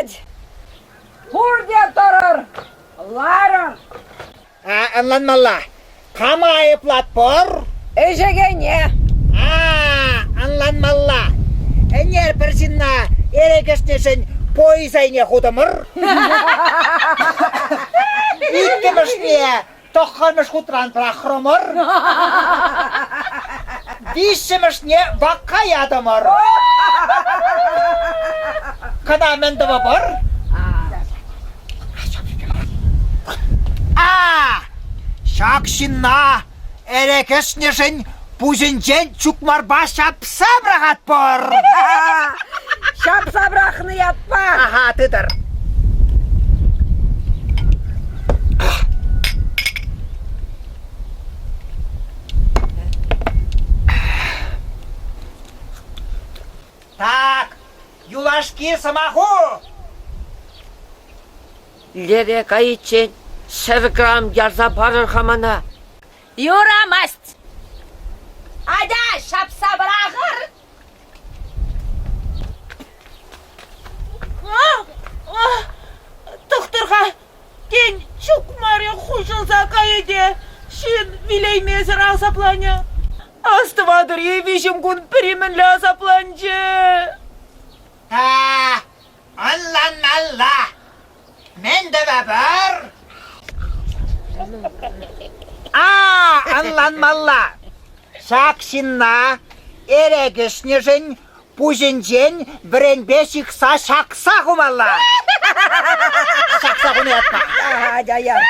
пырать. Пурте тӑрӑр, ларӑр. А, ӑнланмалла. Кама айӑплатпӑр? Ӗҫекене. А, ӑнланмалла. Ӗнер пӗр ҫынна эрех ӗҫнӗшӗн поезд айне хутӑмӑр. Иккӗмӗшне тӑххӑрмӗш хутран пӑрахрӑмӑр. Виҫҫӗмӗшне вакка ятӑмӑр. Кӑна мӗн тӑвӑпӑр? А! Ҫак ҫынна эрех ӗҫнӗшӗн пуҫӗнчен чукмарпа ҫапса пӑрахатпӑр. Ҫапса пӑрахнӑ ятпа. Аха, тытӑр. Так, юлашки сӑмаху! Лере кайиччен ҫӗр грамм ярса парӑр-ха мана. Юрамасть! Атя, ҫапса пӑрахӑр! Тӑхтӑр-ха, тен, чукмарӗ хуҫӑлса кайӗ те ҫын вилеймесӗр асапланӗ. Астӑватӑр-и, виҫӗм кун пӗри мӗнле асапланчӗ? А, ӑнланмалла. Мӗн тӑвӑпӑр? А, ӑнланмалла. Ҫак ҫынна эрех ӗҫнӗшӗн пуҫӗнчен вӗренпе ҫыхса ҫакса хумалла. Ҫакса хуни ятпа. Атя, яр.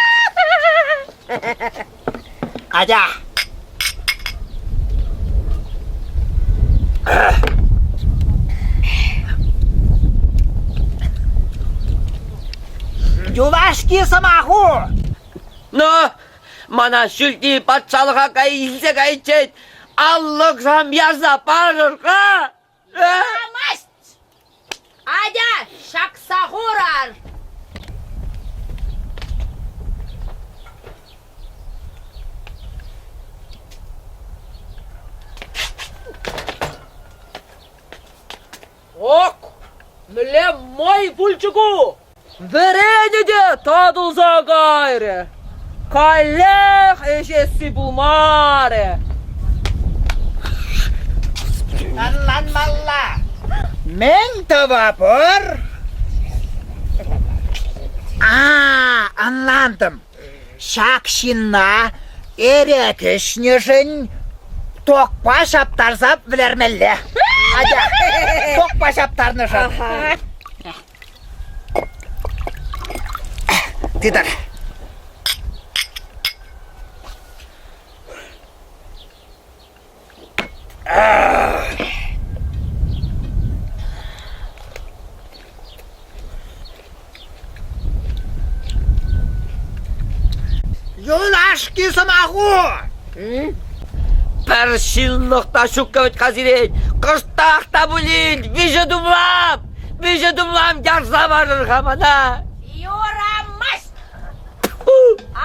Атя. Юлашки сӑмаху! Ну, мана ҫӳлти патшалӑха кай илсе кайиччен аллӑксам ярса парӑр-ха! Юрамасть! Атя, ҫакса хурар! Ок, мӗнле май пулчӗ ку? Вӗренӗ те татӑлса кайрӗ. Каллех ӗҫесси пулмарӗ. Ӑнланмалла. Мӗн тӑвӑпӑр? А, ӑнлантӑм. Ҫак ҫынна эрех ӗҫнӗшӗн токпа ҫаптарса вӗлермелле. Атя, токпа ҫаптарнӑшӑн. Тытӑр. Юлашки сӑмаху! Пӗр ҫынлӑх та ҫуккӑ вӗт-ха сирен. Кӑштах та пулин виҫӗ тумлам, виҫӗ тумлам ярса парӑр-ха мана. Юрамасть!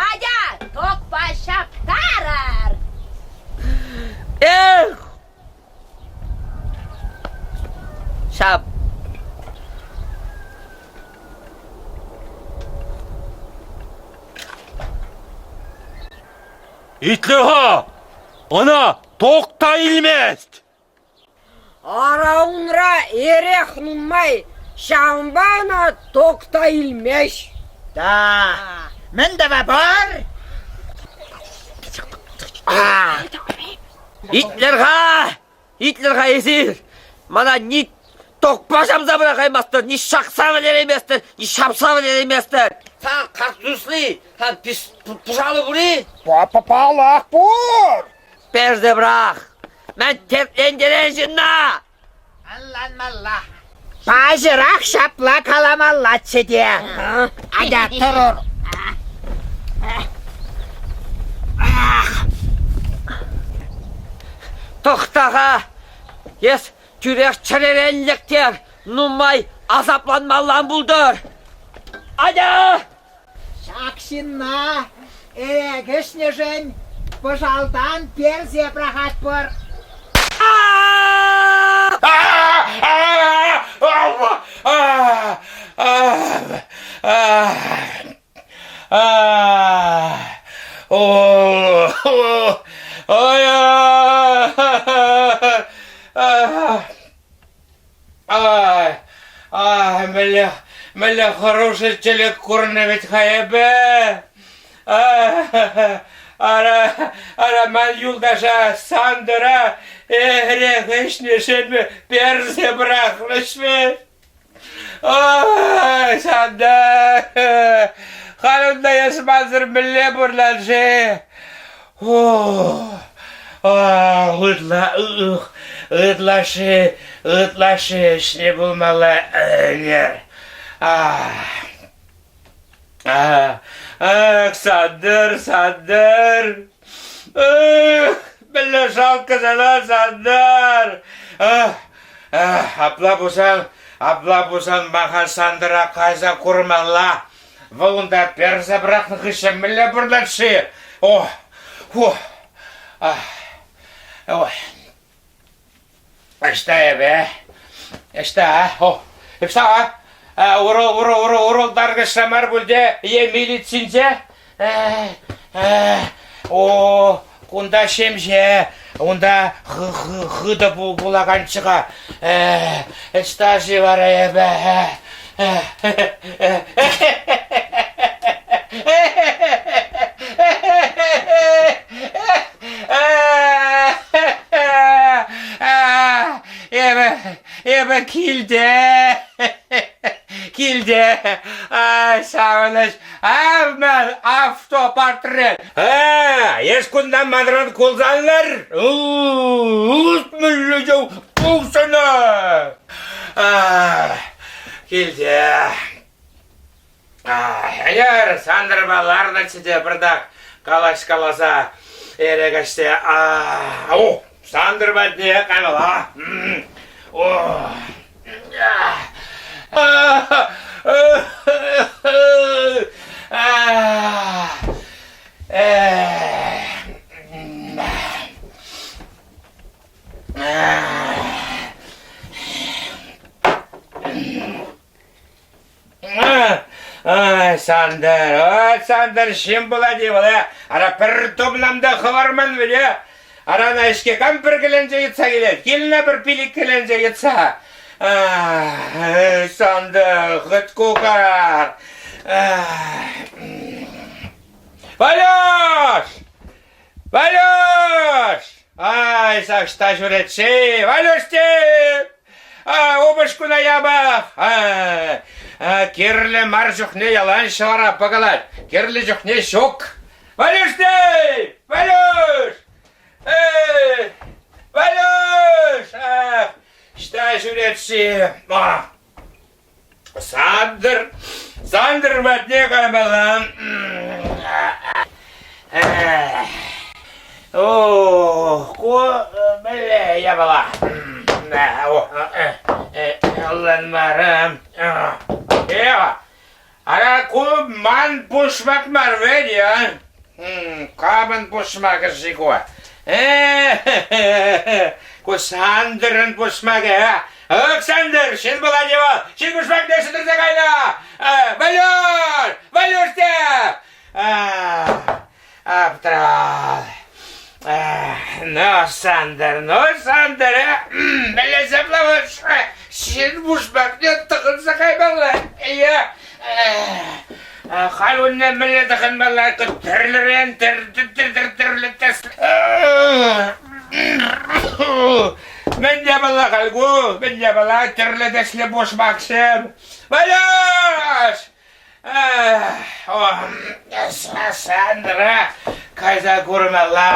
Атя, токпа ҫаптарӑр! Эх! Ҫап. Итле-ха! Ӑна ток та илмест! Ара унра эрех нумай, ҫавӑнпа ӑна ток та илмест. Да, мӗн тӑвӑпӑр? Итлӗр-ха! Итлӗр-ха эсир! Мана ни токпа ҫапса пӑрахаймастӑр, ни ҫакса вӗлерейместӗр, ни ҫапса вӗлерейместӗр. Сан карттусли, сан пӑшалу пур-и? Паллах пур! Персе пӑрах! Мӗн тертлентерен ҫынна? Ӑнланмалла. Паҫӑрах ҫапла каламаллаччӗ те. Атя тӑрӑр. Тӑхта-ха! Эс тӳрех чӗререн лектер, нумай асапланмалла ан пултӑр. Атя! Ҫак ҫынна эрех ӗҫнӗшӗн пӑшалтан персе пӑрахатпӑр. Ай, ай, мӗнле, мӗнле хӑрушӑ тӗлӗк курнӑ вӗт-ха эпӗ. Ара, ара, ман юлташа Сантӑра эрех ӗҫнӗшӗн персе пӑрахрӗҫ вӗт. Ой, Сантӑр, халь унта эс мансӑр мӗнле пурӑнан-ши? Ытла, ытлашши, ытлашши ӗҫне пулмалла ӗнер. Ах, Сантӑр, Сантӑр! Эх, мӗнле шалккӑ сана, Сантӑр! Апла пулсан, апла пулсан ман Сантӑра кайса курмалла. Вӑл унта персе пӑрахнӑ хыҫҫӑн мӗнле пурӑнать-ши? О, фу, ой. Ӑҫта эпӗ? Ӑҫта? О, ӑҫта? Урал, урал, урал, урал таркӑшра мар пуль те, е милицинче? О, кунта ҫемҫе, унта хытӑ пулаканччӗ-ха. Ӑҫта-ши вара эпӗ? Эпӗ, эпӗ килте, килте, савӑнӑҫ, ав ман автопортрет. Эс кунта манран кулсан лар, мӗнле пулсана. Килте. Ӗнер Сантӑрпа ларнӑччӗ те пӑртак калаҫкаласа эрех ӗҫсе. О, Сантӑр патне каймалла. О. Ай, Сантӑр, ой, Сантӑр, ҫын пулать-и вӑл, э? Ара, пӗр тумлам та хӑварман вӗт, э? Ара, ӑна ӗҫке кам пӗр кӗленче йӑтса килет? Килнӗ пӗр пилӗк кӗленче йӑтса. Ай, Сантӑр, хыт кукар. Валюш! Валюш! Ай, ҫак ҫӳрет-ши? Валюш теп! Упӑшкуна япах! Кирлӗ мар чухне ялан ҫӑвара пӑкӑлать, кирлӗ чухне ҫук. Валюш теп! Валюш! Эй! Валюш! Ӑҫта ҫӳрет-ши? Сантӑр, Сантӑр патне каймалла. О, ку мӗнле япала? Ӑнланмарӑм. Э, ара ку ман пушмак мар вӗт, а? Камӑн пушмакӗ-ши ку? Ку Сантӑрӑн пушмакӗ, а? Александр, ҫын пулать вӑл, ҫын пушмакне сӗтӗрсе кайнӑ! Валюш! Валюш те! Аптрал. Ну, Сантӑр, ну, Сантӑр, мӗнле ҫапла вӑл ҫын пушмакне тӑхӑнса каймалла? Я халь унне мӗнле тӑхӑнмалла? Тӗрлӗрен тӗрлӗ тӗс. Мӗн япала халь ку? Мӗн япала? Тӗрлӗ тӗслӗ пушмаксем. Валяш! Сандра кайса курмалла.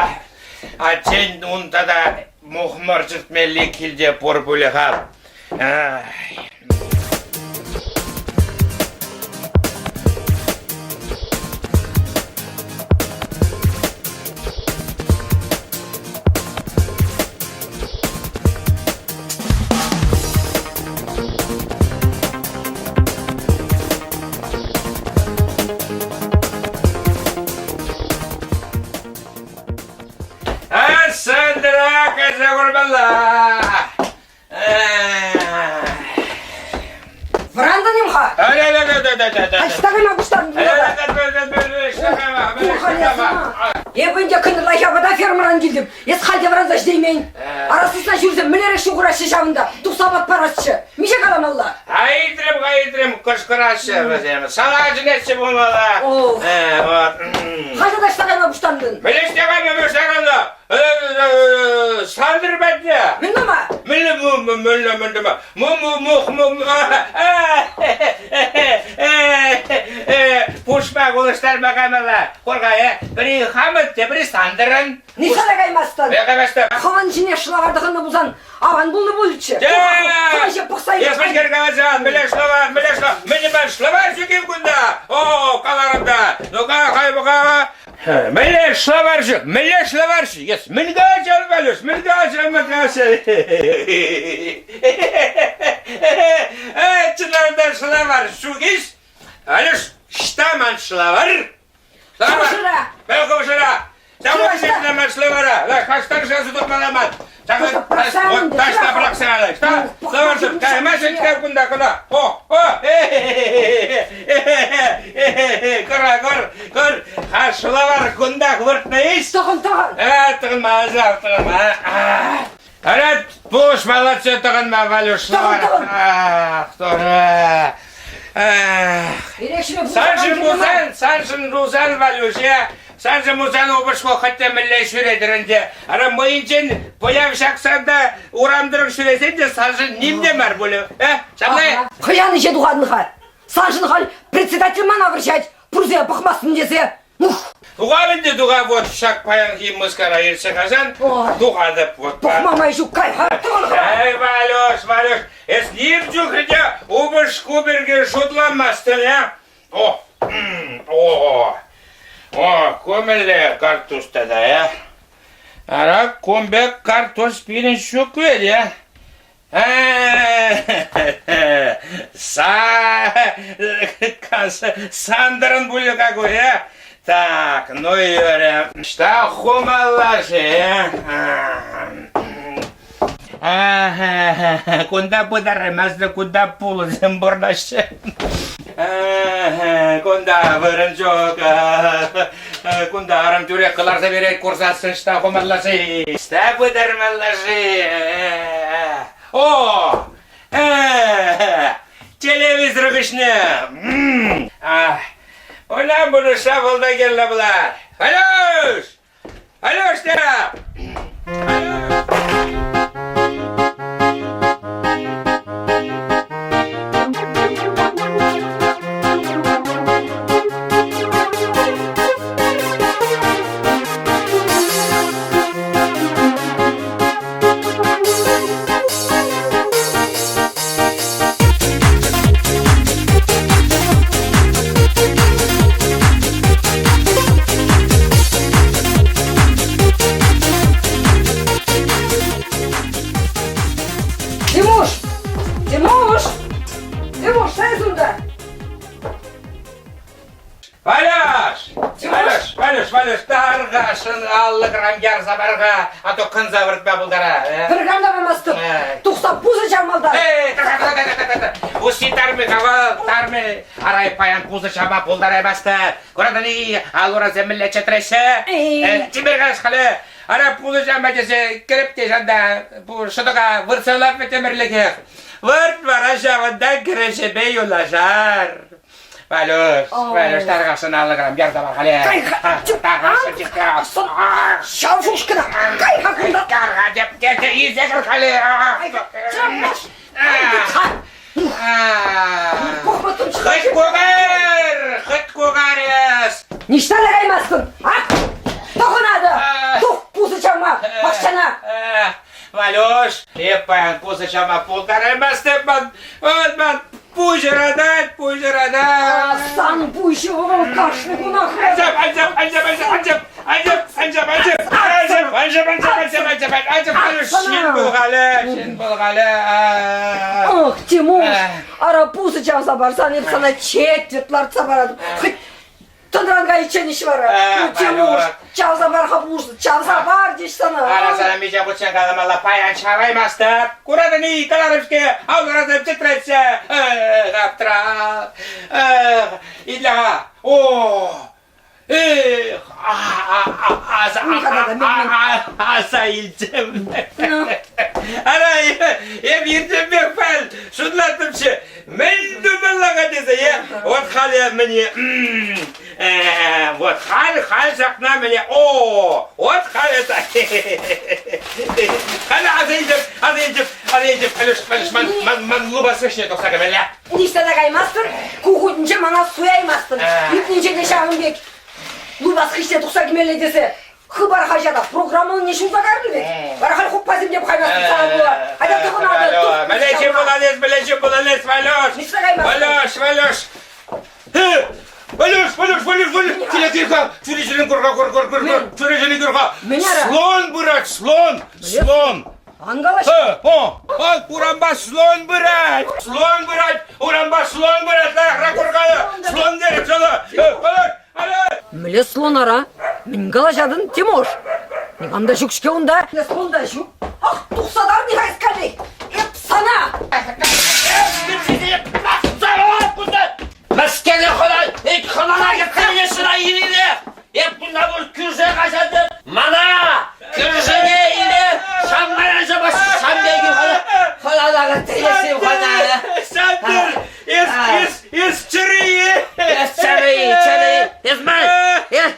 Аттен ун тата мухмӑр чӗртмелли килте пур пулӗ-ха. Сандра кайса курмалла. Вӑрантӑн-им-ха? Ӑҫта кайма пуҫтарнӑ? Эпӗ ӗнтӗ кӑнтӑрлахи апата фермӑран килтӗм. Эс халь те вӑранса ҫитеймен. Ара сысна ҫурсем мӗнлерех ҫухӑраҫҫӗ ҫавӑнта? Тухса апат парасчӗ. Миҫе каламалла? Айтрем, айтрем, кӑшкӑраҫҫӗ вӗсем. Сана чӗнеҫҫӗ пулмалла. Ох. Э, вот. Халь тата ӑҫта кайма пуҫтартӑн? Мӗнле кайма пуҫтарнӑ? Сантӑр патне. Мӗн тума? Мӗнле мӗнле мӗн тума? Пушмак улӑштарма каймалла. Курка, э, пӗри хамӑн, тепри Сантӑрӑн. Ниҫта та каймастӑн. Ме каймастӑп. Хӑвӑн ҫине шӑлавар тӑхӑннӑ пулсан аван пулнӑ пулччӗ. Хӑвӑн ҫине пӑхса Эс мӗн каласан, мӗнле шӑлавар, мӗнле шӑлавар, мӗн ман шӑлавар ҫук-им кунта? О, каларӑм та. Ну-ка, хай пӑха. Мӗнле шӑлавар ҫук, мӗнле шӑлавар ҫук? Эс мӗн калаҫан, Валюш, мӗн калаҫан, мӗн калаҫан? Чӑнах та шӑлавар ҫук-иҫ? Валюш, ӑҫта ман шӑлавар? Хӑвшӑра! Пӗр хӑвшӑра! Ҫавӑн ман шӑлавара! Хаштан шанса тухмалла ман! Таҫта пӑрахса Ӑҫта? Шӑлаварсӑр каймасть кунта кӑна! О! О! Кӑра, кӑр, кӑр! Ха, шӑлавар кунтах выртнӑ-иҫ? Тӑхӑн, тӑхӑн! Э, тӑхӑнма, тӑхӑнма. Ара, пуш молодцы тӑхӑнма, Валюш, шӑлавар. Ах, Турӑ. Саншӑн пулсан, саншӑн пулсан, Валюш, я, саншӑн пулсан упӑшку хӑть те мӗнле ҫӳретӗр ӗнтӗ. Ара, мӑйӗнчен пӑяв ҫаксан та урам тӑрӑх ҫӳресен те саншӑн ним те мар пулӗ. Э, ҫапла? Хӑян ӗҫе тухатӑн-ха. Саншӑн халь председатель мана вӑрҫать, пурсе пӑхмастӑн тесе. Ух! Тухап ӗнтӗ, тухап вот ҫак паянхи мыскара иртсе кайсан, тухатӑп вот. Пӑхма май ҫук, кай-ха, тӑвӑн-ха. Эй, Валюш, Валюш, эс ним чухлӗ те упӑшку пирки шутламастӑн, э? О, о, о, ку мӗнле карттус тата, э? Ара, кун пек карттус пирӗн ҫук вӗт, э? Сантӑрӑн пулӗ какой, э? Так, ну юрӗ. Ӑҫта хумалла-ши, э? Кунта пытараймастӑн, кунта пулӑсем пурӑнаҫҫӗ. Кунта вырӑн ҫук. Кунта арӑм тӳрех кӑларса берет, курсассӑн ӑҫта хумалла-ши? Ӑҫта пытармалла-ши? О! Телевизор хыҫне! Уля пулӑшса вӑл та кирлӗ пулать. Алюш! Алюш та! Тимуш! Тимуш! Тимуш, сай сюда! Валяш! Валяш, Валяш, Валяш, тархасшӑн 50 грамм ярса пар-ха, а то кӑнса выртма пултара. Пӗр грамм та памастӑп. Тухса пусӑ чавмалта. Усси тармӗ кавал, тармӗ. Арай паян пусӑ чавма пултараймастӑ. Куратӑн-и, ал-урасем мӗнле чӗтреҫҫӗ? Чипер калаҫ халӗ. Ара пусӑ чавма тесе кӗрӗп те ҫанта шӑтӑка выртса лартнӑ темӗрлӗхех. Вырт вара ҫавӑнта кӗреҫепе юнашар. Валюш, Валюш, тархасшӑн 50 грамм ярса пар халӗ. Кай-ха, Тархасшӑн, ҫав шушкӑна, кай-ха кунта. Кар-ха, деп, тесе илсе кӗр халӗ. Хӑть кукар, хӑть кукар эс. Ниҫта та каймастӑн, ак, тӑхӑнатӑ, тух пусӑ чавма, пахчана. Валюш, эп паян пусӑ чавма пултараймастӑп, ман, ман Пуҫ ыратать, пуҫ ыратать. Сан пуҫу вӑл кашни кунах. Анчап, анчап, анчап, анчап, анчап, анчап, анчап, анчап, анчап, анчап, анчап, анчап, анчап, анчап, ҫын пулгалӗ, ҫын пулгалӗ. Ох, Тимуш, ара пусӑ чавса парсан эп сана четверть лартса паратӑп. Хӑть Тӑнран кайиччен ӗҫ вара. Ну, Тимуш, чавса пар-ха пушӑ, чавса пар теҫ сана. Ара сана миҫе хутчен каламалла, паян чаваймастӑп. Куратӑн-и, каларӑм-ҫке, аллӑрасем чӗтреҫҫӗ. Аптра. Итле-ха. О! Эх, аса илчӗм. Ара, эп иртенпех пӗл, шутлаттӑмччӗ. Мӗн тумалла-ха тесе, е? Вот халӗ мӗне, вот халь, халь ҫакна мӗне, о, вот халь это. Халь аса илтӗм, аса илтӗм, аса илтӗм, Алеш, Алеш, ман, ман, ман лупас вӗҫне тухса кӗмелле. Ниҫта та каймастӑн, ку хутӗнче мана суяймастӑн. Иртнинче те ҫавӑн пек лупас хыҫне тухса кӗмелле тесе Хыпар хаҫата программӑлне ҫулса карнӑ вӗт. Вара халь хуппасем те пӑхаймастӑн сана пула. Атя тӑхӑнатӑ. Мӗлече пуланес, мӗлече пуланес, Валюш. Ниҫта каймастӑн. Валюш, Валюш. Валюш, Валюш, Валюш, Валюш. Киле кил-ха, чӳречерен кур-ха, кур, кур, кур, кур. Чӳречерен кур-ха. Мӗн ара? Слон пырать, слон, слон. Ан калаҫ. О, о, урампа слон пырать. Слон пырать, урампа слон пырать. Лайӑхрах кур-ха. Слон терӗм сана. Валюш, Мӗнле слон ара? Мӗн калаҫатӑн, Тимош? Никам та ҫук-ҫке унта. Слон та ҫук. Ах, тухса тарни-ха эс каллех! Эп сана! Мӗскере хӑна, ик хӑнана кӗтсе шыра иле! Эп кунта пур кӳрше каҫатӑп. Мана кӳршене иле шаммая ҫапас шамбеги хӑнана кӗтсе хӑна. Сантӑр, эс, эс, эс чӗри! Эс чӗри, чӗри! Эс ман, эс,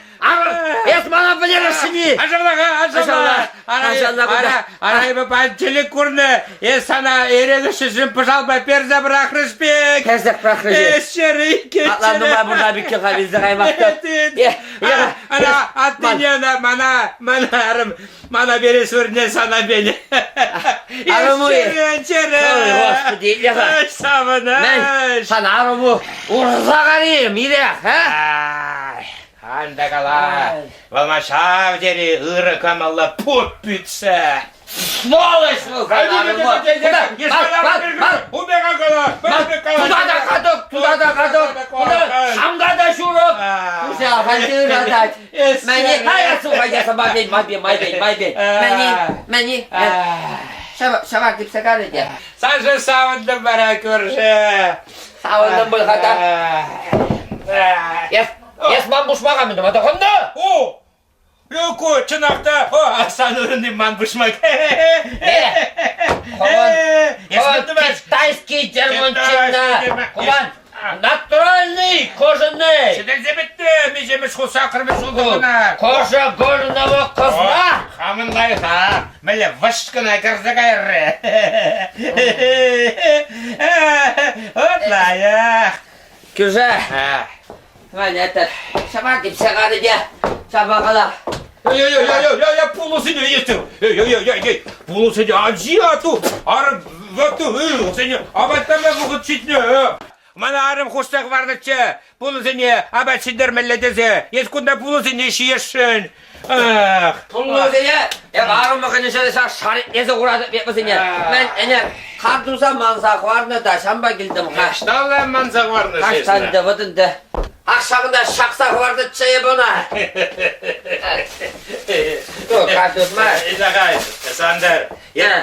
эс мана пӗлтересшӗн-и? Ашалла-ха, ашалла! Ара, ара, эпӗ паян тӗлӗк курнӑ. Эс сана эрех ӗҫӗшӗн пӑшалпа персе пӑрахрӗҫ пек. Персех пӑрахрӗҫ. Эс чӗри, иккен Атла нумай пурна пикке-ха вилсе каймастӑп. Ана, аттене ӑна, мана, мана арӑм, Мана перес вырӑнне сана пенӗ. Арӑму. Чӗре, чӗре. Ой, Господи, итле-ха. Савӑнӑҫ. Мӗн, сан арӑму урса карим, ирех, а? Ан та кала. Вӑл ман ҫав тери ырӑ кӑмӑллӑ пуп пӳтсе. Сволочь вӑл сан арӑму. Туда та катӑк, туда та катӑк, туда шамка та ҫурӑк. Куҫа ахаль те ыратать. Мӗне каясу каяса майпен, майпен, майпен, майпен. Мӗне, мӗне. Ҫава типсе карӗ те. Саша савӑнтӑм вара кӳрше. Савӑнтӑм пуль-ха та. Эс, эс ман пушмака мӗн тума тӑхӑннӑ? О! Ку чӑнах та, о, сан ырӑнни ман пушмак. Хӑвӑн, хӑвӑн китайский дермантинна. Хӑван, Натуральный кожаный! Ҫӗтӗлсе пӗттӗ, миҫемӗш хут саккӑрмӗш ҫул тӑхӑнать. Кожа кожаного козла! Хамӑн лайӑха, мӗнле вӑшт кӑна кӗрсе кайрӗ. Вот лайӑх. Кӳрше, Ваня, это, ҫапа типсе карӗ те, ҫапа кала. Эй-эй-эй-эй-эй, пулӑсене еттӗм. Эй-эй-эй-эй, пулӑсене ан ҫи, атту, атту, сене апатланма вӑхӑт ҫитнӗ. Мана арӑм хушса хӑварнӑччӗ, пулӑсене апат ҫитермелле тесе. Эс кунта пулӑсене ҫиесшӗн. Ах. Пулӑсене эп арӑмӑ хӑнӗ ҫак шаритлесе хуратӑп эп вӗсене. Мӗн ӗне картуса манса хӑварнӑ та ҫампа килтӗм-ха. Ӑҫталла манса хӑварнӑ Таҫта ӗнтӗ, вӑт ӗнтӗ. Ах, ҫакӑнта ҫакса хӑварнӑччӗ эп ӑна. Ну, картус мар. Итле-ха, Сантӑр,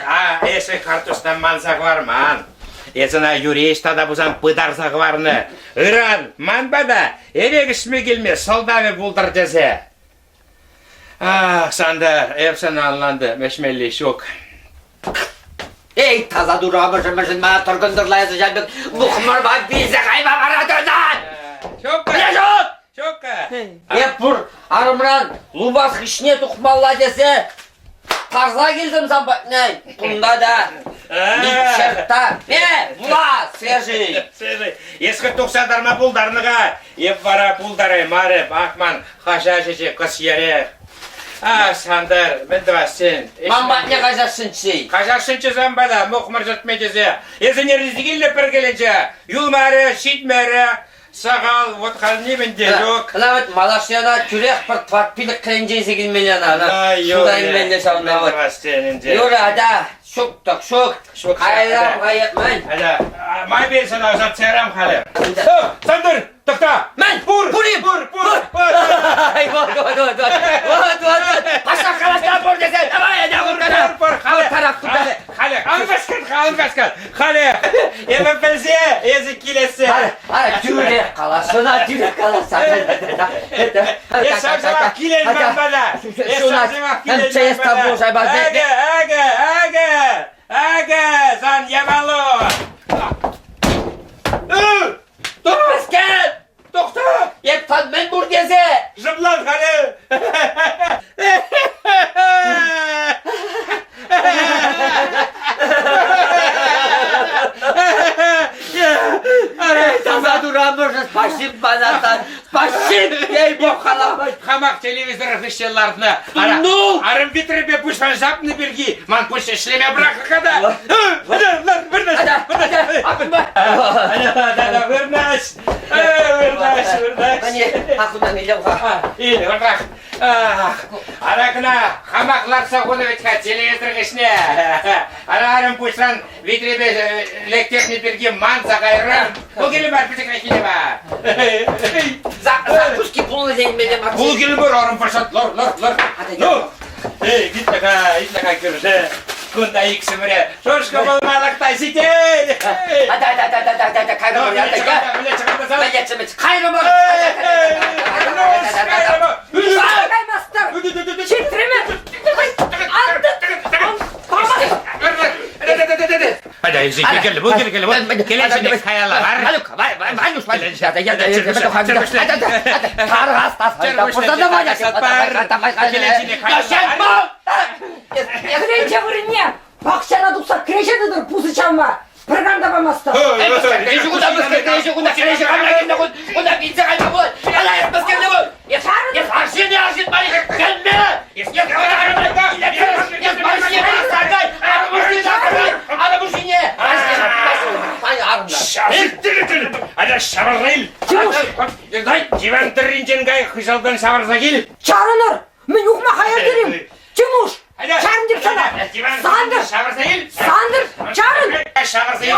а эсӗ картусна манса хӑварман. Эс ӑна юрист тата пулсан пытарса хӑварнӑ. Ыран ман пата эрех ӗҫме килме сӑлтавӗ пултӑр тесе. Ах, Сантӑр, эп сана ӑнлантӑм, ӗҫмелли ҫук. Эй, таса турӑ амӑшӗ-мӗшӗн мана тӑркӑнтӑрла эсӗ ҫав пек мухмӑрпа вилсе кайма паратӑн! Ҫук-ка! Ҫук! Ҫук-ка! Эп пур арӑмран лупас хыҫне тухмалла тесе тарса килтӗм сан патне. Кунта та ни черта. Э, вула, свежий! Свежий. Эс хӑть тухса тарма пултарнӑ-ха. Эп вара пултараймарӑм. Ах ман хаҫаҫӑчӗ кӑсьерех. А, Сантӑр, мӗн тӑвассин? Ман патне каҫасшӑнччӗ. Каҫасшӑнччӗ сан пата, мухмӑр чӗртме тесе. Эсӗ нервисе килнӗ пӗркеленчӗ. Юлмарӗ, ҫитмерӗ. Сахал, вот халь нимӗн те ҫук. Ӑна вот малашне ӑна тӳрех пӗр тӑват-пилӗк кӗленче илсе килмелле ӑна. Ӑна шута илмелле ҫавна вот. Юрӗ, атя, ҫук-тӑк, ҫук. Ҫук, Кайрам, каятман. Атя, май пен сана ӑсатса ярам халӗ. Сантӑр! Тӑхта! Мӗн? Пур! Пур-и? Пур! Пур! Пур! Ай, вот, вот, вот, вот, вот, вот, вот. Паша калаҫса пур тесе, давай, я Пур, пур, халӗ, халӗ, халӗ, ан васкат, ан васкат, халӗ, эпӗ пӗлсе, эсӗ килессе. Ара, тӳре каласана, тӳре каласа. Эс ҫав-ҫавах килен ман пата. Эс ҫав-ҫавах килен ман пата. Акӑ, акӑ, акӑ, акӑ, сан япалу. Тухмаскер! Тухта! Эп сан мӗн пур тесе? Шӑплан халӗ! Таса турамӑшӗ спасибо мана сан. Спасибо, ей-бог, халапа. Хамах телевизор хыҫҫӑн лартнӑ. Ара, Ну! арӑм витрепе пуҫран ҫапнӑ пирки ман пуҫ ӗҫлеме пӑрахрӗ та. Лар, вырнаҫ, вырнаҫ. Да, вырнаҫ. Вырнаҫ, вырнаҫ. Ил, вырнах. Ара кӑна хамах лартса хунӑ вӗт-ха телевизор хыҫне. Ара арӑм пуҫран витрепе лектернӗ пирки манса кайрӑм. Пул килӗ мар, пӗчӗкрех килӗ мар. Закуски пулнӑ тенмелле мар. Пул килӗ мар, арӑм пӑршат, лар, лар, лар. Ну, эй, итле-ха, итле-ха кӳршӗ. Кунта иксӗмӗре шушкӑ пулмалӑх та ҫитет. Да, да, да, да, да, да, да, кайрӑмӑр, я, кайрӑмӑр. Каймастӑр! Ҫитрӗмӗр! Hadi yüzü gel bu gel gel bu gel şimdi kayalar. Кӗленче вырӑнне пахчана тухса кӗреҫе тытӑр пусӑ чавма. Пӗр кам та памастӑп. Диван тӑрринчен кай, хыҫалтан ҫавӑрса кил. Чарӑнӑр! Мӗн ухмаха ертӗрим? Тимуш! Чарӑн теп сана! Сантӑр! Сантӑр! Чарӑн!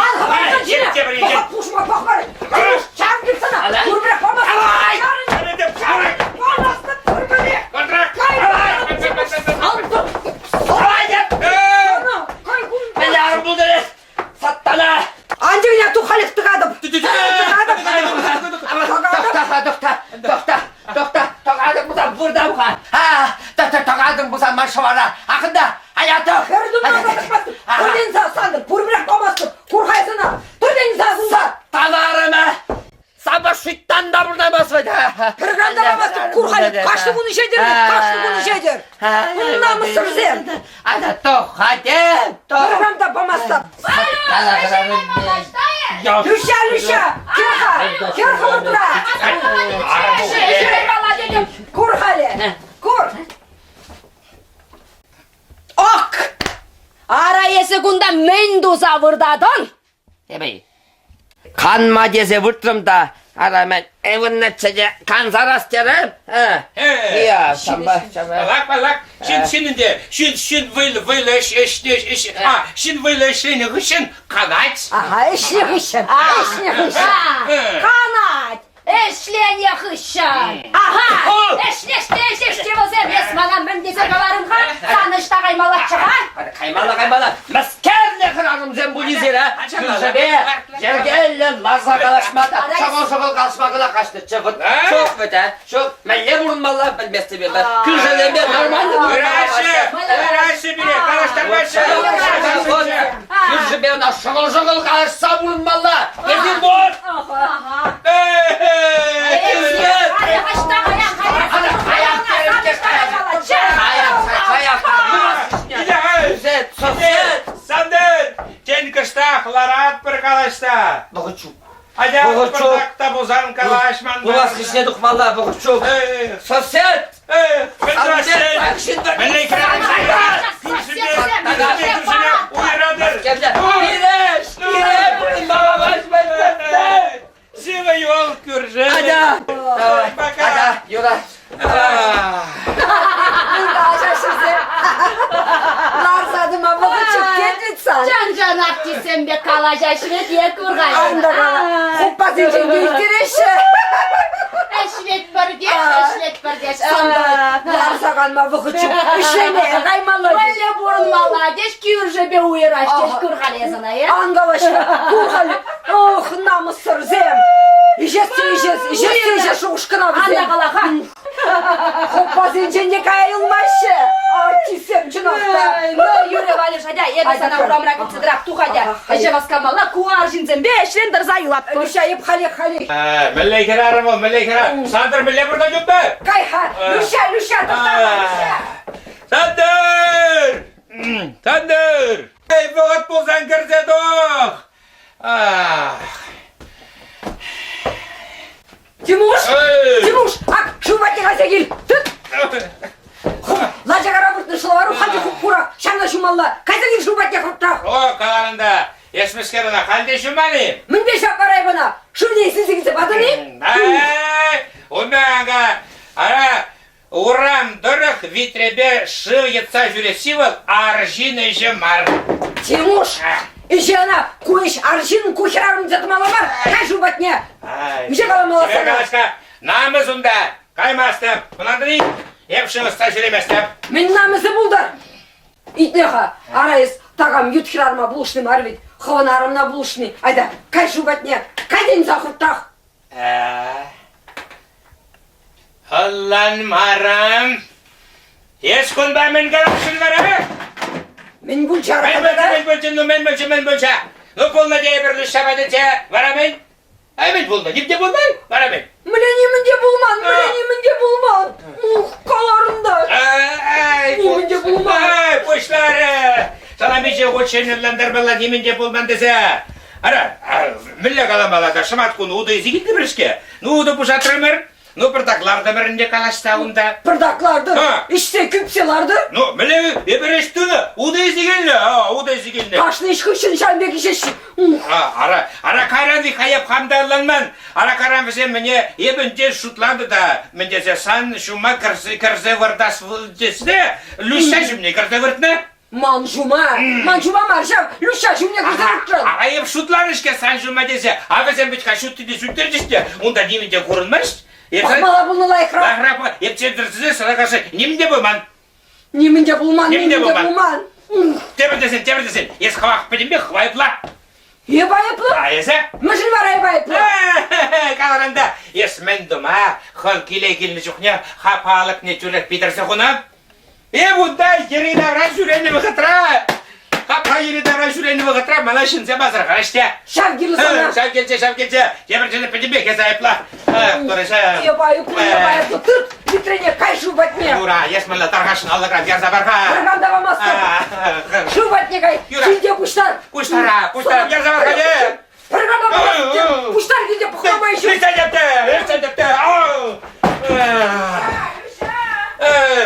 Ан хӑварсан ҫине! Пӑхап хушма пӑхмарӗ! Тимуш, чарӑн теп сана! Пурпӗрех памастӑп! Чарӑн! Памастӑп пурпӗрех! Кай! Сантӑр! Сана! Кай кунта! Саттана! Анчах я тухалех тӑкатӑп! Тӑкатӑп! Тӑхта, тӑхта, тӑхта, тӑхта, тӑкатӑп пулсан выртам-ха. А, тӑкатӑм пулсан ман шӑвара. Ахӑнта, аятӑх. Хӗр тумма тӑкмастӑп. Тӑртенса Сантӑр, пурпӗрех памастӑп. Курхайсана, тӑртенса кунта. Таварӑма Сапа шуйттан та пурнаймасть вӗт. Пӗр кам та памастӑп. Курхай, кашни кун ӗҫетӗр, кашни кун ӗҫетӗр. Намӑссӑрсем. Ата тӑх, хате, тӑх. Пӗр кам та памастӑп. Люся, Люся, кӗр-ха, кӗр хӑвӑртра. Кур халӗ, кур. Ок! Ара эсӗ кунта мӗн туса выртатӑн? Эпӗ канма тесе выртрӑм та, ара мен ывӑннӑччӗ те кансарас терӗм. Я, ҫампа, ҫампа. Палак, палак, ҫын ҫын ӗнтӗ, ҫын ҫын вӑйлӑ вӑйлӑ ӗҫ ӗҫне ӗҫ, а ҫын вӑйлӑ ӗҫленӗ хыҫҫӑн канать. Ага, ӗҫнӗ хыҫҫӑн, ӗҫнӗ хыҫҫӑн. Канать! Ӗҫленӗ хыҫҫӑн! Аха! Ӗҫлеште, ӗҫлеште вӗсем! Эс мана мӗн тесе каларӑн-ха? Сан ӑҫта каймаллаччӗ-ха? Каймалла, каймалла. Мӗскерле хӗрарӑмсем пулисере кӳршӗпе йӗркеллӗ ларса калаҫма та, шӑкӑл-шӑкӑл калаҫма кӑна каҫнӑччӗ. Вот ҫук вӗт, а? Ҫук. Мӗнле пурӑнмалла пӗлместӗп эпӗ. Кӳршӗсемпе нормально Ыраҫҫӗ, ыраҫҫӗ пире, калаҫтармаҫҫӗ. Кӳршӗпе ӑна шӑкӑл-шӑкӑл калаҫса пурӑнмалла. Эсир пур! Сандыр, тен кӑштах ларатпӑр калаҫса. Вӑхӑт ҫук. Атя Вӑхӑт ҫук. пӑртак та пулсан калаҫман. Пулас хыҫне тухмалла, вӑхӑт ҫук. Сосед! Мӗнле уйратӑр. Килеш! Сивӗ юл кӳршӗ. Атя! Пока. Атя, Юра. Калаҫаҫҫӗ Ларса тӑма вӑхӑт ҫук тет вӗт сан. Чӑн-чӑн. Артистсем пек калаҫаҫ вӗт, е кур-ха. Ан та кала. Хуппасенчен те ирттереҫҫӗ. Ӗҫлетпӗр те, ӗҫлетпӗр те. Санта ларса канма вӑхӑт ҫук. Ӗҫлеме каймалла. Мӗнле пурӑнмалла теҫ, кӳршӗпе уйӑраҫ теҫ, кур-ха эс ӑна, е? Ан калаҫ-ха, кур-ха. Ох, намӑссӑрсем! Ӗҫес те ӗҫес, ӗҫес те ӗҫес шухӑш кӑна вӗсем. Ан та кала-ха. Хуппасенчен те кая юлмаҫҫӗ. Артистсем чӑнах та. Ну, Юрий Валерьевич, атя, эпӗ сана урамра кӗтсе тӑрап, тух атя. Ӗҫе васкамалла, ку арҫынсемпе ӗҫрен тӑрса юлатпӑр. Люся, эп халех, халех. Мӗнле хӗрарӑм вӑл, мӗнле хӗрарӑм? Сантӑр мӗнле выртать унта? Кай-ха, Люся, Люся, тӑхта-ха, Люся. Сантӑр! Сантӑр! Эй, вӑхӑт пулсан кӗрсе тух! Ах. Тимуш! Тимуш, ак, шыв патне кайса кил! Тыт! Лачакара выртнӑ шӑлавару халь те хуп-хура, ҫавна ҫумалла. Кайса кил шыв патне хӑртрах! О, каларӑн та, эсмӗскер ӑна халь те ҫуман-и? Мӗнпе ҫак вара эп ӑна? Шывне сӗнсе килсе патӑн-и? Эй, унта, ара, Урам тӑрӑх витрепе шыв йӑтса ҫӳресси вӑл арҫын ӗҫӗ мар. Тимуш, ӗҫе ӑна ку ӗҫ арҫын, ку хӗрарӑм тесе тӑмалла мар. Кай шыв патне. Миҫе каламалла Тебе сана? калаҫка, намӑс унта. Каймастӑп. Ӑнлантӑн-и? Эп шыв ӑсса ҫӳреместӗп. Мӗн намӑсӗ пултӑр? Итле-ха, ара эс такам ют хӗрарӑма пулӑшни мар вӗт, хӑвӑн арӑмна пулӑшни. Айта, кай шыв патне, кай тен хӑртрах. Ӑнланмарӑм. Эс кунпа мӗн каласшӑн вара? Мӗн пулчӗ Мӗн пулчӗ, мӗн пулчӗ, ну мӗн пулчӗ, мӗн пулчӗ? Ну пулнӑ тейӗпӗр Люҫҫа патӗнче, вара мӗн? Ай мӗн пулнӑ, ним те пулман, вара мӗн? Мӗнле нимӗн те пулман, мӗнле нимӗн те пулман. Ух, каларӑн та. Ай, Нимӗн те пулман. Ай, пуҫларӗ. Сана миҫе хутчен ӑнлантармалла нимӗн те пулман тесе. Ара, мӗнле каламалла та, шӑмат кун утӑ илсе килтӗмӗр-ҫке. Ну, утӑ пушатрӑмӑр. Ну, пӑртак лартӑмӑр ӗнтӗ калаҫса унта. Пӑртак лартӑр, ӗҫсе кӳпсе лартӑр. Ну, мӗнле эпир ӗҫ тунӑ, утӑ илсе килнӗ, утӑ илсе килнӗ. Кашни ӗҫ хыҫҫӑн ҫавӑн пек ӗҫеҫҫӗ. Ара, ара кайран хайап хам та ӑнланман. Ара кайран вӗсем мӗне эпӗ ӗнтӗ шутланӑ та, мӗн тесе сан ҫума кӗрсе, кӗрсе выртас тесе Люся ҫумне кӗрсе выртнӑ. Ман ҫума, ман ҫума мар ҫав, Люҫҫа ҫумне кӗрсе выртрӑн. Ара эп шутланӑ-ҫке сан ҫума тесе. А вӗсем вӗт-ха ҫуттине сӳнтерчӗҫ те, унта нимӗн те курӑнмасть. Эп Пӑхмалла пулнӑ лайӑхрах. Лайӑхрах. Эп чӗнтӗрсене сана каша нимӗн те пулман. Нимӗн те пулман, нимӗн те пулман. Тепӗр тесен, тепӗр тесен, эс хӑвах пӗтӗмпех хӑвайӑпла. Эп айӑплӑ? А эсӗ? Мӗншӗн вара эп айӑплӑ? Каларӑн та, эс мӗн тума хӑв киле килнӗ чухне хапха алӑкне тӳрех питӗрсе хунӑ? Эп унта йӗри-тавра ҫӳренӗ вӑхӑтра, хапха йӗри-тавра ҫӳренӗ вӑхӑтра мана ҫынсем асӑрхаҫ те. Ҫав кирлӗ сана. Ҫав килчӗ, ҫав килчӗ. Тепӗр чухне пӗтӗмпех эсӗ айӑпла. Турӑҫа. Эп айӑплӑ, эп айӑплӑ. Тыт витрене, кай шыв патне. Юра, эс мана тархасшӑн алӑкран ярса пар-ха. Пыркан тавамастӑп. Шыв патне кай, килте пуҫтар. Пуҫтара, пуҫтара, ярса пар-ха. Пыркан тавамастӑп. Пуҫтар килте пӑхма май ҫук. Ӳссе тепте, ӳссе тепте.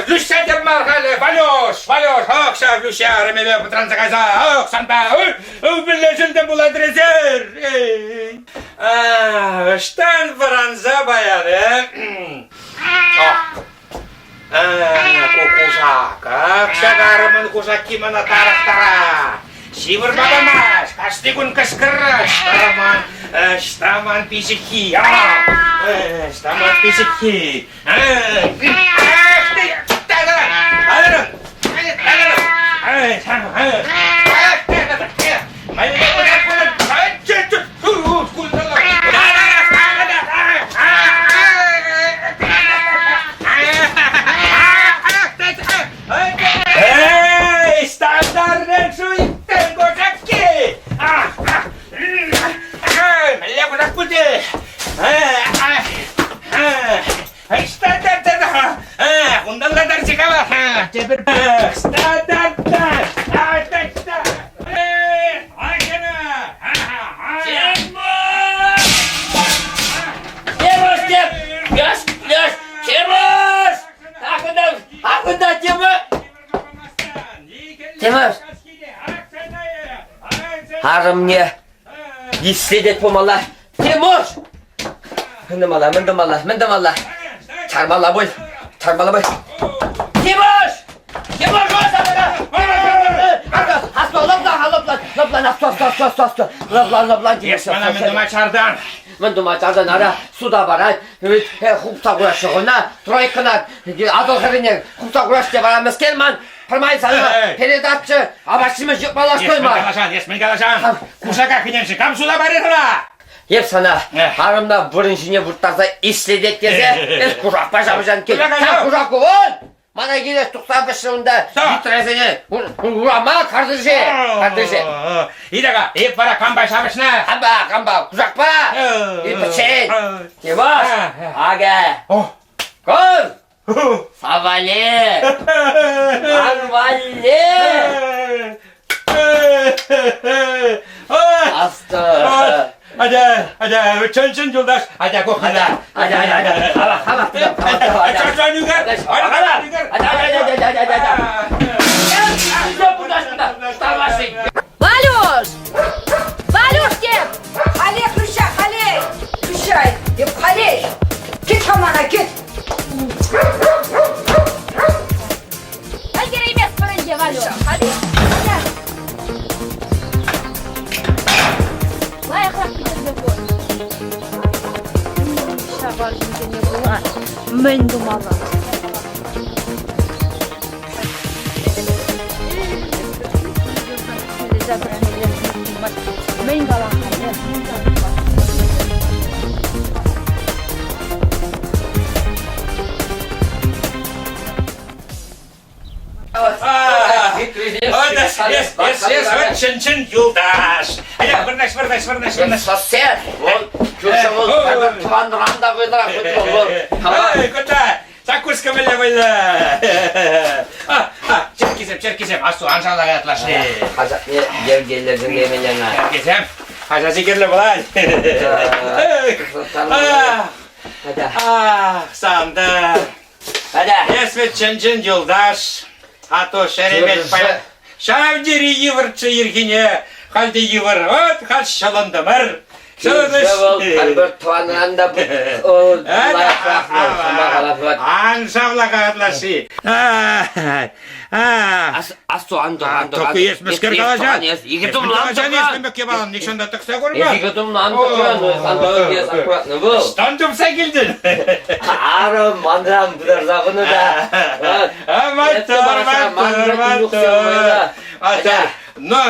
Люся тем мар халӗ, Валюш, Валюш, ах ҫав Люся арӑмӗпе пӑтранса кайса, ах санпа, мӗнле пулать эсир? Ӑҫтан вӑранса паян, э? Ку кушак, ах ҫак арӑмӑн кушакки мана тарӑхтарать. Ҫывӑрма памасть, кашни кун кӑшкӑрать. Ӑҫта ман, ӑҫта ман пиҫиххи, а? Ӑҫта ман пиҫиххи? Ах ты, таган, Эй, стандартный шуйттан кушакки! Мӗнле кушак пулчӗ? Стандарт! Унталла тарчӗ кала! Тепӗр стандарт! Тимуш, тем! Яш, яш, Тимуш! Акӑнта, акӑнта, Тимуш! Тимуш! Арӑмне ислетет пулмалла. Тимуш! Мӗн тумалла, мӗн тумалла, мӗн тумалла? Чармалла пуль, чармалла пуль. Тимуш! Тимуш, лӑпла, лӑпла! Лӑплан, асту, асту, асту, асту, асту. Лӑплан, лӑплан, Эс мана мӗн тума чартан? Мӗн тума чартан? Ара, суда парать. Хупса хураҫҫӗ хӑна, тройкӑна, Атӑл хӗррине хупса хураҫҫӗ вара мӗскер ман пӗрмай сана передача апат-ҫимӗҫ йӑпалас Эс мӗн калаҫан, эс мӗн калаҫан? Кушака хӗненшӗ кам суда парӗ сана? Эп сана арӑмна вырӑн ҫине вырттарса ислетет тесе эс кушакпа ҫапӑҫан кил. Сан кушак вон! Мана килес тухса вӗҫрӗ унта витресене урама картишӗ, картишӗ. Идака, эп вара кампа ҫапӑҫнӑ? Кампа, кампа, кушакпа! И пӗччен. Тимош, акӑ. Кур! Савале! Ман валли! Астӑ! Атя, атя, чӑн-чӑн юлташ, атя кухньӑна. Атя, атя, атя, хава, хава, хава, атя. Чӑн-чӑн ӳкер, атя, атя, атя, атя, атя, атя. Валюш! Валюш теп! Халех, Люся, халех! Люся, эп халех! Кет-ха мана, кет! Ӗлкӗрейместпӗр ӗнтӗ, Валюш. Халех! Лайӑхрах питӗрсе пур. Ҫав арҫынсене пула мӗн тумалла? Мӗн калам-ха, мӗн калам-ха? Чӑн-чӑн юлташ. Атя, вырнаҫ, вырнаҫ, вырнаҫ, вырнаҫ. Сосед, вӑл кӳршӗ вӑл тӑванран та вӑйлӑрах вӑл. Эй, кунта закуска мӗнле вӑйлӑ. Черккисем, черккисем, асту, ан шала ятлашни. Хасакне йӗркеллесен мелена. Черккисем, хашаси кирлӗ пулать. Ах, Сантӑр. Эс вӗт чӑн-чӑн юлташ, а то шеремет паян ҫав тери йывӑрччӗ ирхине, халь те йывӑр, вот халь ҫӑлӑнтӑмӑр. Кӳршӗ вӑл пӗр-пӗр тӑванран та лайӑхрах вӑл. Ан шавла-ха ытлашши. Асту, ан тӑр, ан тӑр. Только эс мӗскер калаҫан? Икӗ тумлам Эс мӗн кебалам нихҫан та тӑкса курман. Икӗ тумлам тӑксан, сан тӑр, эс аккуратно вӑл. Ӑҫтан тупса килтӗн? Арӑм манран пытарса хунӑ та. Маттур, маттур, маттур. Ата, но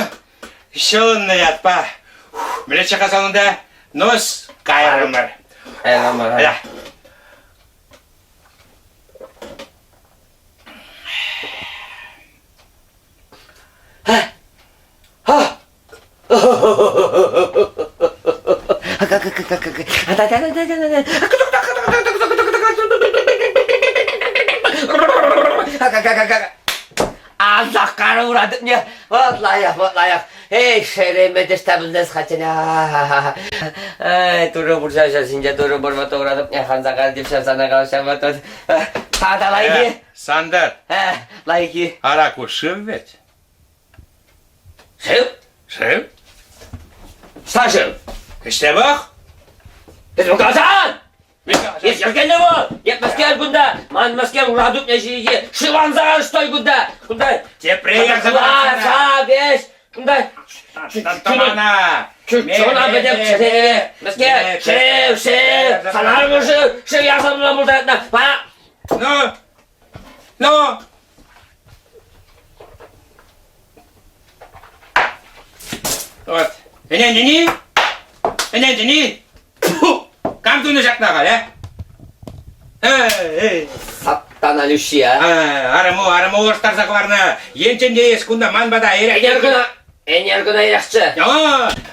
ҫӑлӑннӑ ятпа. Мӗнле чакасан унта? Нос кайрӑмӑр. Кайрӑмӑр. Ансах уратӑпне. Вот лайӑх, вот лайӑх. Эй, шереме тӗш пӗлес хатӗна. Эй, турӑ пурса ҫӗр турӑ пур вот уратӑпне ханса калдив сана калаҫа вот. Тата лайки. Сантӑр. Лайки. Ара ку шыв вӗт. Шыв? Шыв? Ша шыв? Ӗҫле пӑх. Эс каласан! Эс йӗркеллӗ вӑл! Эп мӗскер кунта? Ман мӗскер ура тупнӑ ҫийӗнче шыванса стой кунта! Кунта Тепре ярса Ша, веҫ! Кунта Тӑмана! Чуна пӗтӗм чӗре! Мӗскер? Шыв, шыв! Санармы шыв! Шыв ярса пулма пултаратна! Ну, ну, Вот. Ӗнентӗн-и? Ӗнентӗн-и? Кам тунӑ ҫакна халь, а? Эй, Саттана Люҫҫи, а? Арӑму, арӑму улӑштарса хӑварнӑ. Енчен те эс кунта ман пата эрех... Ӗнер кӑна, ӗнер кӑна эрехчӗ.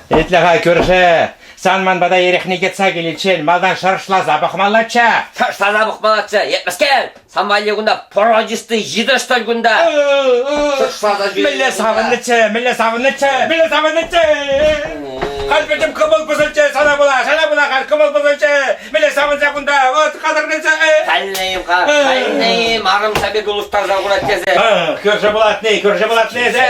Итле-ха, кӳршӗ, сан ман пата эрехне йӑтса киличчен малтан шӑршласа пӑхмаллаччӗ. Шӑршласа пӑхмаллаччӗ. Етмӗскер, сан валли кунта породистый йытӑ что кунта. Шӑршласа Мӗнле савӑннӑччӗ, мӗнле савӑннӑччӗ, мӗнле савӑннӑччӗ. Халь пӗтӗм кӑмӑл пӑсӑлчӗ, сана пула, сана пула халь кӑмӑл пӑсӑлчӗ. Мӗнле савӑнса кунта, вот катӑрнӑччӗ. Каллейм, каллейм, арӑм сабек улӑштарса хурать тесе. Кӳршӗ пулатни, кӳршӗ пулатни эсӗ.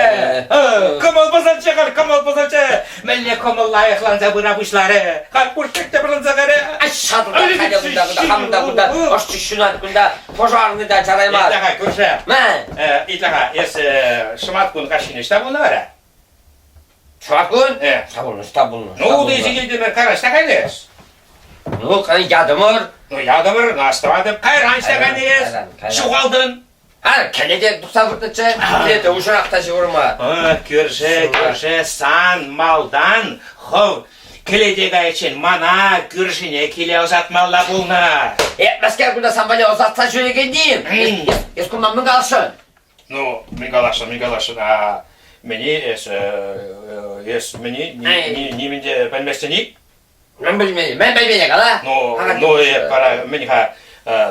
Кӑмӑл пӑсӑлчӗ халь, кӑмӑл пӑсӑлчӗ. Мӗнле кӑмӑл лайӑхланса пыра пуҫларӗ. Халь пушшех те пӑрӑнса кайрӗ. Шатӑрта халӗ кунта, кунта, хам та кунта, ӑшчик ҫунать кунта, пожарный та чараймасть. Итле-ха, кӳршӗ. Мӗн? Итле-ха, эс шӑмат кун каҫхине ӑҫта пулнӑ вара? Шӑматкун? Э. Ӑҫта пулнӑ, ӑҫта пулнӑ? Ну, утӑ илсе килтӗмӗр, кайран ӑҫта кайнӑ эс? Ну, ятӑмӑр. Ну, ятӑмӑр, астӑватӑп. Кайран ӑҫта кайнӑ эс? Ҫухалтӑн. А, кӗлете тухса выртнӑччӗ, кӗлете уҫӑрах та ҫывӑрма. Кӳршӗ, кӳршӗ, сан малтан хӑв кӗлете кайиччен мана кӳршӗне киле ӑсатмалла пулнӑ. Эп мӗскер кунта сан валли ӑсатса ҫӳрекенни? Эс кунта мӗн каласшӑн? Ну, мӗн каласшӑн, мӗн каласшӑн, а мӗне эс, эс мӗне нимӗн те пӗлместӗн-и? Мӗн пӗлмен, мӗн пӗлмене кала? Ну, ну, эп вара мӗн-ха,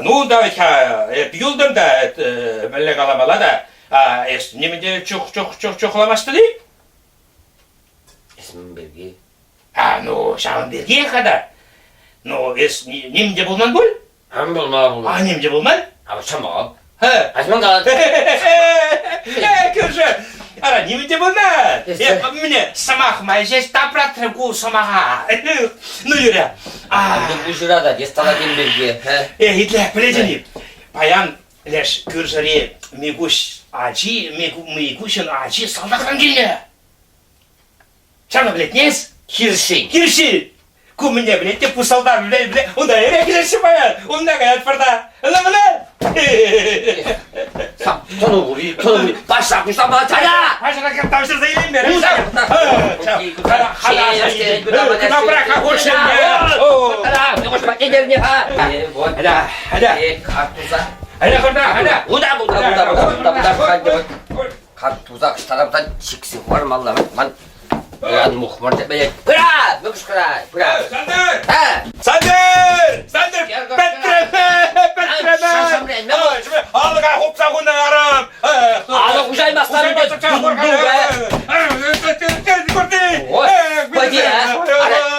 ну, давай-ха, эп юлтӑм та, мӗнле каламалла та, а эс нимӗн те чух-чух-чух-чухламастӑн-и? Эс мӗн пирки? А, ну, ҫавӑн пиркиех-ха та. Ну, эс ним те пулман пуль? Ан пулма пулман. А ним те пулман? А чӑмал. Хэ. Ачман калать. Э, кӳршӗ, ара нимӗн те пулман. Э, мне сӑмах май ҫеҫ тапратрӗ ку сӑмаха. Ну, Юря. Пуҫра та тестала тем пирки. Э, итле, пӗлетӗн-и? Паян леш кӳршӗри Микуҫ ачи, Микуҫӑн ачи салтакран килнӗ. Ҫавна пӗлетнес? Хирши. Хирши! Ку мӗне пӗлет те пусалтан пӗле, пӗле, унта эрех килеҫҫӗ паян, унта каятпӑр та. Ӑна Сам тӑну пури, тӑну пури. Паша пуҫлама чая! Пашана кам тавҫӑрса илеймерӗ. Картуза кӑштарабдан чиксе хӑвармалла. Ман Пыран мухмӑр тепе. Пыра! Ну кӑшкӑрай, пыра. Сантӑр! Сантӑр! Сантӑр! Пӗтрӗме! Пӗтрӗме! Алӑка хупса хунӑ арӑм! Алӑк уҫаймастан Господи, а?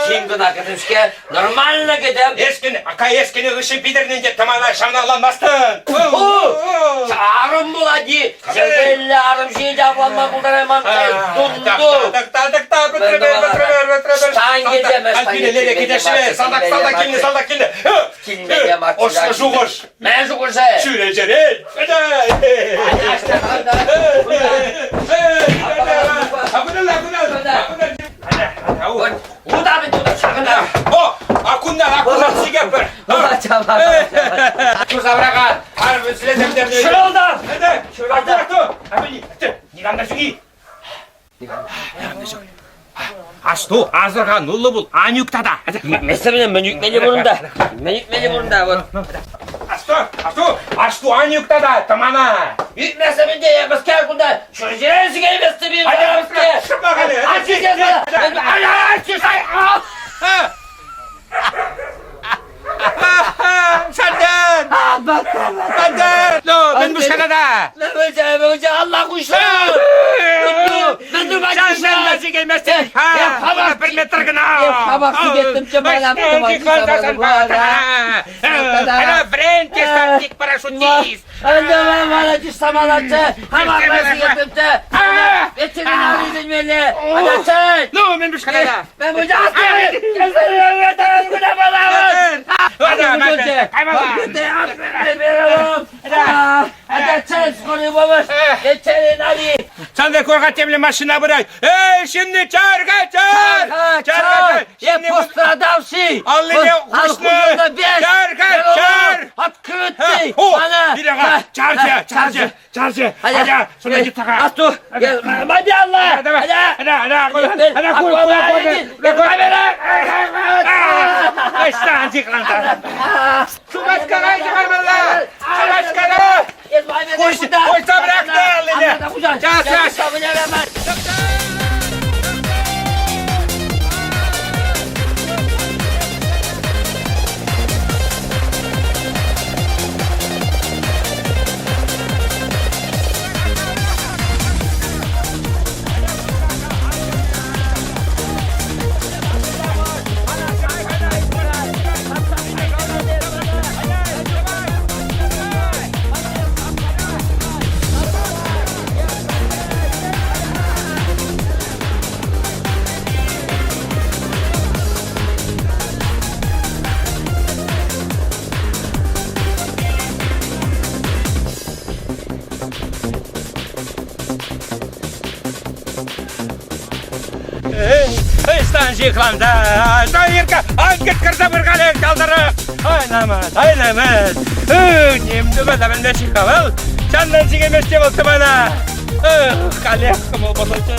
Тин кӑна кӗтӗм-ҫке. Нормально кӗтӗм. Эскин, ака эскине хыҫҫӑн питӗрнӗ те тӑмана ҫавналанмастӑн. Арӑм пулать-и? Йӗркеллӗ арӑм ҫине те авланма пултарайман. Тунту. Салтак, салтак килнӗ, салтак килнӗ. Килме мар. Ӑшлӑ шухӑш. Мӗн шухӑшӗ? Чӳречерен. О, акунна, акунна сигеппӗр. Тусавракан, Шӑрӑлтан! Никам та ҫук-и? Асту, асӑрхануллӑ пул, ан ӳк тата. Мессерне мӗн ӳкмелле пурӑнта? Мӗн ӳкмелле пурӑнта вот? Асту, асту, асту, ан ӳк тата, тӑмана. Ӳкмесен ӗнтӗ, мӗскер кунта чӳречерен сикейместӗп-и? Ан сикесӗр! Сантӑр! Сантӑр! Ну, мӗн пуҫкалата? Мӗн алла куҫрӑм! Мӗн тума Сан сикейместӗн! Ха, пӗр метр кӑна! Хавах сикеттӗмччӗ мана Ана вӗренте статик парашютист! Антӑма мана чышламаллаччӗ, хамах сикеттӗмччӗ. Ветеринарисенмелле. Ачаччӗ! Ну, мӗн пуҫкалата? Мӗн пуҫас? Санда корга темле машина пырать. Эй, ҫынни чарка, чар! Чарка, Я пострадавший! Аллине хуҫнӑ! Чарка, чар! Открытый! О, Миляга, чарчы, чарчы, чарчы! Аля, сюда иди така. Асту! Мобилла! Давай, Аля! аля, аля, аля, кур, кур, кур, кур, Ӑҫта антикланта? Шупашкара чыгармалла! Шупашкара! Пуҫ пӑрахнӑ аллине! Час, час! Ҫыхлан, ҫыхланса. Ирка, ан кӑшкӑрса пыр-халех ялтӑрах. Ай, намӑс, ай, намӑс. Ним тума та пӗлмест-ха вӑл. Ҫаннан сикемест те вӑл тӑмана. Халех кӑмӑл пӑсӑлчӗ.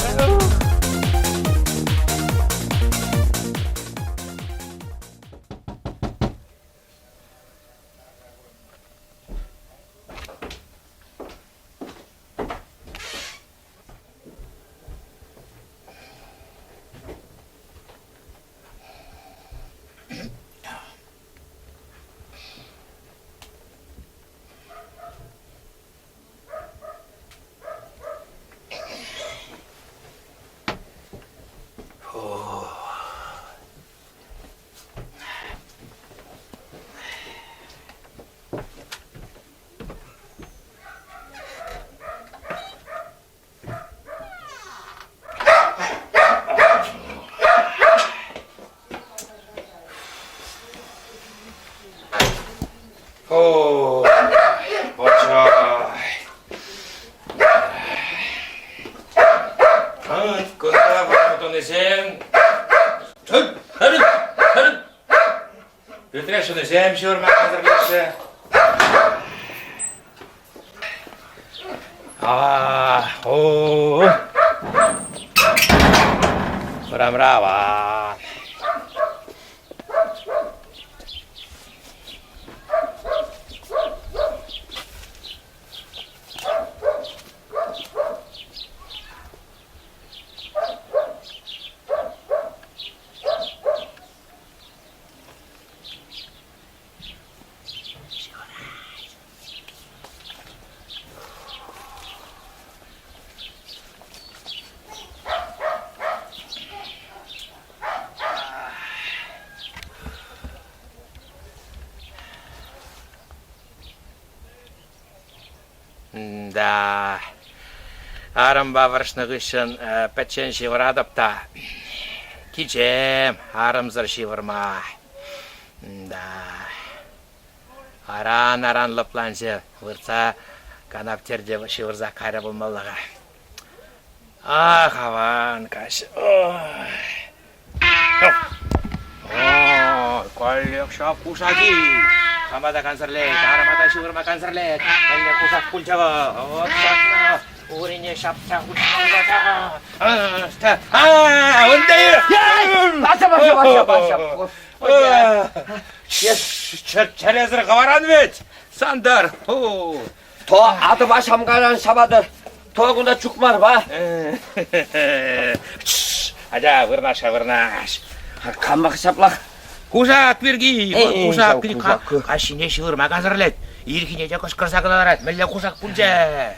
О, боже. Кунта вӑрман Пӳртре ҫунисем ҫывӑрма хатӗрлеҫҫӗ. А, о, Урамра аван. Да. Арӑмпа вӑрҫнӑ хыҫҫӑн пӗччен ҫывӑратӑп та кичем арӑмсӑр ҫывӑрма. Да. Аран-аран лӑпланчӗ, выртса канаптерте ҫывӑрса кайрӗ пулмалла-ха. Ах, аван каҫ. Каллех ҫав кушаки. Хама та кансӗрлет, арӑма та ҫывӑрма кансӗрлет. Мӗнле кушак пулчӗ вӑл? Вот ҫакна урине ҫапса хуҫмалла та. А, унта Баша, баша, баша, баша. Чӗресӗр хӑваран вӗт, Сантӑр. То атӑпа ҫамкаран ҫапатӑр. То кунта чукмарпа. Атя, вырнаҫ, вырнаҫ. Камах ҫаплах. Кушак пирки, кушак пирки каҫхине ҫывӑрма кансӗрлет. Ирхине те кӑшкӑрса кӑларать. Мӗнле кушак пулчӗ?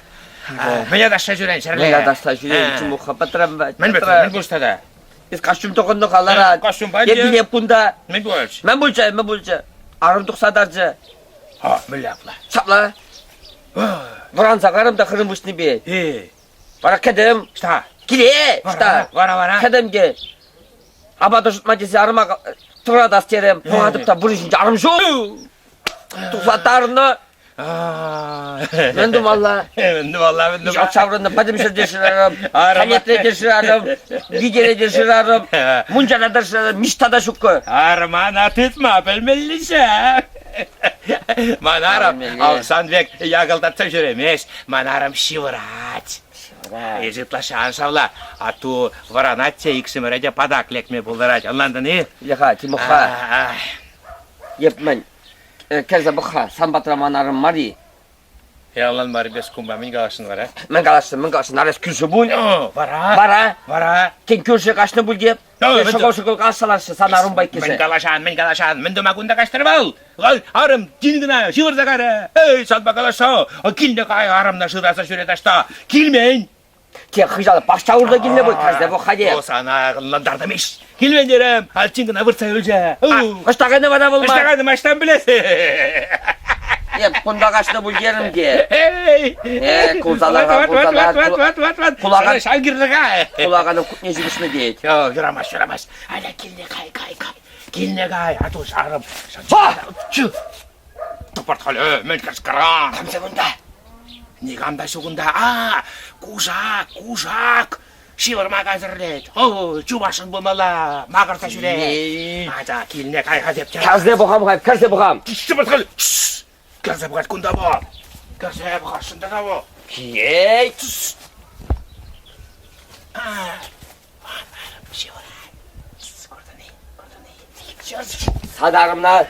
Мӗне ташша ҫӳрен ҫӗрле? Мӗне ташша ҫӳрен, чумуха пӑтрам. Мӗн пӗтрӗ? Мӗн пулчӗ тата? Эс костюм тӑхӑннӑ халара. Костюмпа Ертине кунта. Мӗн пулчӗ? Мӗн пулчӗ? Мӗн пулчӗ? Арӑм тухса тарчӗ. А, мӗнле апла? Ҫапла. Вӑранса карӑм та хырӑм пуҫнипе. Э. Вара кӗтӗм. Что? Киле! Что? Вара, вара. Кӗтӗм те. Апат ӑшӑтма тесе арӑма тӑратас терӗм. Пӑхатӑп та вырӑн ҫинче арӑм ҫук. Тухса тарнӑ. Мӗн тумалла? Мӗн тумалла, мӗн тумалла? Ҫак ҫаврӑннӑ пӗтӗм ҫӗрте шырарӑм, халетле те шырарӑм, витере те шырарӑм, мунчара та шырарӑм, ниҫта та ҫуккӑ. Армана тытма пӗлмелле ҫав. Ман арӑм сан пек якӑлтатса ҫӳремест, ман арӑм ҫывӑрать. Эсӗ ытлашши ан шавла, атту вӑранать те иксӗмӗре те патак лекме пултарать. Ӑнлантӑн-и? Леха, Тимоха, эп мӗн, Кӗрсе пӑх-ха, сан патра ман арӑм мар-и? Ялан мар без кумпа мӗн каласшӑн вара? Мӗн каласшӑн, мӗн каласшӑн, арес кӳршӗ пуль. Вара? Вара? Вара? Тен, кӳршӗ каҫнӑ пуль те. Шӑкӑл-шӑкӑл калаҫса ларҫҫӗ сан арӑмпа иккӗшӗ. Мӗн калаҫан, мӗн калаҫан, мӗн тума кунта каҫтӑр вӑл? Вӑл арӑм тин кӑна ҫывӑрса кайрӗ. Эй, санпа калаҫса, килнӗ кай арӑмна шыраса ҫӳрет таҫта. Килмен. Те хыҫала пахча урлӑ килнӗ пуль, кӗрсе пӑх-ха те. О, сана ӑнлантартӑм-иҫ. Килмен терӗм, альчин кӑна выртса юлчӗ. Ӑҫта кайнӑ вара вӑл Ӑҫта кайнӑ, маҫтан пӗлес. Эп кунта каҫнӑ пуль терӗм те. Эй! Э, кулса лар-ха, кулса лар. Ват, ват, ват, ват. Кулакан... Ҫав кирлӗ-ха. Кулаканӑн кутне ҫыпӑҫнӑ тет. Йо, юрамасть, юрамасть. Аля, килне кай, кай, кай. Килне кай, а то арӑм. Чу! Тӑпӑрт-халь, мӗн кӑшкӑран? Камсем унта? Никам та ҫук унта. А, кушак, кушак! Ҫывӑрма кансӗрлет. О, чупасшӑн пулмалла, макӑрса ҫӳрет. Ача, килне кай-ха теп. Кӗрсе пӑхам-ха, кӗрсе пӑхам. Кӗрсе пӑхать кунта вӑл. Кӗрсе пӑхасшӑн тата вӑл. Ей! Садарымна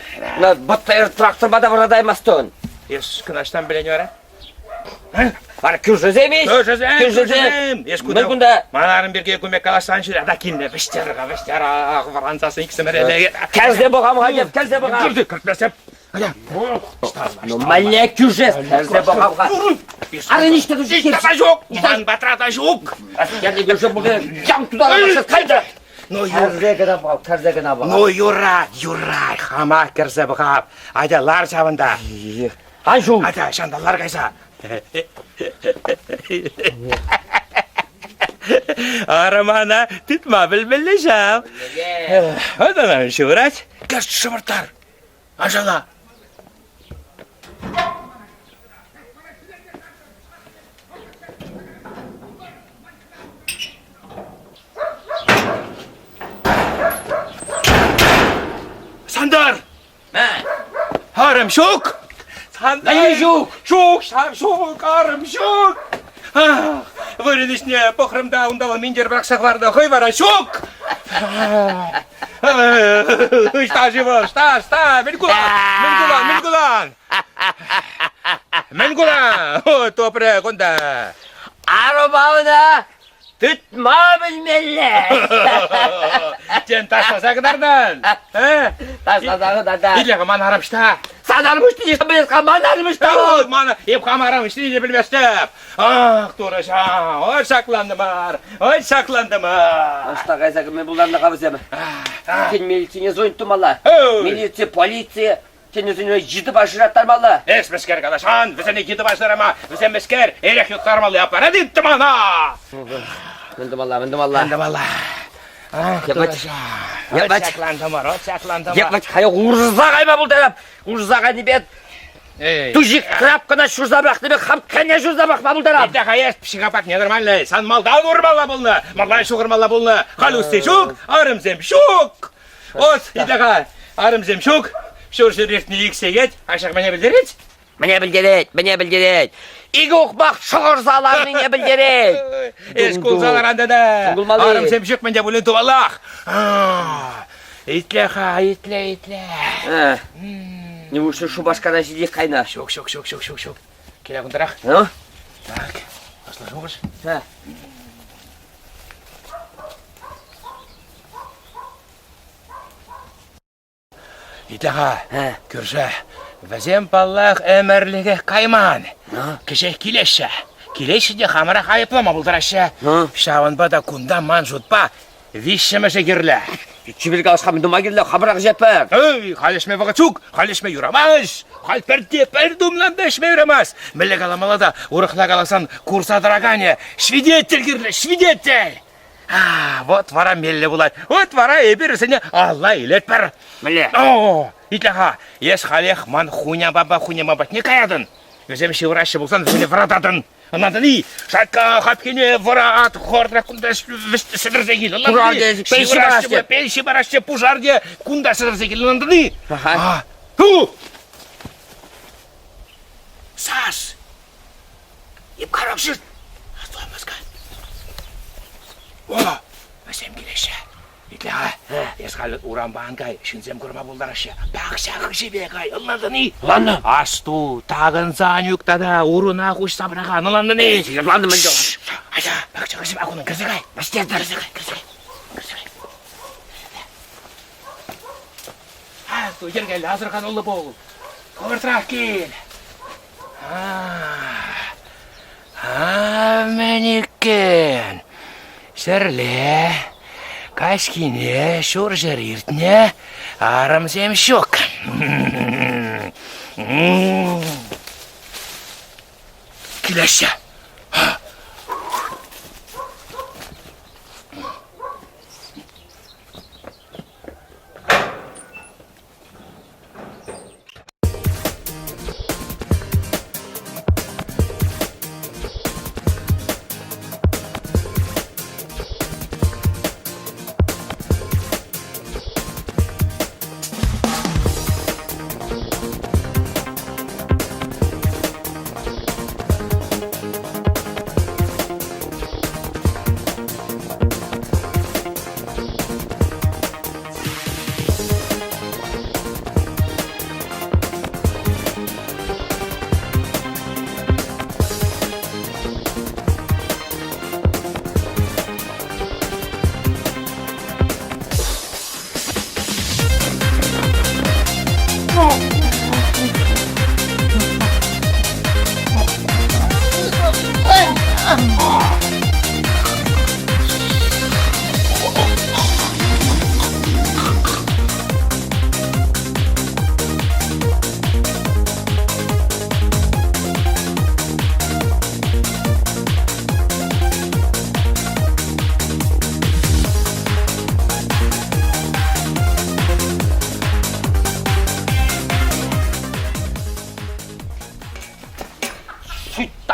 БТР тракторпа та вӑратаймастӑн. Эс кӑнаҫтан пӗлен вара? Вара кӳршӗсем-и? Кӳршӗсем, кӳршӗсем. Эс кунта, кунта. Ман арӑм пирки кун пек калаҫсан ҫӳре. Ата килне вӗҫтер-ха, вӗҫтер, ах, вӑрансассӑн иксӗмӗр эле. Кӗрсе пӑхам-ха, кӗрсе пӑхам. Кӗрсе, кӗртмесеп. Ну, мӗнле кӳршес, кӗрсе пӑхам-ха. Ара ниҫта та Ниҫта та ҫук, ман патра та ҫук. Кӗрсе кӳршӗ пулсан, ям тутарса кайта. Ну, кӗрсе кӑна пӑхап, кӗрсе кӑна пӑхап. Ну, юрать, юрать, хама кӗрсе пӑхап. Атя, лар ҫавӑнта. Ан ҫул. Атя, ҫавӑнта лар кайса. Арӑмана тытма пӗлмелле ҫав. Вот она ҫывӑрать. Кӗрт шӑпӑрттар. Ачала. Сантар! Арӑм ҫук! Сантар! ҫук! Ҫук, ҫав ҫук, арӑм ҫук! Ах, вырӑн ӗҫне пӑхрӑм та унталла минтер пӑрахса хӑварнӑ, хӑй вара ҫук! Ӑҫта-ши вӑл? Ӑҫта, ӑҫта? Мӗн кулан? Мӗн кулан? Мӗн кулан? Мӗн кулан? О, топрӗ кунта. Арӑма ӑна тытма пӗлмелле. Тен, ташласа кӑтартан? Э? Ташласа кӑтартан. Итле-ха, ман арӑм ӑҫта? Сан арӑм ӑҫтине пӗлес-ха, ман арӑм ӑҫта? Ман, эп хам арӑм ӑҫтине те пӗлместӗп. Ах, турӑҫам, ой, ҫаклантӑмӑр, ой, ҫаклантӑмӑр. Ӑҫта кайса кӗме пултарнӑ-ха вӗсем? Тен, милицине звонить тумалла? Милици, полици, тенӗсене йытӑпа шыраттармалла. Эс мӗскер калаҫан, вӗсене йытӑпа шырама, вӗсем мӗскер, эрех юттармалли аппарат тӑмана! Мӗн тумалла, мӗн тумалла? Мӗн тумалла? Ах, турӑҫам, ой, ҫаклантӑмӑр, ой, ҫаклантӑмӑр. Епать, хая урса кайма пултарап, урса кайнипе Тужик крапкӑна ҫурса пӑрахнӑ пек хам кӗне ҫурса пӑрахма пултарам. Итте хаяш психопат ненормальный. Сан малтан урмалла пулнӑ, малтан ҫухӑрмалла пулнӑ. Халь усси ҫук, арӑмсем ҫук. Вот, итте-ха, арӑмсем ҫук. Ҫур ҫӗр иртнӗ ик сехет, ачах мӗне пӗлтерет? Мӗне пӗлтерет, мӗне пӗлтерет? Икӗ ухмах шӑхӑрса ларнине пӗлтерет. Эс кулса ларан тата. Арӑмсем ҫук мӗн те пулин тумаллах. Итле-ха, итле, итле. Неужто Шупашкара ҫитех кайнӑ? Ҫук, ҫук, ҫук, ҫук, ҫук, ҫук. Киле кунтарах. Ну? Так, ӑслӑ шухӑш. Ха. Итле-ха, кӳршӗ, вӗсем, паллах, ӗмӗрлӗхех кайман. Кӗҫех килеҫҫӗ. Килеҫҫӗ те хамӑрах айӑплама пултараҫҫӗ. Ҫавӑнпа та кунта ман шутпа Виҫҫӗмӗшӗ кирлӗ. Чипер калас мӗн тума кирлӗ, хамӑрах ӗҫетпӗр. Эй, халь ӗҫме вӑхӑт ҫук, халь ӗҫме юрамасть. Халь пӗрте пӗр тумлам та ӗҫме юрамасть. Мӗнле каламалла та, урӑхла каласан, курса тӑраканӗ свидетель кирлӗ, свидетель. А, вот вара меллӗ пулать. Вот вара эпир вӗсене алла илетпӗр. Мӗнле? О, итле-ха, эс халех ман хуняпапа хуняма патне каятӑн. Вӗсем ҫывӑраҫҫӗ пулсан вӗсене вӑрататӑн. Ӑнлантӑн-и? Шакка хапхине вӑрат, хӑртрак кунта сӗтӗрсе кил. Ӑнлантӑн-и? Пенси параҫҫӗ, пенси параҫҫӗ, пушар те кунта сӗтӗрсе кил. Ӑнлантӑн-и? Ага. Ту! Саш! Эп карап ҫырт! Астуламаска. О, вӗсем килеҫҫӗ. Итле-ха, эс халь урампа ан кай, ҫынсем курма пултараҫҫӗ. Пахча хыҫӗпе кай, ӑнлантӑн-и? Ӑнлантӑм. Асту, такӑнсан ӳк тата уруна хуҫса пӑрахан, ӑнлантӑн-и? Ӑнлантӑм ӗнтӗ. Атя, пахча хыҫӗпе акунӑн кӗрсе кай. Вӗҫтертӗр. Кӗрсе кай, кӗрсе кай, кӗрсе кай. Асту, йӗркеллӗ, асӑрхануллӑ пул. Хӑвӑртрах кил. А, мӗн иккен. Ҫӗрле, каҫхине ҫурҫӗр иртнӗ, арӑмсем ҫук. Килеҫҫӗ.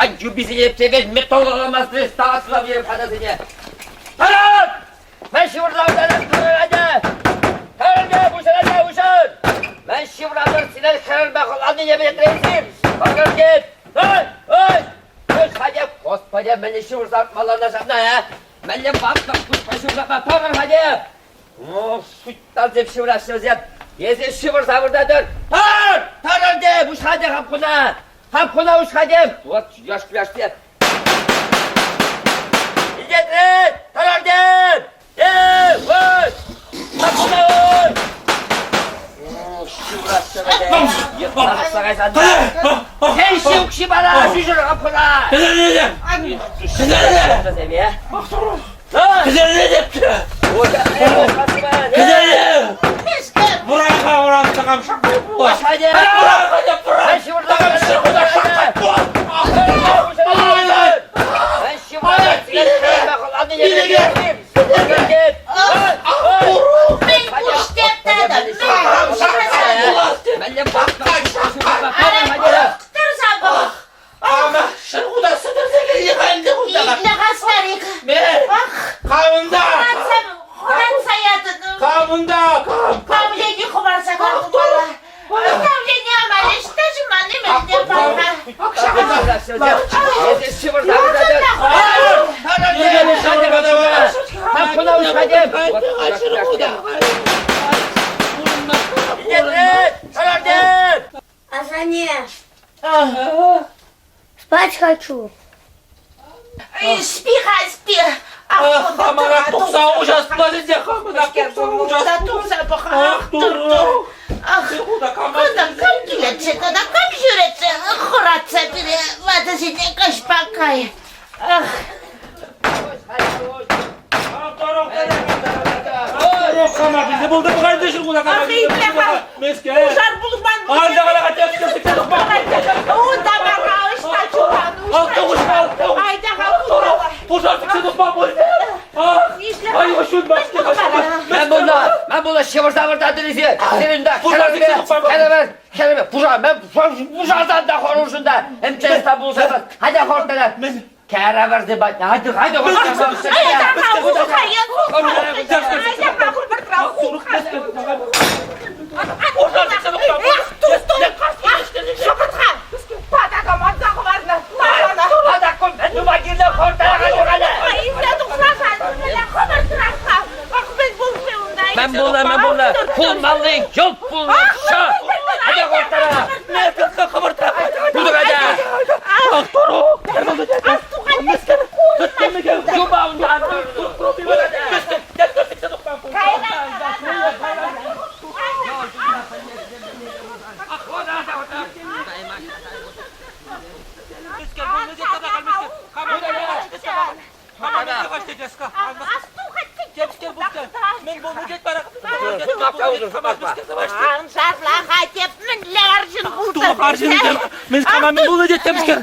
Шуйттан юписене епсе металлоламасрӗ стаслав ханасене. Тарат! Мӗн ҫывӑрлавтарас турӑране? Хӗрне пуҫӑране уҫӑр! Мӗн ҫывӑрлавтар сине хӗрӗнпе хӑланнине пӗлетресим! Пӑркӑркет! Ой! Ой! Ой, Господи, мӗнле ҫывӑрса малана ҫавна, а? Мӗнле ватлӑх пуҫпа ҫывӑрса пӑрӑр-ха О, шуйттансем ҫывӑраҫҫӗ вӗсем! Эсӗ ҫывӑрса выртатӑр! Тӑр! Тӑрӑр те, пуҫха те хапхуна! Хапхуна уҫха те! Вот, яш-яш Илтетре! Тӑрӑр те! Э, вот! Хапхуна уҫ! О, ҫывӑраҫҫӗ вӗсем! Йӑтса кайсан та! Пенси укҫи пара, ҫӳҫӗр хапхуна! Вӗсем, э? Итле-ха, старик. Камунда! Хӑратса ятӑн. Камунда! Кам? Давлени хӑварса картӑмалла. Давлени амалӗ ӑҫта ман ӗмӗрте пар-ха. Асанне, спать хочу. Спи-ха, спи. Хамара тухса уҫас пулать ӗнтӗ, хамӑна тухса уҫас. Тухса пӑх-ха. Ах, турӑ. Ах, кунта кам килетчӗ тата кам ҫӳретчӗ хӑратса пире ватӑсене каҫпа кай. Ах. Ах, итле-ха. Пушар пулман. Унта вара ӑҫта чупан, ӑҫта Айда-ха кунта. Пушар сиксе тухма пуль. Мӗн пулнӑ, ҫывӑрса выртатӑн эсир? Сирӗн та хӗрӗмӗр, хӗрӗмӗр, пушар, мӗн пушартан та хӑрушӑн та МЧС та пулса Атя хӑртӑр. Кәрәвәрде патне. Атя, атя, Шӑпӑртха! Патака манса хӑварнӑ! Патаккун мӗн тума кирлӗ хӑртаракан юрале? Илсе тухса-ха, хӑвӑртрах-ха! Ах, мӗн пулчӗ унта? Мӗн пулнӑ, мӗн пулнӑ? Пулмалли йӑлт пулнӑ! Атя хӑртара! Хӑвӑртрах! Тутӑр атя! Ах, туру! Юпа унтан! Ансарлаха теп мӗнле арҫын пултӑр? Мен камамин пулнӑ тет темскер.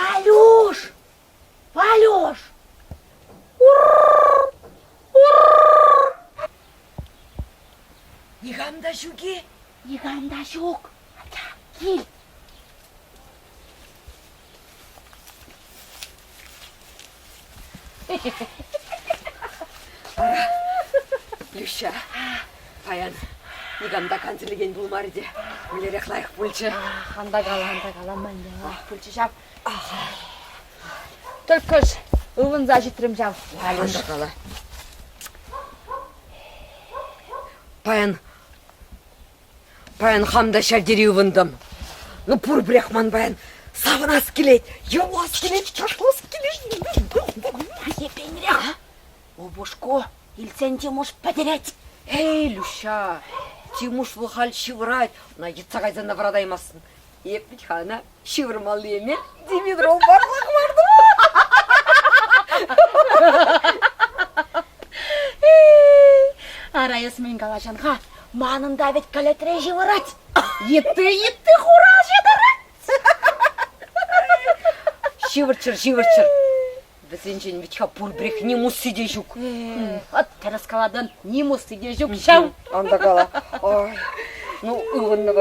Валюш! Валюш! Никам та ҫук-и? Никам та ҫук. Атя, кил. Люҫҫа, паян никам та кансӗрлекен пулмарӗ те, мӗнлерех лайӑх пулчӗ. Ан та кала, ан та кала, мӗнле лайӑх пулчӗ ҫав. Тӑркӑш, ывӑнса ҫитрӗм ҫав. Ан та кала. Паян, паян хам та ҫав тери ывӑнтӑм. Ну, пурпӗрех ман паян савӑнас килет, юрлас килет, ташлас килет. Майӗпенрех. Упӑшку илсен Тимуш пӗтӗрет. Эй, Люҫҫа, Тимуш вӑл халь ҫывӑрать, ӑна йӑтса кайсан та вӑратаймастӑн. Эп вӗт-ха ӑна ҫывӑрмалли эмел Димитров парса хӑвартӑм. Ара, эс мӗн калаҫан-ха? Манӑн та вӗт кӗлетре ҫывӑрать. Йытти, йытти хуралҫӑ тӑрать. Ҫывӑрччӑр, ҫывӑрччӑр. Вӗсенчен вӗт-ха пурпӗрех ним усси те ҫук. Вӑт тӗрӗс калатӑн, ним усси те ҫук ҫав. Ан та кала. Ой, ну, ывӑннӑ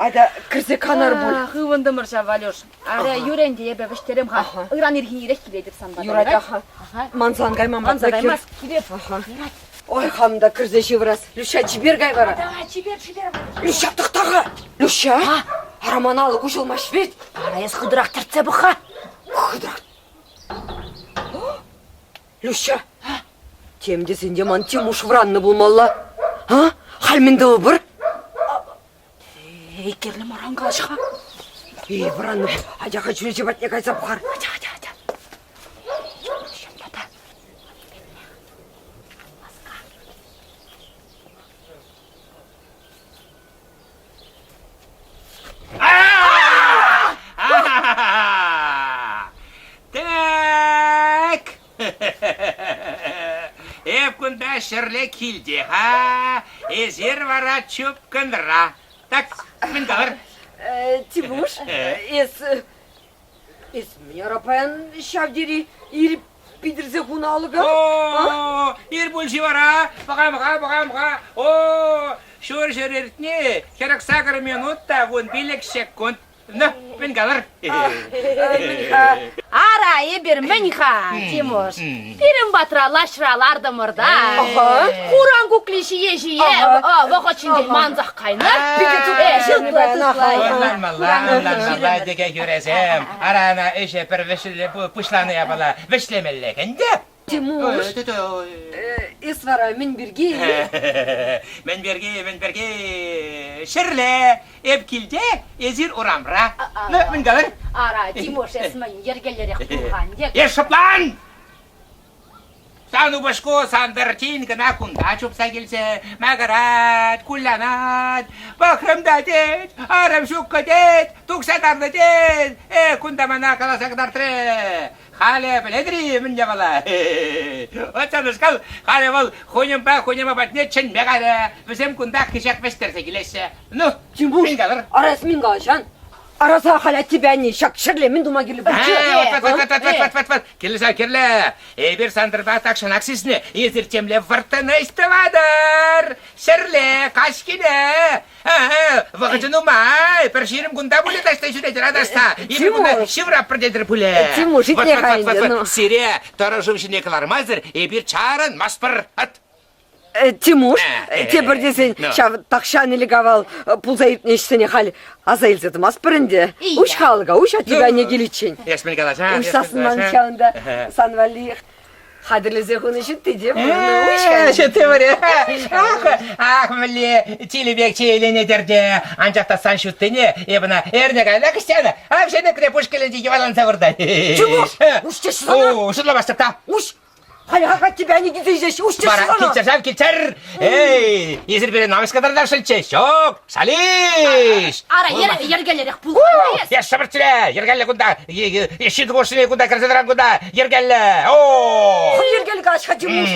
Айта кӗрсе канар пуль. Ах, ывӑнтӑмӑр ҫав, Валюш. Ара, юрӗ ӗнтӗ, эпӗ вӗҫтерем-ха. Ыран ирхине ирех килетӗп сан пата. Юрать, аха. Мансан кайман Манса каймас, килеп. Ой, хам та кӗрсе ҫывӑрас. Люҫҫа, чипер кай вара. Давай, чипер, чипер. Люҫҫа, тӑхта-ха. Люҫҫа, ара ман алӑк уҫӑлмасть вӗт. Ара, эс хытӑрах тӗртсе пӑх-ха. Хытӑрах. Люҫҫа, тем тесен те ман Тимуш вӑраннӑ пулмалла. А? Халь мӗн тӑвӑпӑр? Эй, кирлӗ мар ан калаҫ-ха. Эй, вӑраннӑ. Атя-ха чӳрече патне кайса пӑхар. Атя, атя, атя. Тата. Так. Эп кунта ҫӗрле килте-ха, эсир вара чупкӑнра. Так, мӗн калӑр? Тимуш, эс Эс мӗн ара паян ҫав тери ир питӗрсе хунӑ алӑка? О, ир пулчӗ вара, пӑхам-ха, пӑхам-ха. О, ҫур ҫӗр иртни 48 минут та 15 секунд. Ну, мӗн калӑр? Ара, эпир мӗн-ха, Тимуш? Пирӗн патра лаҫра лартӑмӑр та. Хуран кукли ҫие-ҫие вӑхӑт ҫинчен мансах кайнӑ. Ӑнланмалла, ӑнланмалла текен хӳресем. Ара, ӑна ӗҫе пӗр пуҫланӑ япала вӗҫлемеллех ӗнтӗ. Тимуш, эс вара мӗн пирки? Мӗн пирки, мӗн пирки? Ҫӗрле эп килте, эсир урамра. Ну, мӗн калӑр? Ара, Тимуш, эс мӗн йӗркеллӗрех пулхан тек. Эс шӑплан! Сан упӑшку Сантӑр тин кӑна кунта чупса килсе макӑрать, кулянать. Пӑхрӑм та тет, арӑм ҫуккӑ тет, тухса тарнӑ тет. Э, кунта мана каласа кӑтартрӗ. Халӗ пӗлетӗр-и мӗн япала? Вӑт ҫавнашкал халӗ вӑл хуньӑмпа хуняма патне чӗнме кайрӗ. Вӗсем кунта кӗҫех вӗҫтерсе килеҫҫӗ. Ну, Тимуш, мӗн калӑр? ара эс мӗн калаҫан? Араса халь аттепе анне ҫак ҫӗрле мӗн тума кирлӗ пулчӗ? Вӑт, вӑт, вӑт, вӑт, вӑт, вӑт, вӑт. Кирлӗ ҫав, кирлӗ. Эпир Сантӑрпа тахҫанах сиснӗ. Эсир темле вӑрттӑн ӗҫ тӑватӑр. Ҫӗрле, каҫхине. Вӑхӑчӗ нумай. Пӗр 20 кунта пулӗ таҫта ҫӳретӗр, аташса. Эпир кунта ҫывраппӑр тетӗр пулӗ. Тимуш, итле-ха ӗнтӗ. Сире тӑрӑ шыв ҫине кӑлармасӑр эпир чарӑнмастпӑр. Тимуш, тепӗр тесен, ҫав тахҫан ӗлӗк-авал пулса иртнӗ ӗҫсене халь аса илсе тӑмастпӑр ӗнтӗ. Уҫ халӑха, уҫ аттепе анне киличчен. Эс мӗн калаҫа? Уҫсассӑн ман ҫавӑнта сан валли хатӗрлесе хунӑ ҫутти те пулнӑ. Уҫ-ха. Ҫутти пур. Ах, ах, мӗнле тилӗ пек чееленетӗр те. Анчах та сан ҫуттине эп ӑна эрне каялла кӗҫтенӗ. Ав ҫенӗкре пуш кӗленчи йӑваланса выртать. Тимуш, уҫ теҫҫӗ сана. О, шутламастӑп та. Уҫ. Халь тебя не килсе уҫ Вара килчӗр ҫав, килчӗр! Эй, эсир пире намӑс кӑтартасшӑнччӗ. Ҫук, шалиш! Ара, йӗркеллӗрех пулсан эс. Шӑпӑрччӗ, йӗркеллӗ кунта. Ҫын хушшине кунта кӗрсе тӑран кунта. Йӗркеллӗ. О! Хӑй йӗркеллӗ калаҫ-ха, Тимуш.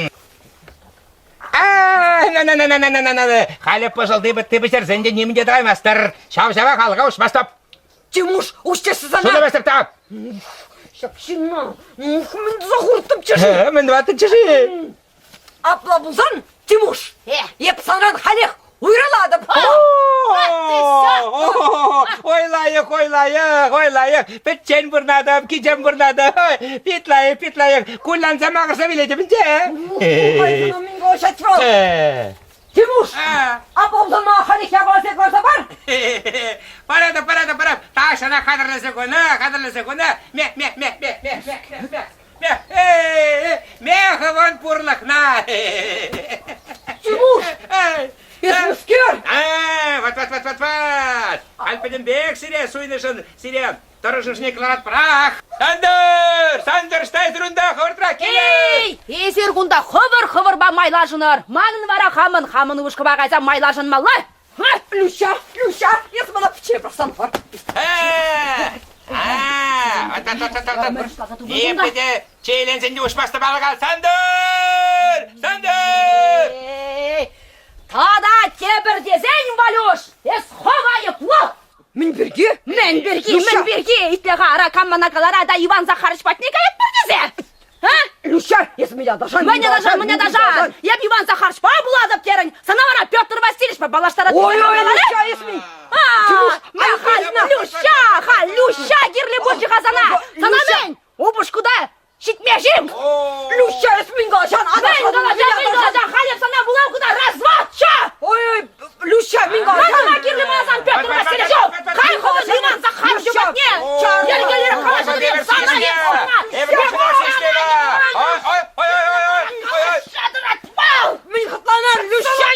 На-на-на-на-на-на-на-на. Халӗ пӑшӑлти пӗтти пӗҫерсен те нимӗн те тӑваймастӑр. Ҫав-ҫавах алӑка уҫмастӑп. Тимуш, уҫ теҫҫӗ сана! Шутламастӑп та. Ҫак ҫынна мӗн туса хуртӑмччӗ-ши? Мӗн тӑваттӑнччӗ-ши? Апла пулсан, Тимуш, эп санран халех уйрӑлатӑп. Ой лайӑх, ой лайӑх, ой лайӑх. Пӗччен пурнатӑп, кичем пурнатӑп. Пит лайӑх, пит лайӑх. Кулянса макӑрса вилетӗп ӗнтӗ. Ой, мӗн калаҫать вӑл? Тимуш, апла пулсан мана халех япаласем кӑларса пар. Паратӑп, паратӑп, паратӑп. Ташӑна хатӗрлесе хунӑ, хатӗрлесе хунӑ. Ме, ме, ме, ме, ме, ме, ме, ме. Ме, ме хӑвӑн пурлӑхна. Тимуш, эс мӗскер? Ват, ват, ват, ват, ват. Халь пӗтӗмпех сире суйнӑшӑн сире тӑрӑшӑшне кӑларатпӑрах. Сантӑр! Сантӑр, ӑҫта унта хӑвӑртрах килӗр! Эй, эсир кунта хӑвӑр-хӑвӑрпа майлашӑнӑр. Манӑн вара хамӑн хамӑн упӑшкапа кайса майлашӑнмалла. Люся, Люся, эс мана пӗччен пӑрахсан хӑвар. Ниепле те чееленсен те уҫмастӑп алӑка. Сантӑр! Сантӑр! Тата тепӗр тесен, Валюш, эс хӑв айӑплӑ! Мӗн пирки? Мӗн пирки, мӗн пирки? Итле-ха, ара, кам мана калара та Иван Захарыч патне каятпӑр тесе? А? Люся, эс меня даже Мӗн аташан, мӗн аташан? Эп Иван Захарычпа пулатӑп терӗн. Сана вара Петр Васильевичпа паллаштарать. Ой, ой, Люся, эс мен. А, Люся, ха, Люся кирлӗ пулчӗ-ха сана. Сана мӗн? Упӑшку та ҫитмешим. Люся, эс мӗн калаҫан? Мӗн калаҫан, мӗн калаҫан? Халь эп сана вулав кӑна разводча! Ой, ой, Люся, мӗн калаҫан? Мана кирлӗ мана Петр Васильевич! Кай хӑвӑн Иван Захарович патне! Йӗркеллӗрех калаҫатӑп эп сана, эп сана! Мӗн хӑтланар, Люся?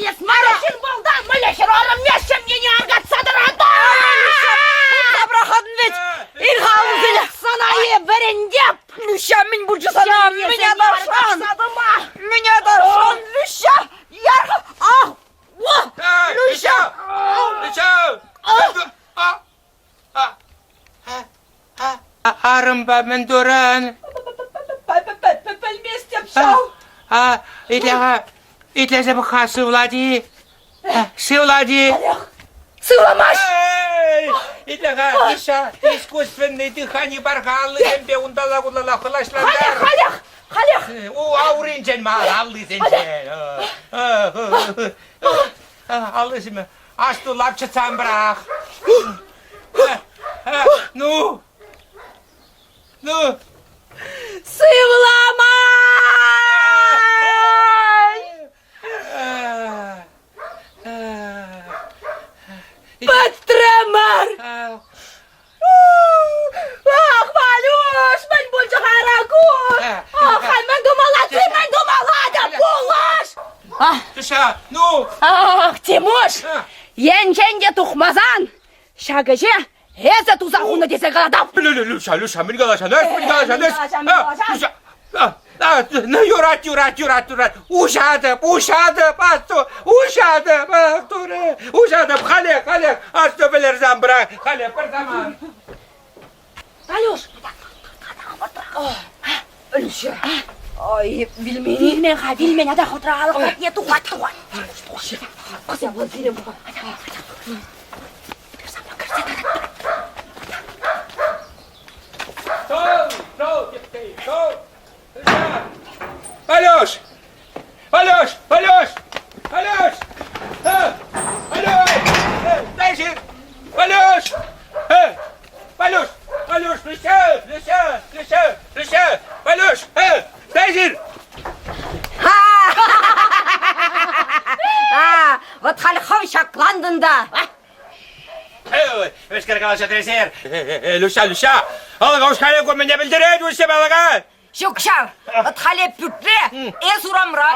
Эс мара ҫын пултан, мӗнле хӗрарӑм ҫемьене аркатса тӑратӑн? Пӑрахатӑн вӗт! Ир-халӑхсене Сана е вӗрентеп! Люся, мӗн пулчӗ сана? Мӗн аташан? Мӗн аташан, Люся? Яр! Ах! Люся! Люся! Арӑмпа мӗн туран? Пӗлместӗп ҫав. А, итле-ха, итлесе пӑх-ха, сывлать-и? Сывлать-и? Сывламасть! Итле-ха, Миша, искусственный дыхание пар-ха аллисемпе унталла-кунталла хӑлаҫлантар. Халех, халех, халех! У, ауринчен мар, аллисенчен. Аллисеме асту лапчӑтсан пӑрах. Ну, ну. Сывламай! Пӗтрӗмӗр! Ах, Валюш, мӗн пулчӗ-ха ку? Ах, мӗн тумалла, ты мӗн тумалла та пулӑш! Туша, ну! Ах, Тимуш, енчен те тухмасан, ҫак ӗҫе эсӗ туса хунӑ тесе калатӑп. Люша, Люша, мӗн калаҫан, эс, мӗн калаҫан, эс? Люша, ну юрать, юрать, юрать, юрать. Уҫатӑп, уҫатӑп, асту, уҫатӑп, ах, турӑ, уҫатӑп, халех, халех, асту пӗлерсем пыра, халех, пӗр самант. Алюш! Люся, ай, вилмен. Вилмен-ха, вилмен, ата хутра алӑк патне тухать, тухать. Кӑсем, вилем. Шел, шел, шел. Алеш! Алеш! Алеш! Алеш! Алеш! Дальше! Алеш! Алеш! Алеш, Люся! Люся! Люся! Люся! Алеш! Дальше! А, вот халь хӑв ҫаклантӑн та. Вӗҫкер калаҫать эсир. Люся, Люся, алӑка уҫкале ку мӗне пӗлтерет уҫса алӑка? Ҫук ҫав, вӑт халӗ пӳртре, эс урамра,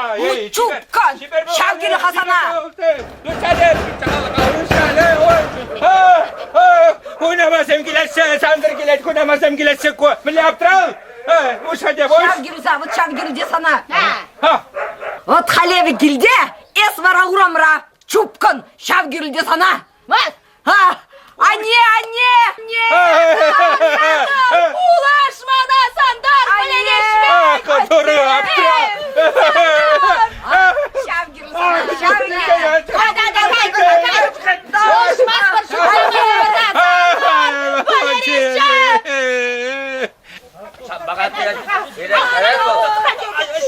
чупкӑн, ҫав килӗ-ха сана. Хунямасем килеҫҫӗ, Сантӑр килет, хунямасем килеҫҫӗ ку. Мӗнле аптрал? Уҫа те, Ҫав килсе, вот ҫав килте сана. Вот халеве килте, эс вара урамра, чупкӑн, ҫав килте сана. Вот. А, анне, анне! Анне! Пулаш мана, Сандар, Ах, который аптрал! Ҫав килте сана, ҫав килте.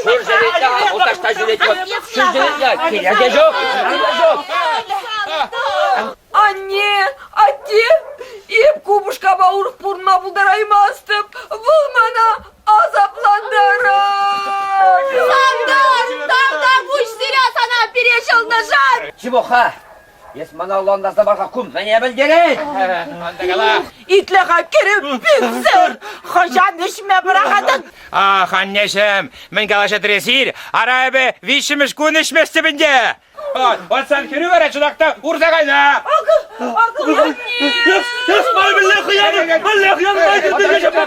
Ҫур ҫӗрет те уташта ҫӳрет вӑл. Ҫур ҫӗрет те киле те ҫук, киле ҫук. Анне, атте, эп купӑшкапа урӑх пурӑнма пултараймастӑп. Вӑл мана асаплантарать. Сандар, тавтапуҫ сире сана пире ҫӑлнӑшӑн. Чимоха, Эс мана ӑнлантарса пар-ха, кум, мӗне пӗлтерет? Анда кала. Итле-ха, кӗрӳ, пӳсӗр! Хӑҫан ӗҫме пӑрахатӑн? Ах, аннеҫӗм, мӗн калаҫатӑр эсир? Ара эпӗ виҫҫӗмӗш кун ӗҫместӗп ӗнтӗ. Вот сан хӗрӳ вара чӑнах та урса кайнӑ. Акӑ, акӑ, Эс ман мӗнле хӑятӑн? Мӗнле хӑятӑн? Мӗнле хӑятӑн?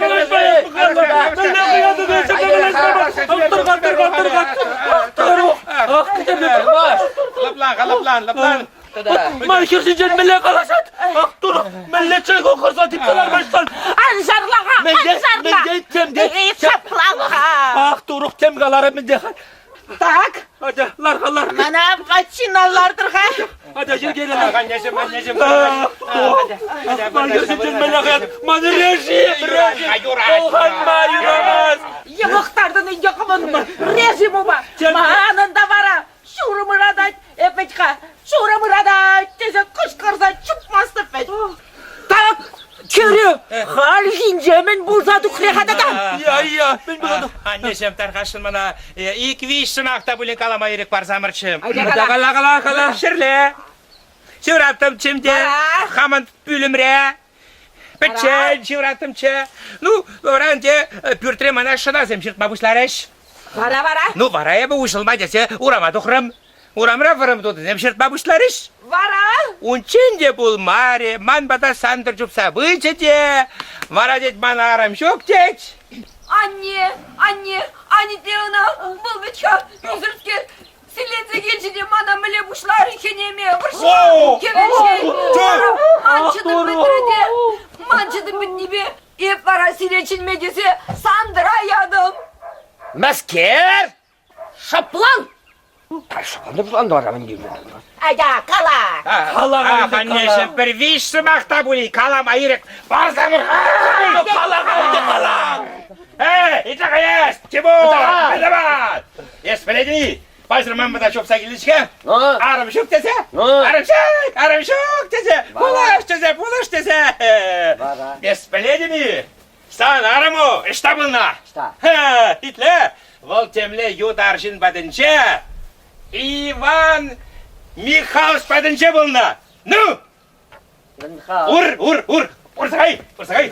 Тӑрка, тӑрка, тӑрка. Тӑрух. Ах, кӗтӗрне тӑрмаш. Лӑплан, лӑплан, лӑплан. Ман хӗр ҫинчен мӗнле калаҫать? Ах, турӑ, мӗнле чӗлхе хӑрса типсе лармасть-сан? Ан шарла-ха, ан Мӗнле, шарла. мӗнле, тем те. Эй, шаплан-ха. Ах, турӑх, тем каларӑм ӗнтӗ. Так. Атя, лар-ха, лар. Мана ваччина лартӑр-ха. Атя, йӗркеле лар. Аннесем, аннесем. Ах, турӑх. Ах, ман хӗр ҫинчен мӗнле хӑят? Ман режим, режим. Пӑлханма юрамасть. Йӑлӑхтартӑн ӗнтӗ хӑвӑн режимупа. Манӑн та вара ҫурӑм ыратать. Эп вӗт-ха ҫурӑм ыратать тесе кӑшкӑрса чупмастӑп вӗт. Так, чӗрӗ, хальхинче мӗн пулса тухрӗ-ха тата? Я-я, мӗн пулса тухрӗ? Аннесем тархасшӑн мана ик-виҫ сӑмах та пулин калама ирӗк парсамӑрччӗ. Кала, кала, кала. Ҫӗрле. Ҫывраттӑмччӗ те хамӑн пӳлӗмре. Пӗччен ҫывраттӑмччӗ. Ну, вара ӗнтӗ пӳртре мана шӑнасем ҫыртма пуҫларӗҫ. Вара, вара? Ну, вара эпӗ уҫӑлма тесе урама тухрӑм. Урамра вӑрӑм тутӑсем ҫыртма пуҫларӗҫ. Вара? Унччен те пулмарӗ, ман пата Сантӑр чупса пычӗ те, вара тет ман арӑм ҫук тет. Анне, анне, ан итле ӑна, вӑл вӗт-ха ӳсӗрскер, силленсе килчӗ те мана мӗнле пуҫларӗ хӗнеме, вӑрҫма, кӗвӗҫе. Ман чӑтӑм пӗтрӗ те, ман чӑтӑм пӗтнипе эп вара сире чӗнме тесе Сантӑра ятӑм. Мӗскер? Шӑплан! Шӑплан вара мӗн кирлӗ? Айда, кала! Кала, Ах, аннеҫӗм, пӗр виҫ сӑмах та пулин калама ирӗк парсамӑр. Кала, кала, кала! Эй, итле-ха эс, Тимур! Айдамат! Эс пӗлетӗн-и, паҫӑр ман пата чупса килнӗ-ҫке? Арӑм ҫук тесе? Арӑм ҫук, арӑм ҫук тесе, пулӑш тесе, пулӑш тесе. Эс пӗлетӗн-и, Сан арӑму ӑҫта пулнӑ? Ӑҫта? Итле, вӑл темле ют арҫын патӗнче Иван Михайлович патӗнче пулнӑ. Ну! Ур, ур, ур! Урса кай, урса кай!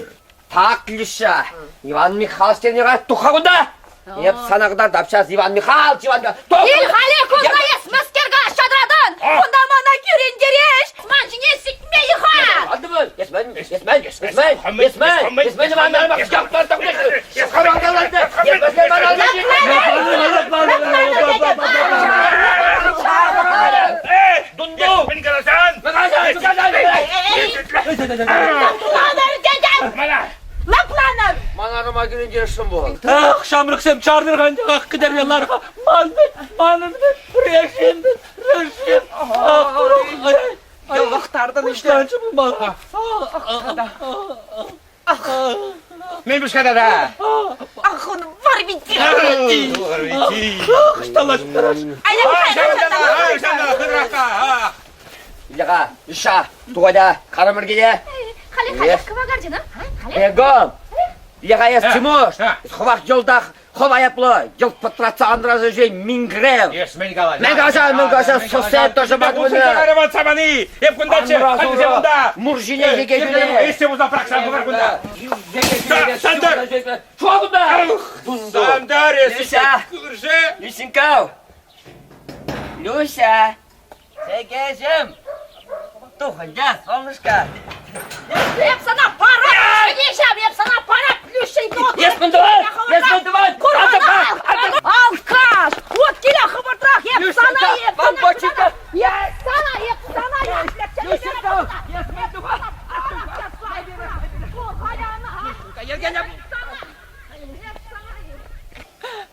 Так, Люся, Иван Михайлович тенӗ туха кунта! Эп сана кӑтартап сейчас Иван Михайлович, Иван Михайлович. Ил хале кунта эс мӗскер шатратӑн? Кунта мана кӳрентереҫ, ман ҫине сикме-и-ха? Есмен, есмен, есмен, есмен, есмен, Дунду! Мӗн каласан? Лапланӑр, тетӗп! Лапланӑр! Ман арӑма кӳрентересшӗн пул. Ах, ҫамрӑксем чарнӑр-ха ӗнтӗ, ах, кӗтерне лар-ха. Ман вӗт, манӑн вӗт, режим вӗт, режим. Ах, Йӑлӑхтартӑн ӗнтӗ. Пуҫланчӗ пулмалла. Мӗн пуҫка тата? Ах, он варвити! Ах, ӑшталаштараш. Иляха, Иша, тухатя, карӑмӑр киле. Халех, халех, кӑвакарчӑн, а? Халех. Бегом! Иляха, эс Тимуш, хӑвах йӑлтах хӑв айӑплӑ, йӑлт пӑтратса анраса ҫӳрен мингрев. Эс мӗн калаҫ? Мӗн калаҫа, мӗн калаҫа, сосед тӑшӑма кунта. Самани, эп кунтаччӗ, халӗ кунта. Мур ҫине йӗке ҫӳре. Эссе пулса пӑрахсан хӑвар кунта. Сантӑр! Чуа кунта! Сантӑр, эс Люся! кӳршӗ! Люсенька! Люся! Чӗкеҫӗм! Тухӑнча, солнышко! Эп сана пара ҫав, эп сана пара плющен Эс мӗн тӑван? Эс мӗн тӑван? Алкаш! Вот киле хӑвӑртрах, эп сана, эп Ман сана, бочинка! эп сана, эп сана, Люсенька! Эс мӗн тӑван?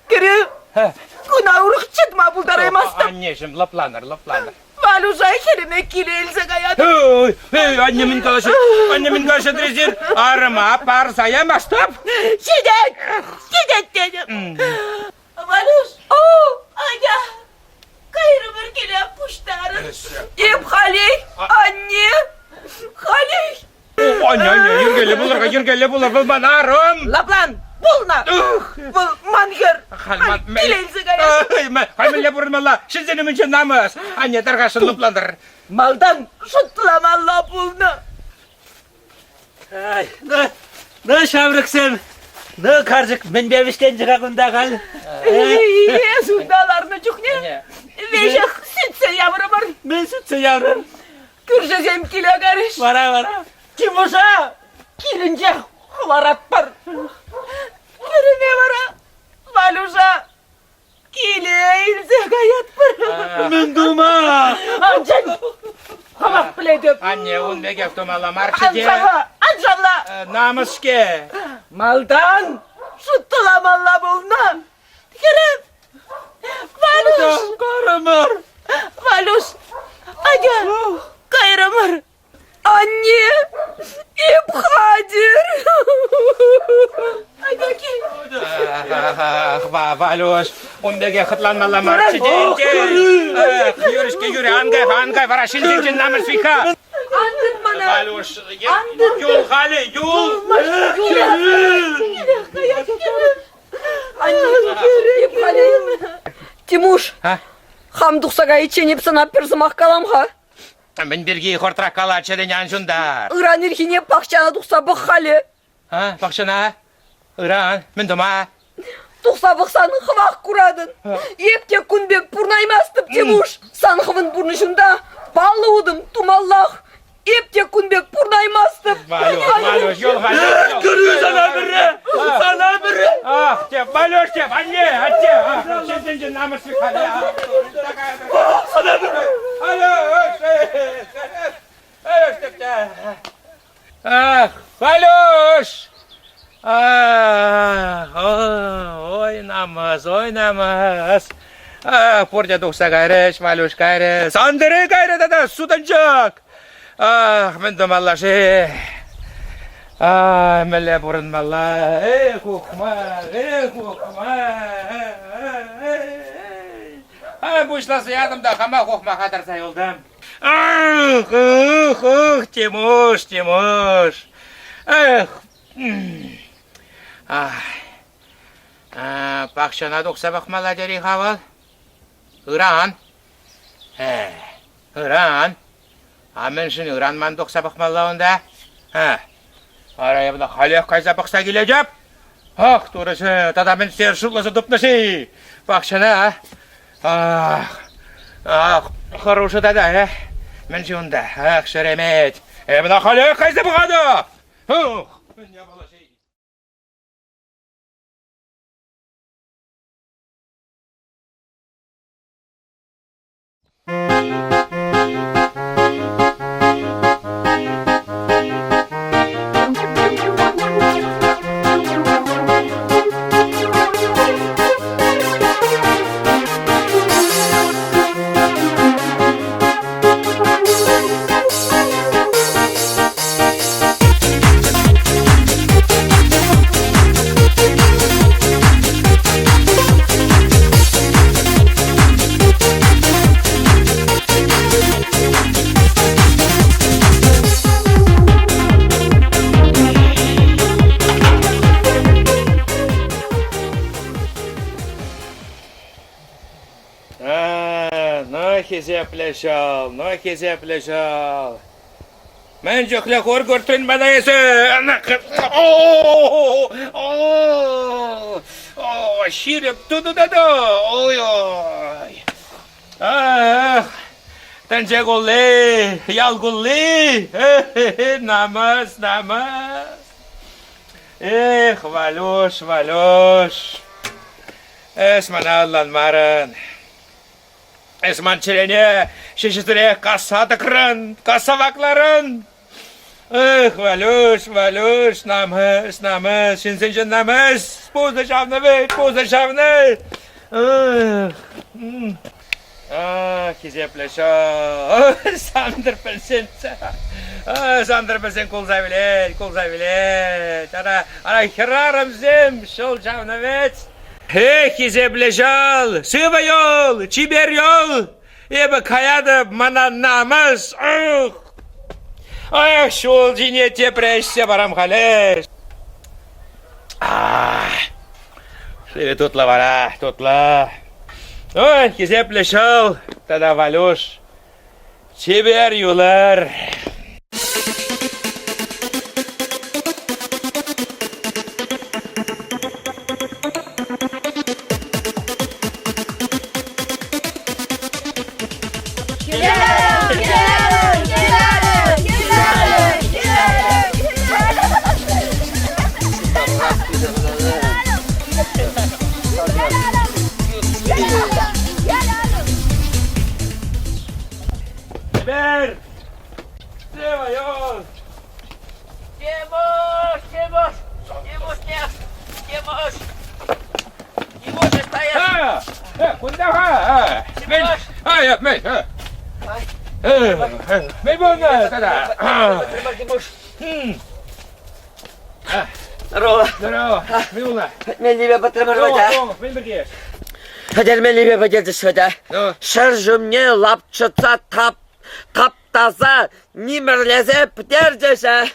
Кӗрӳ, куна урӑх чӑтма пултараймастӑп. Аннеҫӗм, лӑпланӑр, лӑпланӑр. Валюша хӗрӗме киле илсе каятӑп. Эй, эй, анне мӗн калаҫать? Анне мӗн калаҫать эсир? Арӑма парса ямастӑп. Ҫитет! Ҫитет тетӗп. Валюш, атя, кайрӑмӑр киле пуҫтарӑн. Эп халех, анне, халех. Анне, анне, йӗркеллӗ пулӑр-ха, йӗркеллӗ пулӑр, вӑл ман арӑм. Лаплан, пулнӑ. Вӑл ман хӗр. Халь Киле илсе каяс. Халь мӗнле пурӑнмалла? Ҫынсен умӗнче намӑс. Анне, тархасшӑн лӑплантӑр. Малтан шутламалла пулнӑ. Ай, ну, ну, ҫамрӑксем, ну, карчӑк, мӗнпе вӗҫленчӗ-ха кунта халь? Эс унта ларнӑ чухне веҫех сӳтсе яврӑмӑр. Сӳтсе ярӑр. Кӳршӗсем киле кайрӗҫ. Вара, вара. Тимуша килӗнче хӑваратпӑр. Кӗрӗме вара Валюша киле илсе каятпӑр. Мӗн тума? Анчах хӑвах пӗлетӗп. Анне, ун пекех тумалла марччӗ те. Ан шавла, ан шавла. Намӑс-ҫке. Малтан шутлӑламалла пулнӑ. Хӗрӗм, Валюш! Карӑмӑр! Валюш, атя, кайрӑмӑр. Анне, эп хатӗр. Атя кил. Ах, Валюш, ун пекех хӑтланмалла марччӗ те. Юрӗ-ҫке, юрӗ, ан кай, ан кай, вара ҫынсенчен намӑс вика. Ан тыт мана. Валюш, юл халӗ, юл. Тимуш, хам тухса кайиччен эп сана пӗр сӑмах калам-ха. Мӗн пирки хӑртрак кала, чӗрене ан ҫунтар. Ыран ирхине пахчана тухса пӑх халӗ. А, пахчана? Ыран? Мӗн тума? Тухса пӑхсан хӑвах куратӑн. Эп те кун пек пурнаймастӑп, Тимуш. Сан хӑвӑн пурнӑҫунта паллӑ утӑм тумаллах. Эп те кун пек пурнаймастӑп. Валюш, Валюш, юл халь. Кӗрӳ сана пӗрре! Сана пӗрре! Ах, те, Валюш, те, анне, атте, ах, ҫынсенчен намӑс халь. Сана пӗрре! Алюш, Алюш, те, Ах, Валюш! Ах, ой, намӑс, ой, намӑс. Ах, пурте тухса кайрӗҫ, Валюш кайрӗ. Сантӑрӗ кайрӗ тата, сутӑнчӑк! Ах, мӗн тумалла-ши? Ах, мӗнле пурӑнмалла? Эх, ухмах, эх, ухмах! Ай, пуҫласа ятӑм та хамах ухмаха тӑрса юлтӑм. Ах, ых, ых, Тимуш, Тимуш. Эх, ах. Пахчана тухса пӑхмалла тери-ха вӑл. Ыран. Э, ыран. А мӗншӗн ыран ман тухса пӑхмалла унта? А, ара эпӗ халех кайса пӑхса килетӗп. Ах, турӑҫӑ, тата мӗншер шутласа тупнӑ-ши пахчана? Ах, ах, хӑрушӑ тата, э? Мӗн-ши унта? Ах, шеремет! Эпӗ халех кайса пӑхатӑп! Ух, мӗн япала-ши? Ну, хисеплӗ ҫул, ну, хисеплӗ ҫул. Мӗн чухлӗ хур куртрӑн мана эсӗ? О, ҫирӗп ту-ту-ту-ту! Ой-ой! Ах, тӗнче кулли, ял кулли! Намӑс, намӑс! Эх, Валюш, Валюш! Эс мана ӑнланмарӑн. Эс ман чӗрене ҫӗҫӗсӗрех касса тӑкрӑн, касса вакларӑн. Эх, Валюш, Валюш, намӑс, намӑс, ҫынсенчен намӑс, пусӑ чавнӑ вӗт, пусӑ чавнӑ. Эх, ах, хисеплӗ ҫав, Сантӑр пӗлсен, Сантӑр пӗлсен кулса вилет, кулса вилет. Ара, ара хӗрарӑмсем ҫӑл чавнӑ вӗт. Эх, хисеплӗ ҫӑл, сывӑ юл, чипер юл! Эпӗ каятӑп, мана намӑс! Ах! Ах, ҫул ҫине тепре ӗҫсе парам халӗ. Шывӗ тутлӑ вара, тутлӑ. Ой, хисеплӗ ҫӑл тата Валюш. Чипер юлӑр. Киле! Тимош! Тимош, ӑҫта эс? А, э, кунта-ха! Мӗн? А, я, мӗн? Мӗн пулнӑ тата? Тимош. Здорово. Здорово. Мӗн пулнӑ? Пӗтмеллипе пӗтрӗмӗр вӗт, а? Мӗн пирки? Пӗтермеллипе пӗтерчӗҫ вӗт, а? Ҫӗр ҫумне лапчӑтса тап тап-таса нимӗрлесе пӗтерчӗҫ, а?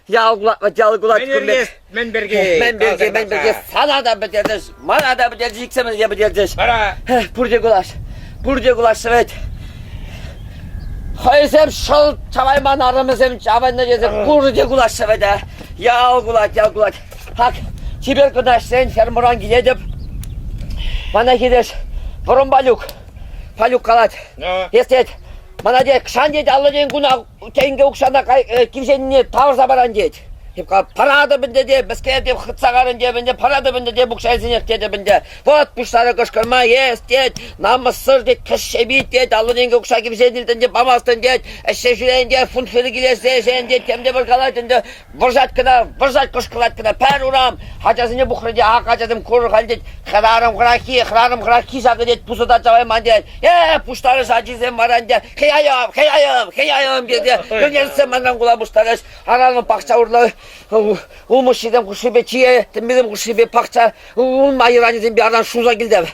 Ял кулать, ял кулать кун пек. Мӗн пирки? Мӗн пирки, мӗн пирки? Сана та пӗтерчӗҫ, мана та пӗтерчӗҫ, иксӗмӗр те пӗтерчӗҫ. Вара? Пурте кулаҫ, пурте кулаҫҫӗ вӗт. Хӑйсем шӑл чавайман арӑмӗсем чавайнӑ тесе пурте кулаҫҫӗ вӗт, а. Ял кулать, ял кулать. Ак, чипер кӑна ӗҫсен фермӑран килетӗп. Мана хирӗҫ Вӑрӑм Палюк. Палюк калать. Эс тет, мана тет, кшан тет, 50 тен куна тенкӗ укҫана кивҫенне тавӑрса паран тет. Эп паратӑп ӗнтӗ те, мӗскер те хытса карӑн те, ӗнтӗ паратӑп ӗнтӗ те укҫа илсенех тетӗп ӗнтӗ. Вӑт пуҫларӗ кӑшкӑрма, эс тет, намӑссӑр тет, кӗҫҫепи тет, 50 тенкӗ укҫа кивҫен илтӗн те памастӑн тет, ӗҫсе ҫӳрен те, фунт хырӗ килессе ӗҫен тет, тем те пӗр калать ӗнтӗ. Вӑрҫать кӑна, вӑрҫать, кӑшкӑрать кӑна, пӗр урам ачасене пухрӗ те, ак ачасем курӑр халь тет, хӗрарӑм хӑраххи, хӗрарӑм хӑраххи ҫакӑ тет, пусӑ та чавайман тет. Э, пуҫтарӗҫ ачисем вара ӗнтӗ, хей айӑм, хей айӑм, хей айӑм тесе, ӳнерсем манран кула пуҫтарӗҫ. Аран пахча урлӑ улмуҫҫисем хушшипе, чие тӗммисем хушшипе пахча улма йӑранӗсемпе аран шуса килтӗм.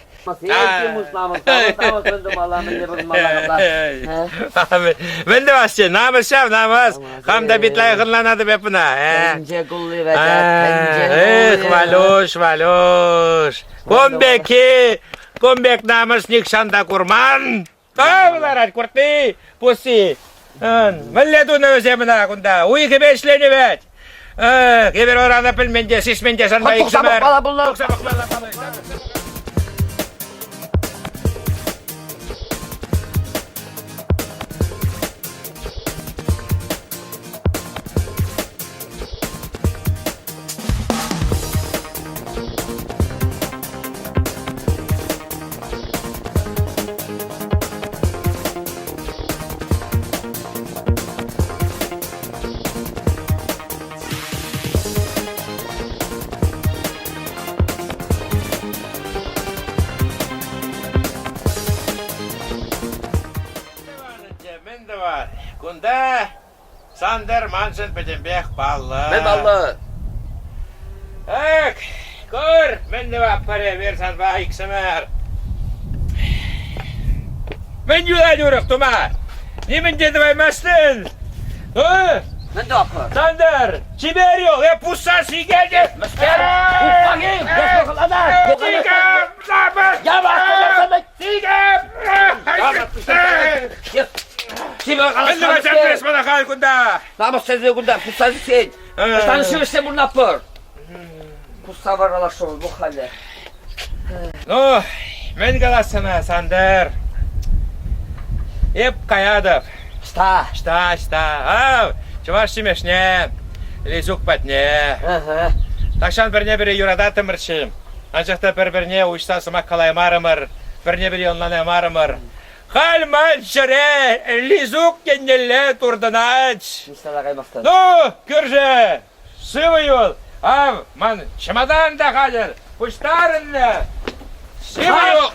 Мӗн тӑвас-ши? Намӑс ҫав, намӑс. Хам та пит лайӑх ӑнланатӑп эп ӑна. Тӗнче кулли вӗт, тӗнче кулли. Эх, Валюш, Валюш. Кун пекки, кун пек намӑс нихҫан та курман. Тав ларать куртни, пусси. Мӗнле тунӑ вӗсем ӑна кунта? Уйӑхӗпе ӗҫленӗ вӗт. Эх, эпир ӑрана пӗлмен те, сисмен те санпа иксӗмӗр. Тухса пӑхмалла пулнӑ. Мӗн тӑван? Кунта Сантӑр маншӑн пӗтӗмпех паллӑ. Мӗн паллӑ? Ак, кур, мӗн тӑватпӑр эпир санпа иксӗмӗр. Мӗн юлать урӑх тума? Нимӗн те тӑваймастӑн. Мӗн тӑватпӑр? Сантӑр, чипер юл, эп пусса сикетӗп. Мӗскер? Упаки, хӑланать. Сикем, Сикем! Мӗн тӑвать мана халь кунта? Намӑс тесе кунта пусса сиксен. Ӑҫтан шывӗҫсе пурӑнатпӑр? Пусса варалашрӑм пух халӗ. Ну, мӗн калас сана, Сантӑр? Эп каятӑп. Ӑҫта? Ӑҫта, ӑҫта? Ав, чӑваш ҫимӗҫне, Лисук патне. Тахҫан пӗрне-пӗри юрататтӑмӑрччӗ. Анчах та пӗр-пӗрне уҫса сӑмах калаймарӑмӑр, пӗрне-пӗри ӑнланаймарӑмӑр. Халь ман чӗре Лисук еннелле туртӑнать. Ниҫта каймастӑн. Ну, кӳршӗ, сывӑ юл. Ав, ман чемодан та хатӗр, пуҫтарӑннӑ. Сывӑ юл.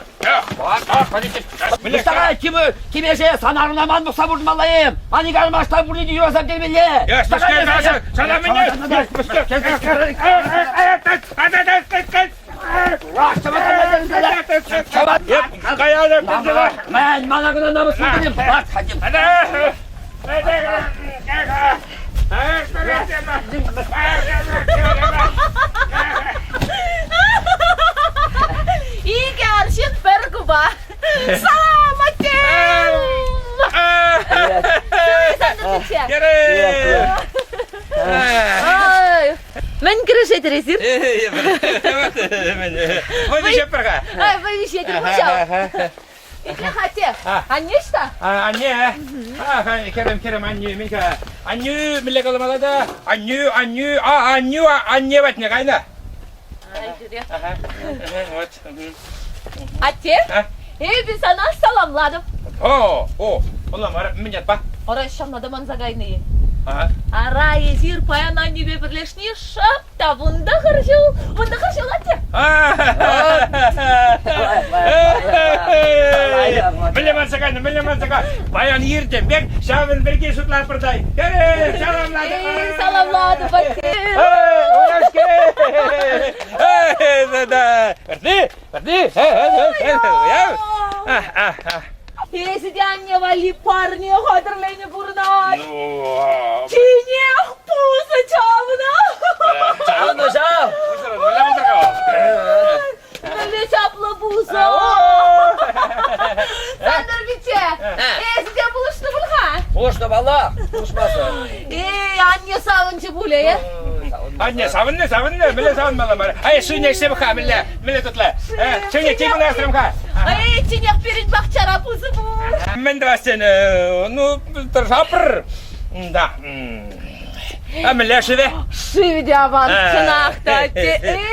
Пуҫтарай, кимеше, сан арӑмна ман пӑхса пурӑнмалла-им? Ман ик арӑма ӑҫтан пурне те юраса пӗтермелле? Сана мӗне? Мэн, мана кӑна намӑс пултӑним. Ларт, хатим. Икӗ арҫын пӗр купа. Салам, атте! Мӗн кӗрешетӗр эсир? Вӑй виҫетпӗр-ха. Вӑй виҫетӗр пуҫ Итле-ха, атте, анне ӑҫта? Анне, хӗрӗм, хӗрӗм, аннӳ, мӗн-ха? Аннӳ, мӗнле каламалла та? Аннӳ, аннӳ, а, аннӳ, анне патне кайнӑ. Вот. Атте, эпӗ сана саламлатӑп. О, о, ӑнланмарӑм, мӗн ятпа? Ара, ҫавна та манса кайнӑ-и? Ара, эсир паян аннӳпе пӗрлешни шӑп та 19 ҫул, 19 ҫул атте. Мӗнле манса кайнӑ, мӗнле манса кайнӑ. Паян иртӗм пек ҫавӑн пирки шутлатпӑр та. Саламлатӑп. Саламлатӑп, атте. Вӗрти, вӗрти. Эсӗ те анне валли парне хатӗрленӗ пурӑнать. Тинех пусӑ чавнӑ. Чавнӑ ҫав. Мӗнле чаплӑ пусӑ. Сантӑр пичче, эсӗ те пулӑшнӑ пуль-ха? Пулӑшнӑ паллах, пулӑшмасӑр. Эй, анне савӑнчӗ пулӗ, э? Анне, савӑннӑ, савӑннӑ, мӗнле савӑнмалла мар. Ай, шывне ӗҫсем-ха, мӗнле, мӗнле тутлӑ. Шывне тин кӑна ӗҫрӗм-ха. Эй, тинех пирӗн пахчара пусӑ пур. Мӗн тӑвас тенӗ? Ну, тӑршапӑр. Да. А мӗнле шывӗ? Шывӗ те аван, чӑнах та.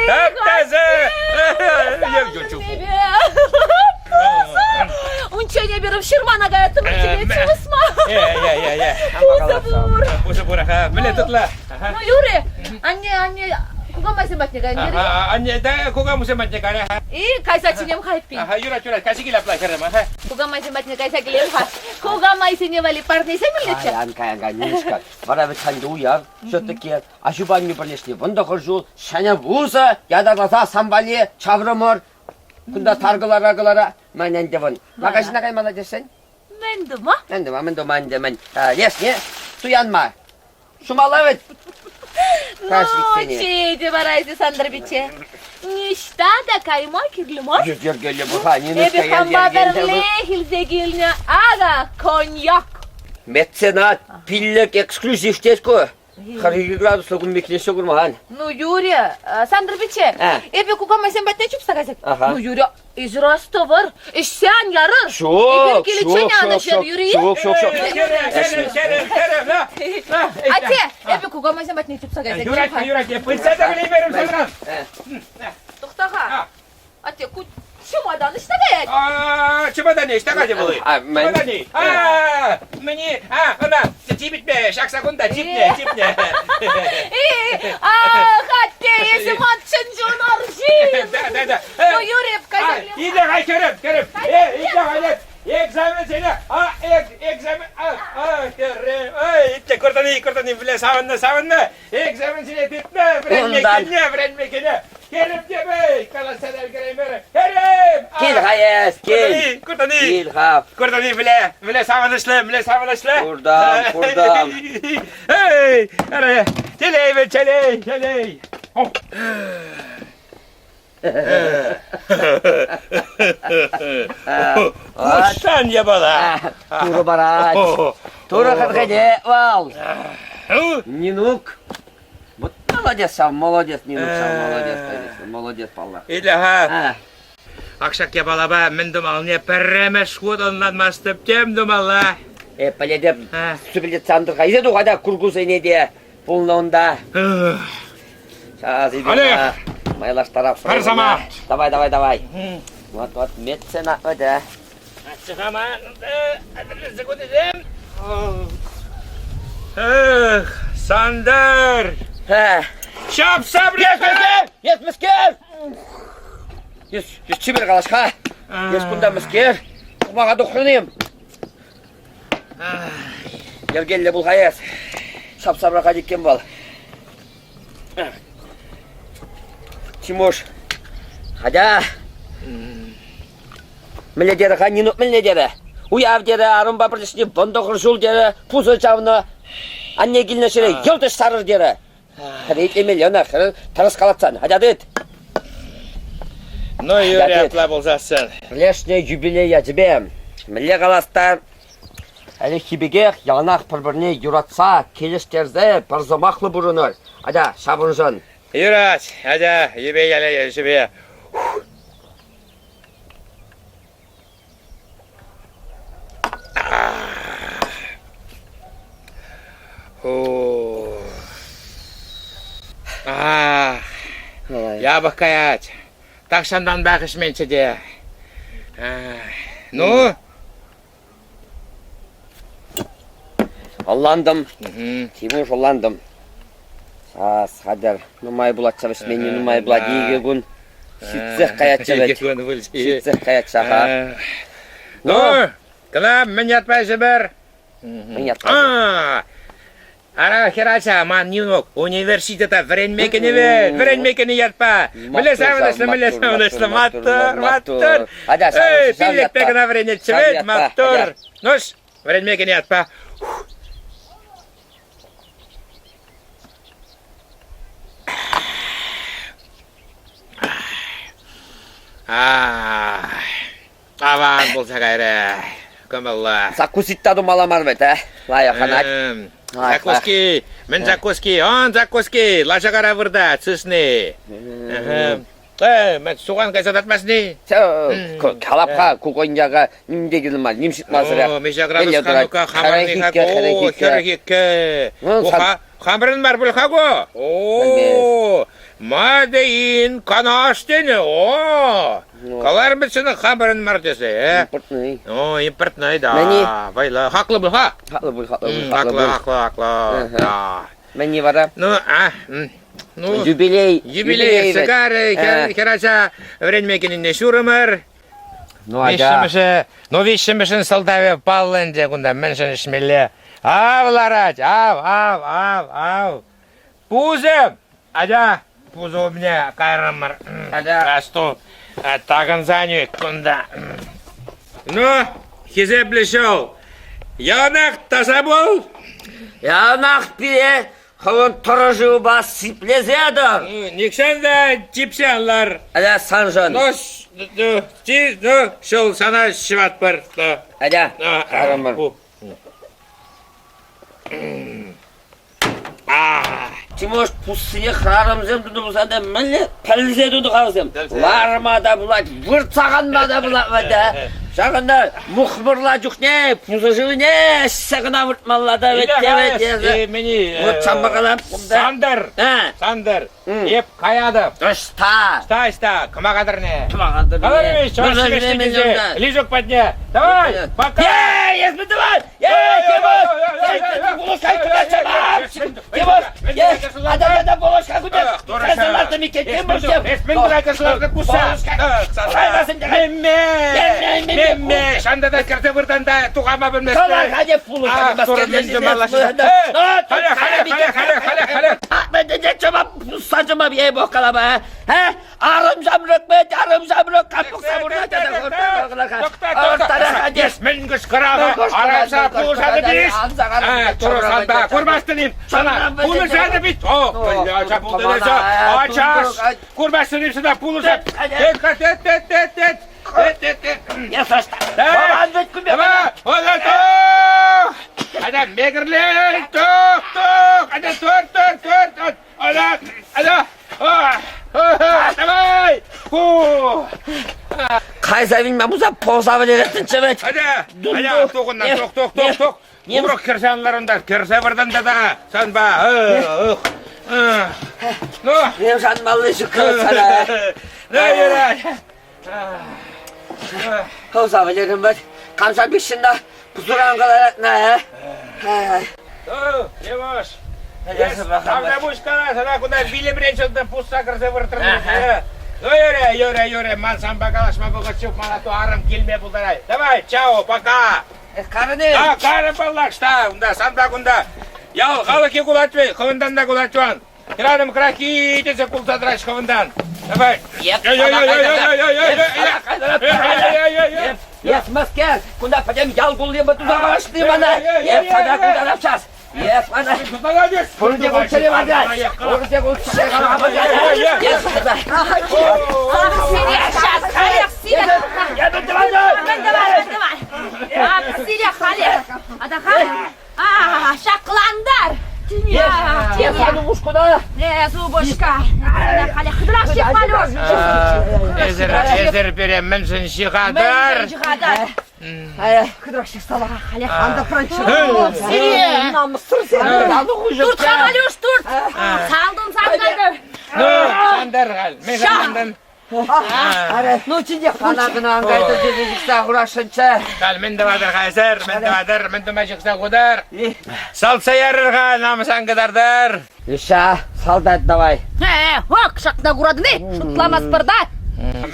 Тап-таса! Унччен эпир ҫырмана каяттӑмӑр, тебе чӑвӑсма. Пусӑ пур. Пусӑ пур, аха. Мӗнле тутлӑ? Ну, юрӗ, анне, анне, кукамайсем патне кайнӑ терӗ. Анне, да, кукамусем патне кайрӗ. И, кайса чӗнем-ха эппин. Аха, юрать, юрать, кайса кил апла, хӗрӗм, аха. Кукамайсем патне кайса килем-ха. Кукамайсене валли парнесем илнӗччӗ. Каян, каян, каян, Ниночка. Вара вӗт сан уяв, все-таки аҫупа аннӳ пӗрлешни вӑнтӑхӑр ҫул ҫӗнӗ вуза ятарласа сан валли чаврӑмӑр. Кунта тар кӑлара-кӑлара мӗн ӗнтӗ вӑн. Магазина каймалла тесен? Мӗн тума? Мӗн тума, мӗн тума ӗнтӗ, мӗн. Лешне туянма. Ҫумалла вӗт. Ну, чей вара эсӗ, Сантӑр пичче. Ниҫта та кайма кирлӗ мар. Йӗркеллӗ пулха, Ниночка. Эпӗ хампа пӗрлех илсе килнӗ. Ага, коньяк. Меценат, пиллӗк эксклюзив тет ку. 42 градуслӑ кун пек ҫу курман. Ну, Юрия, Сантӑр пичче, эпӗ кукамайсем патне чупса кайса. Ну, Юрия, эсир астӑвӑр, ӗҫсе ан ярӑр. Ҫук, Эпир киличчен ан ӗҫӗр, Юрий. Ҫук, ҫук, ҫук. Атте, эпӗ кукамайсем патне чупса кайса. Юрать, юрать, пыльца та вӗлеймерӗм санран. Тӑхта-ха. Атте, ку чемодан ӑҫта каять? А, чемоданне ӑҫта кайӗ вӑл? Чемоданне. А, мӗне? А, ӑна типӗтме ҫакса кунта типне, типне. Ах, атте, эсӗ ман чӑн-чӑн арҫын. Да, да, да. Ну, Юрий, кайса Иде-ха, хӗрӗм, хӗрӗм. Э, иде-ха, экзаменсене, а, экзамен, а, а, хӗрӗм, ай, итте, куртани, куртани, бля, савӑннӑ, савӑннӑ. Экзаменсене тытнӑ, вӗренме килнӗ, вӗренме килнӗ. Хӗрӗм тепӗр, калаҫса та ӗлкӗреймерӗ. Хӗрӗм! Кил-ха эс, кил. Куртани, Кил-ха. Куртани, мле, мле савӑнӑҫлӑ, мле савӑнӑҫлӑ. Куртам, куртам. Эй, ара, телей вӗт, телей, телей. Куҫсан япала. Турӑ парать. Турӑ хӗрхене вал. Нинук. Вот молодец ҫав, молодец, Нинук ҫав, молодец, конечно, молодец, паллах. Итле-ха. Ак ҫак япалапа мӗн тумаллине пӗрремӗш хут ӑнланмастӑп, тем тумалла. Э, пӗлетӗп, сӳпӗлтетсе ан тӑр-ха. Илсе тух, атя, куркусене те пулнӑ унта. Сейчас Олег! Майлаштарап. Пӗр сама! Давай, давай, давай. Вот, вот, мецена өтө. Эх, Сандер! Ҫапса Мӗскер! Эс мӗскер! Эс, эс чипер калаҫ-ха. Эс кунта мӗскер? Тухмаха тухрӑн-им? Йӗркеллӗ пул-ха эс. Сап-сапрахать иккен вӑл. Тимош, хотя... Мӗнле терӗ-ха, Нинук мӗнле терӗ? Уяв терӗ, арӑмпа пӗрлешни вӑнтӑхӑр ҫул терӗ, пусӑ чавнӑ. Анне килнӗ ҫӗре йӑлт ӗҫ сарӑр терӗ. Хӗре итлемелле ӑна, хӗрӗ тӑрӑс калатсан. Атя тыт. Ну, Юрий, апла пулсассӑн. Пӗрлешнӗ юбилей ячӗпе мӗнле калас та, ӗлӗкхи пекех яланах пӗр-пӗрне юратса, килӗштерсе пӗр сӑмахлӑ пурӑнӑр. Атя, ҫавӑншӑн. Юрать, атя, юбилей ячӗпе. Япӑх каять. Тахҫантанпах ӗҫменччӗ те. Ну? Ӑнлантӑм. Тимуш, ӑнлантӑм. Сас хатӗр. Нумай пулать вӗҫменни нумай пулать. Икӗ кун ҫитсех каятчӗ вӗт. Икӗ кун пулчӗ. Ҫитсех каятчӗ, аха. Ну, кӑна мӗн ятпа ӗҫӗпӗр? Мӗн ятпа? Ара, хӗрача, ман Нинок университета вӗренме кӗнӗ вӗт, вӗренме кӗнӗ ятпа. Мӗнле савӑнӑҫлӑ, мӗнле савӑнӑҫлӑ, маттур, маттур. Эй, пиллӗкпе кӑна вӗренетчӗ вӗт, маттур. Ну-с, вӗренме кӗнӗ ятпа. Аван пулса кайрӗ. Кӑмӑллӑ. Закусить та тумалла мар вӗт, а? Лайӑх анать. Закуски, мӗн закуски? Он закуски, лаша кара выртать, сысни. Э, мӗн сухан кайса татмасни? Калап-ха, ку коньяка ним те кирлӗ мар, ним ҫыртмасӑрах. О, миҫе градус ха, ну-ка, хамӑрни ха, о, 42. Хамӑрӑн мар пуль-ха ку? О, Мадеин Канаш тенӗ. О, калармӗччӗ хамӑрӑн мар тесе. Э? Импортный. О, импортный, да. Мӗни? Вӑйлӑ. Хаклӑ пуль-ха. Хаклӑ пуль, хаклӑ пуль, хаклӑ, хаклӑ, хаклӑ. Да. Мӗнни вара? Ну, а, ну, юбилей. Юбилей сыгарӗ, хӗрача вӗренме килнине ҫурӑмӑр. Ну, ача. Виҫҫӗмӗшӗ, ну, виҫҫӗмӗшӗн сӑлтавӗ паллӑ ӗнтӗ кунта, мӗншӗн ӗҫмелле. Ав ларать, ав, ав, ав, ав. Пусӑм! Атя, пусӑ умне кайрӑмӑр. Атя. Асту, такӑнсан ӳк кунта. Ну, хисеплӗ ҫул, яланах таса пул. Яланах пире хӑвӑн тӑрӑшупа сиплесе тӑр. Нихҫан та типсе ан лар. Атя, саншӑн. Ну, ну, ҫул сана ҫӑватпӑр. Атя, кайрӑмӑр. Тимош пуссине хӗрарӑмсем тунӑ пулсан та мӗнле пӗлсе тунӑ-ха вӗсем? Ларма та пулать, выртса канма та пулать вӗт, а? Ҫакӑнта мухмӑрла чухне пусӑ шывне ӗҫсе кӑна выртмалла та вӗт, вӗт, эсӗ. Вот ҫавӑнпа калам. Сантӑр! Сантӑр! Эп каятӑп. Ӑҫта? Ӑҫта, ӑҫта? Кӑмака тӑрне. Кӑмака тӑрне. Каларӑм-и, чӑваш ҫимӗҫ Лижок патне. Давай, пока! Эй, эс мӗн тӑван? Эй, Тимош! Тимош! Ата-ата пулӑш-ха кунта! Касӑлартӑм иккен, Тимош! Эс мӗн тӑвать касӑлартӑ пусса? Мемме! Мемме! Шанда та кӗрсе выртан та тухама пӗлместӗн. Калар-ха те пулӑш-ха. Хале, хале, хале, хале, хале, хале! Пусса чӑмап ей бог калама, а? Арӑм ҫамрӑк вӗт, арӑм ҫамрӑк, кам пӑхса пурӑнать Мӗн кӑшкӑрава, арӑмса пулӑшатӑп иш? Турӑсанта курмастӑн-им? Сана пулӑшатӑп ит? О, ача пултӑн Ачаш, курмастӑн-им сана пулӑшат? Тет, тет, тет, тет, тет. Тет, тет, тет. Я сашта. Маман вӗт куме. Ада мегерлей, тух, тух, ада тур, тур, тур, тур. Ада, ада, давай! Фу! Кайса вилме пулса пӑвса вӗлеретӗнччӗ вӗт. Ада, ада, тух унтан, тух, тух, тух, тух. Урӑх кӗрсе ан лар унта, кӗрсе выртан тата санпа. Ну? Нем шанмалли ҫук сана. Ну, юрать. Пӑвса вӗлерӗм вӗт. Камса пек ҫынна пусуран кӑларатна, а? Ну, Леваш, Тавта пуҫ кала, сана кунта вилӗмрен ҫӑлтӑм пусса кӗрсе выртрӑм. Ну, юрӗ, юрӗ, юрӗ, ман санпа калаҫма вӑхӑт ҫук, мана ту арӑм килме пултарать. Давай, чао, пока. Карӑн-и? Да, карӑн паллах, что, унта, санпа кунта. Ял халӑхӗ кулать вӗт, хӑвӑнтан та кулать ван. Хӗрарӑм крахи тесе кулса тӑраҫ хӑвӑнтан. Давай. Эс мӗскер, кунта пӗтӗм ял кулли туса калаҫни мана. Эс сана кунта час. Эс мана. Пурте кулччӗре мана. Пурте кулччӗре мана. Эс сана. Сейчас, халех, сире. Сире халех. Адаха. А, шакландар! Эс аны ушкуна. Эс упӑшка. Халех хытӑрах ҫыхмалюш. Эсӗр, эсӗр пире мӗншӗн ҫыхатӑр? Мӗншӗн ҫыхатӑр? Хытӑрах ҫыхсала. Халех анда пранччӑ. Намӑссӑрсем. Турт-ха, Валюш, турт! Салдым, салтӑр. Ну, сантӑр халь. Мен сантӑн. Ну, тинех Ана кӑна ан кайтӑр тесе ҫыхса хурасшӑнччӗ. Халь мӗн тӑватӑр-ха эсӗр? Мӗн тӑватӑр? Мӗн тума ҫыхса хутӑр? Салтса ярӑр-ха, намӑс ан кӑтартӑр. Ища, солдат давай. Э, ак ҫакна куратӑн-и? Шутламастпӑр та.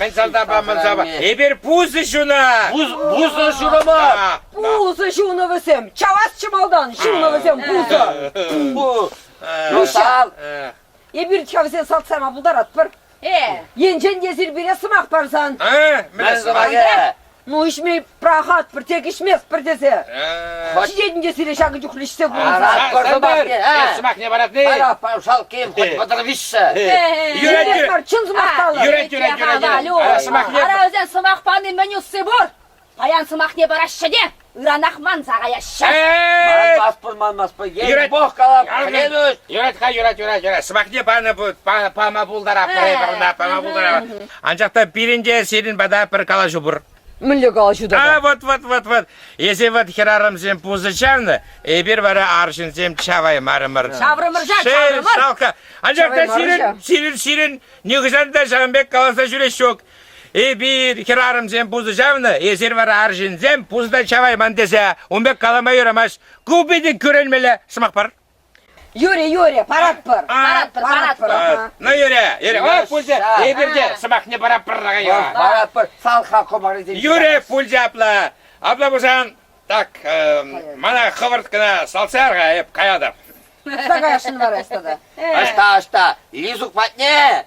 Мӗн салтапа, мӗн сапа? Эпир пусӑ ҫуна! Пусӑ ҫурӑма! Пусӑ ҫунӑ вӗсем. Чавасчӗ малтан, ҫунӑ вӗсем пусӑ. Сал! Эпир ҫавсен салтсама пултаратпӑр. Э, Енчен те сир пире сӑмах парсан. Мӗн сӑмахӗ? Ну, ӗҫме пӑрахатпӑр, тек ӗҫместпӗр тесе. Ҫитетӗн те сире ҫакӑн чухлӗ ӗҫсе пурӑнса. Сӑмахне паратни. Пара, шалким, хоть 33. Юрать, мар, чӑн сӑмах калӑр. Юрать, юрать, юрать. Сӑмахне. Ара, вӗсен сӑмах пани мӗн усси пур? Паян сӑмахне параҫҫӗ те, ыранах манса каяҫҫӗ. Манмастпӑр, манмастпӑр. Ей, Бог калап, клянусь. Юрать-ха, юрать, юрать, юрать. Сӑмахне панӑ, пама пултарап, пама пултарап. Анчах та пирӗн те сирӗн пата пӗр калаҫу пур. Мӗнле калаҫу тата? А, вот, вот, вот, вот. Если вот хӗрарӑмсем пусӑ чавнӑ, эпир вара арҫынсем чаваймарӑмӑр. Чаврӑмӑр ҫав, Шел, чаврӑмӑр. шалка. Анчах та сирӗн, сирӗн, сирӗн нихӑҫан та ҫавӑн пек каласа ҫӳрес ҫук. Эпир хӗрарӑмсем пусӑ чавнӑ, эсир вара арҫынсем пусӑ та чавайман тесе ун пек калама юрамасть. Ку питӗ кӳренмелле сӑмах пар. Юрӗ, Юрӗ, паратпӑр. Паратпӑр, паратпӑр. Ну, Юрӗ, Юрӗ, о, пулчӗ. Эпир те сӑмахне паратпӑр. Паратпӑр, салха комарӗсем. Юрӗ, пулчӗ апла. Апла пулсан, так, мана хӑвӑрт кӑна салтса яр-ха, эп каятӑп. Ӑҫта каясшӑн вара эс тата? Ӑҫта, ӑҫта? Лизук патне!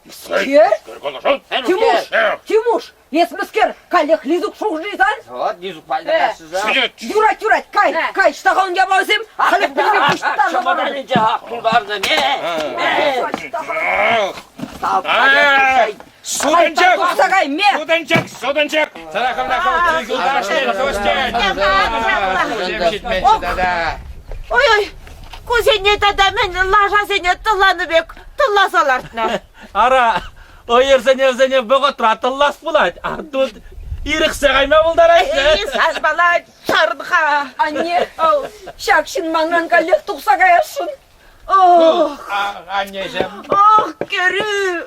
Мӗскер? Тимуш! Тимуш! Эс мӗскер? Каллех Лизук шухӑшласан? Вот, Лизук патне кайсӑса. Юрать, юрать, кай, кай, ӑҫта ун япаласем? Халех пӗлме пуҫтарнӑ. Чӑмӑрӗнче хак тултарнӑ. Сутӑнчӑк! Тухса кай, ме! Сутӑнчӑк, сутӑнчӑк! Сана хӑвна хӑв юлташсем, туссем! Ҫитменччӗ тата. Ой-ой, кусене тата мӗн лашасене тӑлланӑ пек тӑлласа лартнӑ. Ара, ӑйӑрсене вӗсене вӑхӑтра тӑллас пулать, а тут ирӗксе кайма пултараҫҫӗ. Эй, саспала чарӑн-ха. Анне, ҫак ҫын манран каллех тухса каясшӑн. Ох, Аннеҫӗм. Ох, кӗрӳ,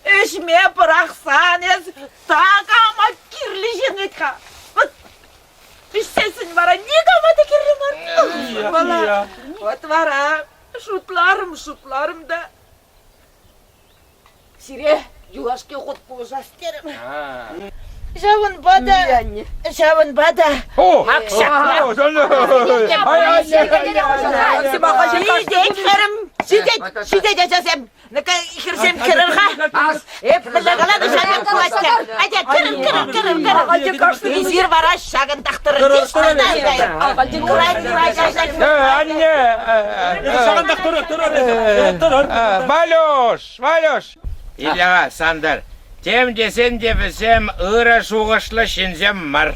ӗҫме пӑрахсан эс такама кирлӗ ҫын вӗт-ха. Вот ӗҫсессӗн вара никама та кирлӗ мар. Вала, вот вара шутларӑм, шутларӑм та Сире юлашки хут пулӑшас терӗм. Ҫавӑнпа та, ҫавӑнпа та Ҫитет, хӗрӗм, ҫитет, ҫитет, ачасем. Ну-ка, хӗрсем, кӗрӗр-ха. Эп мӗнле каланӑ, ҫакӑн пулать те. Атя, кӗрӗр, кӗрӗр, кӗрӗр, кӗрӗр. Эсир вара ҫакӑнтах тӑрӑр. Анне! Ҫакӑнтах тӑрӑр, тӑрӑр, тӑрӑр. Валюш, Валюш! Илья, Сантӑр, тем тесен те вӗсем ырӑ шухӑшлӑ ҫынсем мар.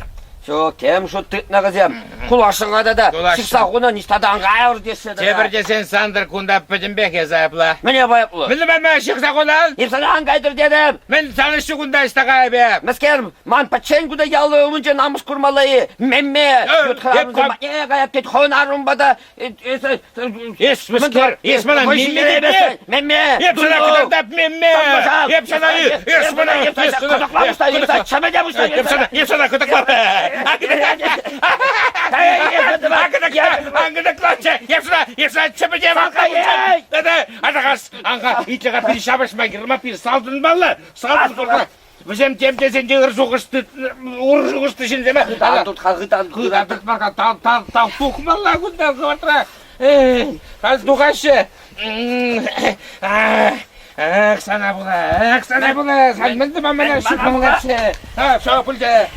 Ҫук, тем шут тытнӑ вӗсем. Куласшӑн-ха тата. Ҫыхса хунӑ, ниҫта та ан кайӑр теҫҫӗ тата. Тепӗр тесен, Сантӑр, кунта пӗтӗмпех эсӗ айӑпла. Мӗне айӑплӑ? Мӗн мӗн ҫыхса хунан? Эп сана ан кайтӑр тетӗп. Мӗн сан ӗҫӳ кунта ӑҫта кайӑп эп? Мӗскер, ман пӗччен кунта яллӑ умӗнче намӑс курмалла-и? Мемме, ют хӗрарӑмсем патне каяп тет хӑвӑн арӑмпа та Эс мӗскер? Эс мана мемме тетне? Мемме! Эп сана кӑтартап мемме! Эп сана эс мана эс кӑтӑкла пуҫла, эп сана чӗмӗте пуҫла. Эп сана эп сана кӑтӑкла. Кӑтӑклаччӗ. Эп сана эп сана чӗмӗте пуҫла. Атахас, анха, итле-ха пир ҫапӑҫма кирлӗ пир салтӑнмалла. Салтӑн Вӗсем тем тесен те ыр шухӑш ур шухӑшлӑ ҫынсем. Тан тут-ха, хытан, хытан тытмака, тан, тан, тан тухмалла кунта хӑвӑртра. Халь тухаҫҫӗ. Эх, сана пула, эх, сана пула, сан мӗн тума мана ҫутмаллаччӗ. А, все, пулчӗ.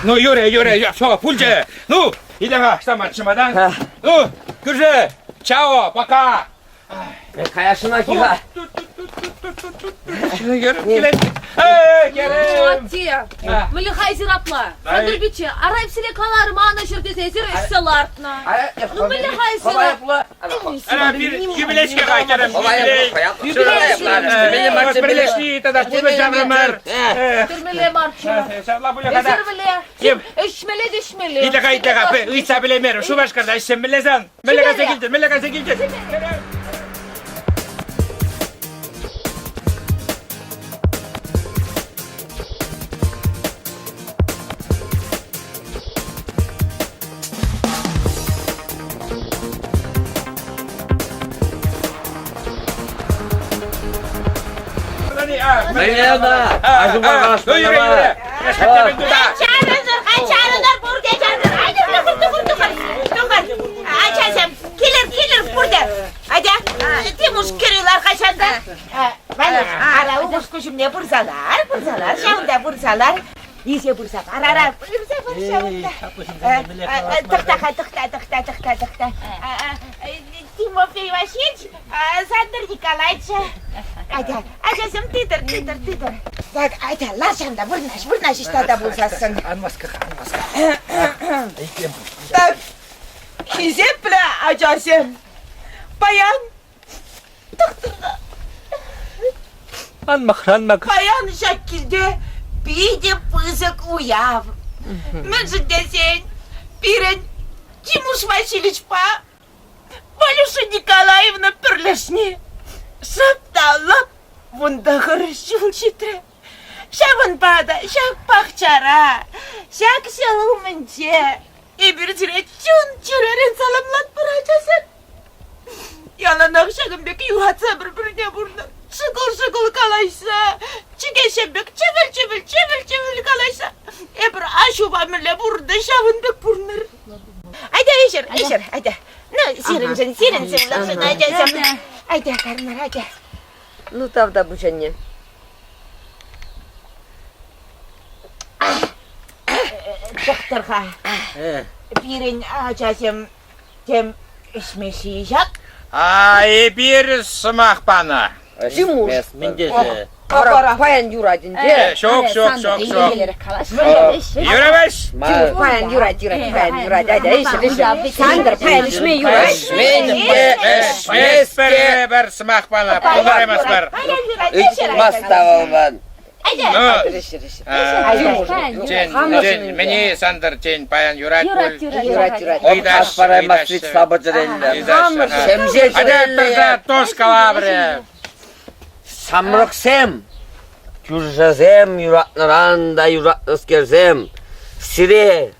Ну, Юрий, Юрий, все, пулчӗ. Ну, иде-ха, штаман, чемодан. Ну, кӳршӗ, чао, пока. Каяшӑна хиха. Атте, мӗнле хайсир апла? Сантӑр пичче, ара эп сире каларӑм анӑ ҫӗр тесе эсир ӗҫсе лартнӑ. Ну мӗнле хайсир? Юбилейская кайтерем, юбилей. Пӗрлешни тата пурнӑҫ ҫаврӑмӑр. Тӗрмелле марччӗ. Эсир вӗле, ӗҫмелле те ӗҫмелле. Итле-ха, итле-ха, ыйтса пӗлеймерӗм. Шупашкарта ӗҫсем мӗнле сан? Мӗнле кайса килтӗн? Мӗнле кайса килтӗн? Мӗнле ӑна? Аҫупа калаҫмалла. Чарӑнӑр, чарӑнӑр, пурте чарӑнӑр. Айтӑр, тухӑр, тухӑр, тухӑр, тухӑр. Ачасем, килӗр, килӗр пурте. Атя, Тимуш кӗрӳ лар-ха ҫанта. Валюш, ара, упӑшку ҫумне пырса лар, пырса лар, ҫавӑнта пырса лар. Исе пырса пар, ара, пырса пар ҫавӑнта. Тӑхта-ха, тӑхта, тӑхта, тӑхта, тӑхта. Тимофей Васильевич, Сантӑр Николаевич. Атя, ачасем тытӑр, тытӑр, тытӑр. Так, атя, лар ҫавӑнта, вырнаҫ, вырнаҫ ӑҫта та пулсассӑн. Ан васка-ха, ан васка. Итлем. Так, хисеплӗ ачасем, паян тӑхтӑр-ха. Ан махран мак. Паян ҫак килте питӗ пысӑк уяв. Мӗншӗн тесен пирӗн Тимуш Васильевичпа Валюша Николаевна пӗрлешни шӑп та лӑп 19 ҫул ҫитрӗ. Ҫавӑнпа та ҫак пахчара, ҫак ҫӑл умӗнче эпир сире чун-чӗререн саламлатпӑр, ачасем. Яланах ҫакӑн пек юратса пӗр-пӗрне пурнӑр, шӑкӑл-шӑкӑл калаҫса, чӗкеҫсем пек чӗвӗл-чӗвӗл, чӗвӗл-чӗвӗл калаҫса эпир аҫупа мӗнле пурӑннӑ, ҫавӑн пек пурӑнӑр. Атя, ӗҫӗр, ӗҫӗр, атя. Ну, сирӗншӗн, сирӗн сывлӑхшӑн, ачасем. Атя, кармӑр, атя. Ну, тавтапуҫ, анне. Тӑхтӑр-ха. Пирӗн ачасем тем ӗҫмеҫҫӗ-и ҫак? А эпир сӑмах панӑ. Тимуш. Мӗн тесе? Ара, паян юрать ӗнтӗ. Ҫук, ҫук, ҫук, ҫук. Юрамасть. Тимуш, паян юрать, юрать, паян юрать. Атя, ӗҫӗр, ӗҫӗр. Сантӑр, паян ӗҫме юрать. Ӗҫмен те, ӗҫмест те. Пӗр сӑмах панӑ, пултараймастпӑр. Ыйтмасть та вӑл ман. Тен, мӗне Сантӑр, тен, паян юрать пуль. Юрать, юрать. Ыйтас параймасть ведь слабо чӗреллӗ. Ҫемҫе чӗреллӗ. Тош калаврӗ. Ҫамрӑксем, кӳршӗсем юратнӑран та юратнӑскерсем, сире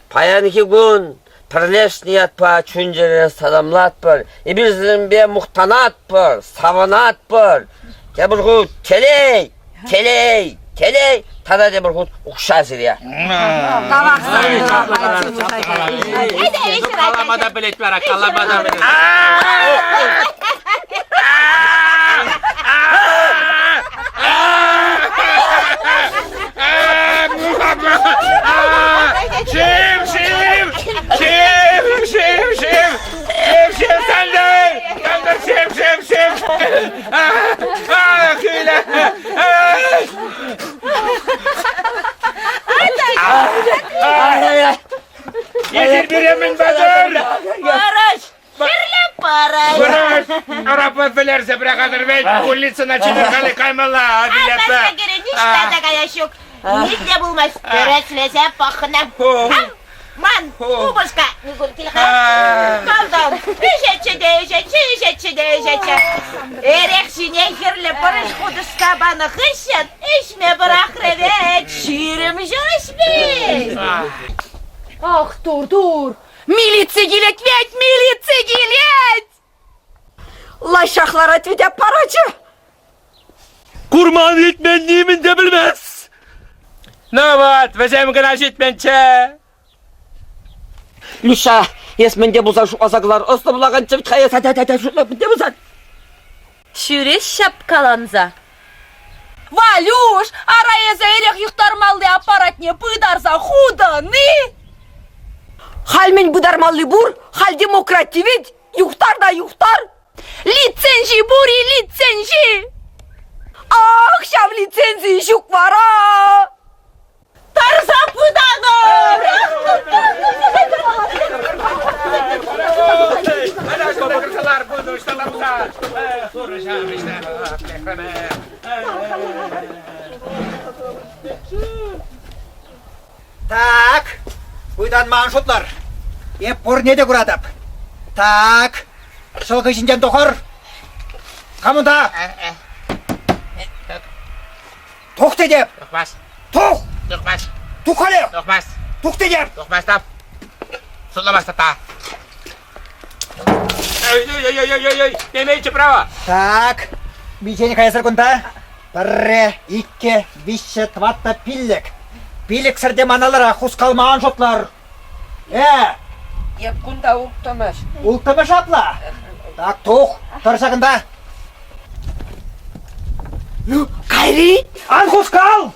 паянхи кун пӗрлешнӗ ятпа чун-чӗре саламлатпӑр. Эпир сирӗнпе мухтанатпӑр, савӑнатпӑр. Тепӗр хут телей, телей, телей тата тепӗр хут укҫа сире. Тавах сана. Калама та пӗлет вара, калама та пӗлет. Шыв, шыв, шыв, шыв, шыв, шыв, шыв, Сантӑр, Сантӑр, шыв, шыв, шыв. Ах, Юля. Эсир пире мӗн патӑр? Параҫ! Хӗрлӗ параҫ! Параҫ! Арапа вӗлерсе пӑрахатӑр вӗт! Улицӑна чӗнер каймалла, Адилепе! Ниҫта та каяс ҫук. Ним те пулмасть. Тӗрӗслесе пӑхнӑ. Ман упӑшка Микуль кил-ха. Малтан ӗҫетчӗ те ӗҫетчӗ, ӗҫетчӗ те ӗҫетчӗ. Эрех ҫине хӗрлӗ пӑрӑҫ хутӑшса панӑ хыҫҫӑн ӗҫме пӑрахрӗ вӗт. 20 ҫул ӗҫмен. Ах, тур-тур! Милици килет вӗт, милици килет! Лаҫах ларать вӗт аппарачӗ. Курман илтмен нимӗн те пӗлмес. Ну вот, вӗсем кӑна ҫитменччӗ. Люша, эс мӗн те пулсан шутласа кӑлар, ӑслӑ пулаканччӗ вӗт-ха эс, атя, атя, шутла, мӗн те пулсан. Ҫӳрес ҫапкаланса. Валюш, ара эсӗ эрех юхтармалли аппаратне пытарса хутӑн-и? Халь мӗн пытармалли пур, халь демократи вӗт, юхтар та юхтар. Лицензи пур-и, лицензи? Ах, ҫав лицензи ҫук вара! Тарса пытанӑр! Так, пытанма ан шутлӑр. Эп пурне те куратӑп. Так, ҫӑл хыҫӗнчен тухӑр. Кам унта? Тух тетӗп! Тухмасть. Тух! Тухмасть. Тух халех! Тухмасть. Тух тетӗп! Тухмастӑп. Шутламастӑп та. Ой-ой-ой-ой-ой-ой, имеете право. Так, миҫен каясӑр кунта? Пӗрре, иккӗ, виҫҫӗ, тӑваттӑ, пиллӗк. Пилӗксӗр те ман алӑра хускалма ан шутлӑр. Э! Эп кунта улттӑмӗш. Улттӑмӗш апла? Так, тух, тӑр ҫакӑнта. Кайри! Ан хускал!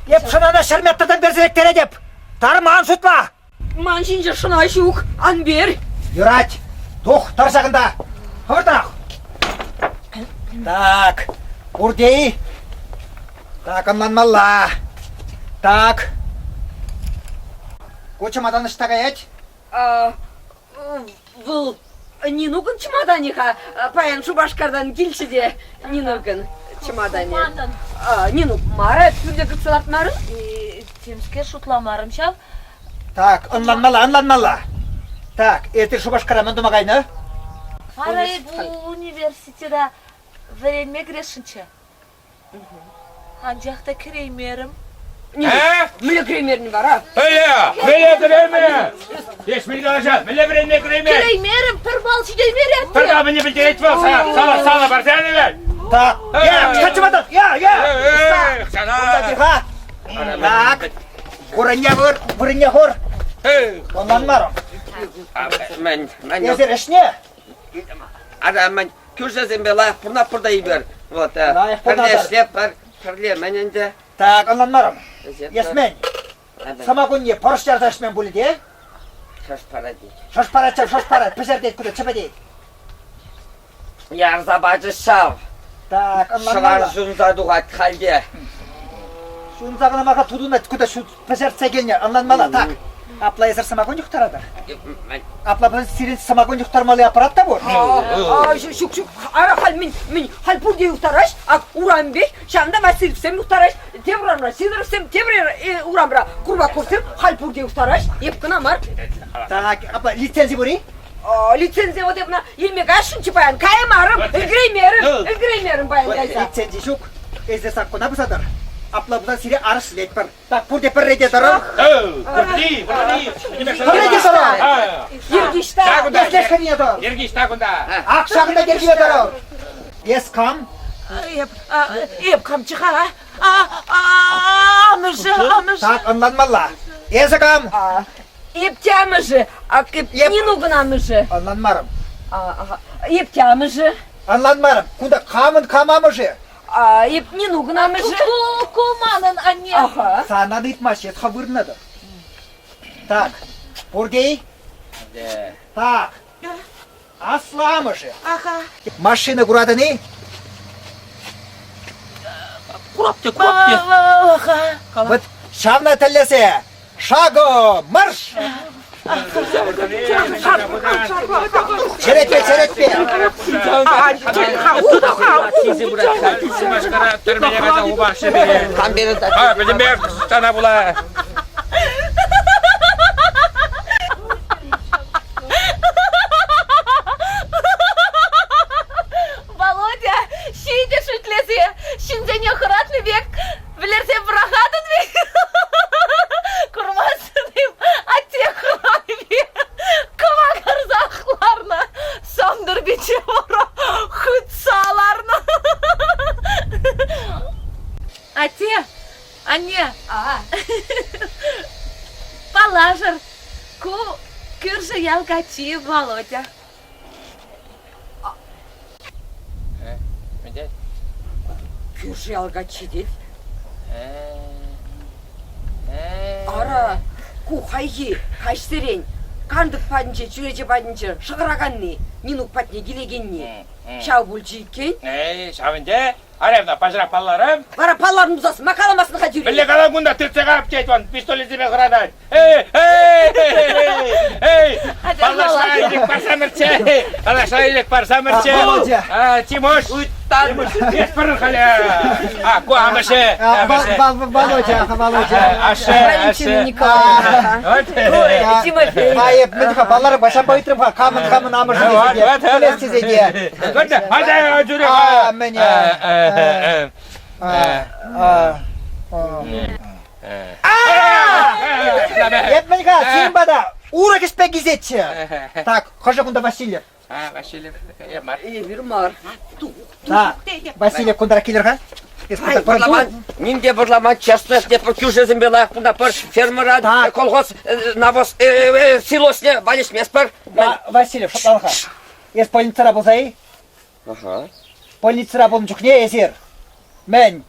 Эп шӑнана ҫӗр метртан персе лектеретӗп. Тарма ан шутла! Ман ҫинче шӑна ҫук, ан пер. Юрать. Тух, тӑр ҫакӑнта. Хӑвӑртрах. Так, пурте-и? Так, ӑнланмалла. Так. Ку чӑматан ӑҫта каять? Вӑл Нинукӑн чӑматанӗ-ха. Паян Шупашкартан килчӗ те Нинукӑн чӑматанӗ. Манӑн. Нинук мара пӳрте кӗртсе лартмарӑн? Темскер шутламарӑм ҫав. Так, ӑнланмалла, ӑнланмалла. Так, эсир Шупашкара мӗн тума кайнӑ? Ара эп университета вӗренме кӗресшӗнччӗ. Анчах та кӗреймерӗм. Э? Мӗнле кӗреймерӗн вара? Мӗнле? Мӗнле кӗреймерӗн? Эс мӗн калаҫать? Мӗнле вӗренме кӗреймерӗн? Кӗреймерӗм, пӗр балл ҫитеймерӗ. Пӗр балл мӗне пӗлтерет вӑл? Сана, сана, сана парса янӑ вӗт. Так, я, кстати, я, я. Кунта Так, вырӑнне выр, вырӑнне хур. Ӑнланмарӑм. Мӗн, мӗн? Эсир ӗҫне? Ара, мӗн, кӳршӗсемпе лайӑх пурӑнатпӑр та эпир. Вот, Лайӑх пӗрле пурӑнатӑр. ӗҫлетпӗр, пӗрле мӗн ӗнтӗ. Так, ӑнланмарӑм. Эсмен, сӑмакунне пӑрӑҫ ярса ӗҫмен пулӗ те? Шӑш парать. Шӑш парать ҫав, шӑш парать, пӗҫертет куда, чӗпӗтет. Ярса пачӗҫ ҫав. Так, Шӑвар ҫунса тухать халь те. Ҫунса кӑна мар-ха тутунать, куда пӗҫертсе килнӗ, ӑнланмалла. Так, апла эсӗр сӑмакун юхтаратӑр? Апла пулсан сирӗн сӑмакун юхтармалли аппарат та пур? Ҫук, ҫук, ара халь мӗн, мӗн, халь пурте юхтараҫ, ак урамӗпех, ҫавӑнта Васильевсем юхтараҫ, тепӗр урамра Сидоровсем, тепӗр урамра Курбаковсем, халь пурте юхтараҫ, эп кӑна мар. Так, апла лицензи пур-и? Лицензи вот эп илме кайсшӑнччӗ паян, каймарӑм, ӗлкӗреймерӗм, ӗлкӗреймерӗм паян кайса. Лицензи ҫук, эсӗ саккуна пӑсатӑр. Апла пулсан сире арӑслетпӗр. Так, пурте пӗр рете тӑрӑр. Пӗр рете тӑрӑр! Ергиш та. Эс хӗрне тӑр. Ергиш та кунта. Ак ҫакӑнта йӗркипе тӑрӑр. Эс кам? Эп, эп камчы-ха? Амӑшӗ, амӑшӗ. Так, ӑнланмалла. Эсӗ кам? Эп те амӑшӗ, ак эп Нинукӑн амӑшӗ. Ӑнланмарӑм. Эп те амӑшӗ. Ӑнланмарӑм. Кунта камӑн кам амӑшӗ? Эп Нинукӑн амӑшӗ. Ку, ку манӑн анне. Аха. Сана ыйтмасть, эс хӑв вырӑнатӑн. Так, пурте-и? Так, Асламӑшӗ. Аха. Машина куратӑн-и? Курап те, курап те. Аха. Вот ҫавна тӗллесе шагом марш! Черетпе, черетпе. Пӗтӗмпех сана пула. Володя, ҫитӗ шӳтлесе, ҫынсене хӑратнӑ пек вӗлерсе пӑрахатӑн пек. Курмастӑн-им, атте хӑранипе кӑвакарсах ларнӑ, Сантӑр пичче вара хытса ларнӑ. Атте, анне, паллашӑр, Ку кӳршӗ ял каччи Володя. Кӳршӗ ял каччи тет. Ара, ку хайхи каҫсерен кантӑк патӗнче, чӳрече патӗнче шӑхӑраканни, Нинук патне килекенни. Ҫав пулчӗ иккен. Эй, ҫав ӗнтӗ. Аревна, паҫӑрах палларӑм. Вара палларӑм пулсассӑн, ма каламастӑн-ха тӳрех? Мӗнле калам кунта, тытса кап тет он, пистолетсемпе хӑратать. Эй, эй, эй, паллашса илек парсамӑрччӗ, паллашса илек парсамӑрччӗ. Володя. Тимош, Ыттан. Эс пӗр халӗ. А, ку амӑшӗ, амӑшӗ. Володя, Володя. Ашшӗ, Валентина ашшӗ. Николаевна. Тимофей. А эп мӗн-ха, палларӑм, ҫапа ыйтрӑм-ха, камӑн-камӑн амӑшӗ тесе те, пӗлес тесе те. А, мӗне? Эп мӗн-ха, сирӗн пата урӑх ӗҫпе килсеччӗ. Так, хӑшӗ кунта Васильев? А, Васильев, я мар. Эпир мар. Так, Васильев кунтарах килӗр-ха. Вӑрламан, ним те вӑрламан, честно, пӗр кӳршӗсемпе лайӑх кунта пӗр фермӑра колхоз навоз силосне валеҫместпӗр. Васильев, шӑплан-ха. Эс больницӑра пулса-и? Ага. Больницӑра пулнӑ чухне эсир мӗн,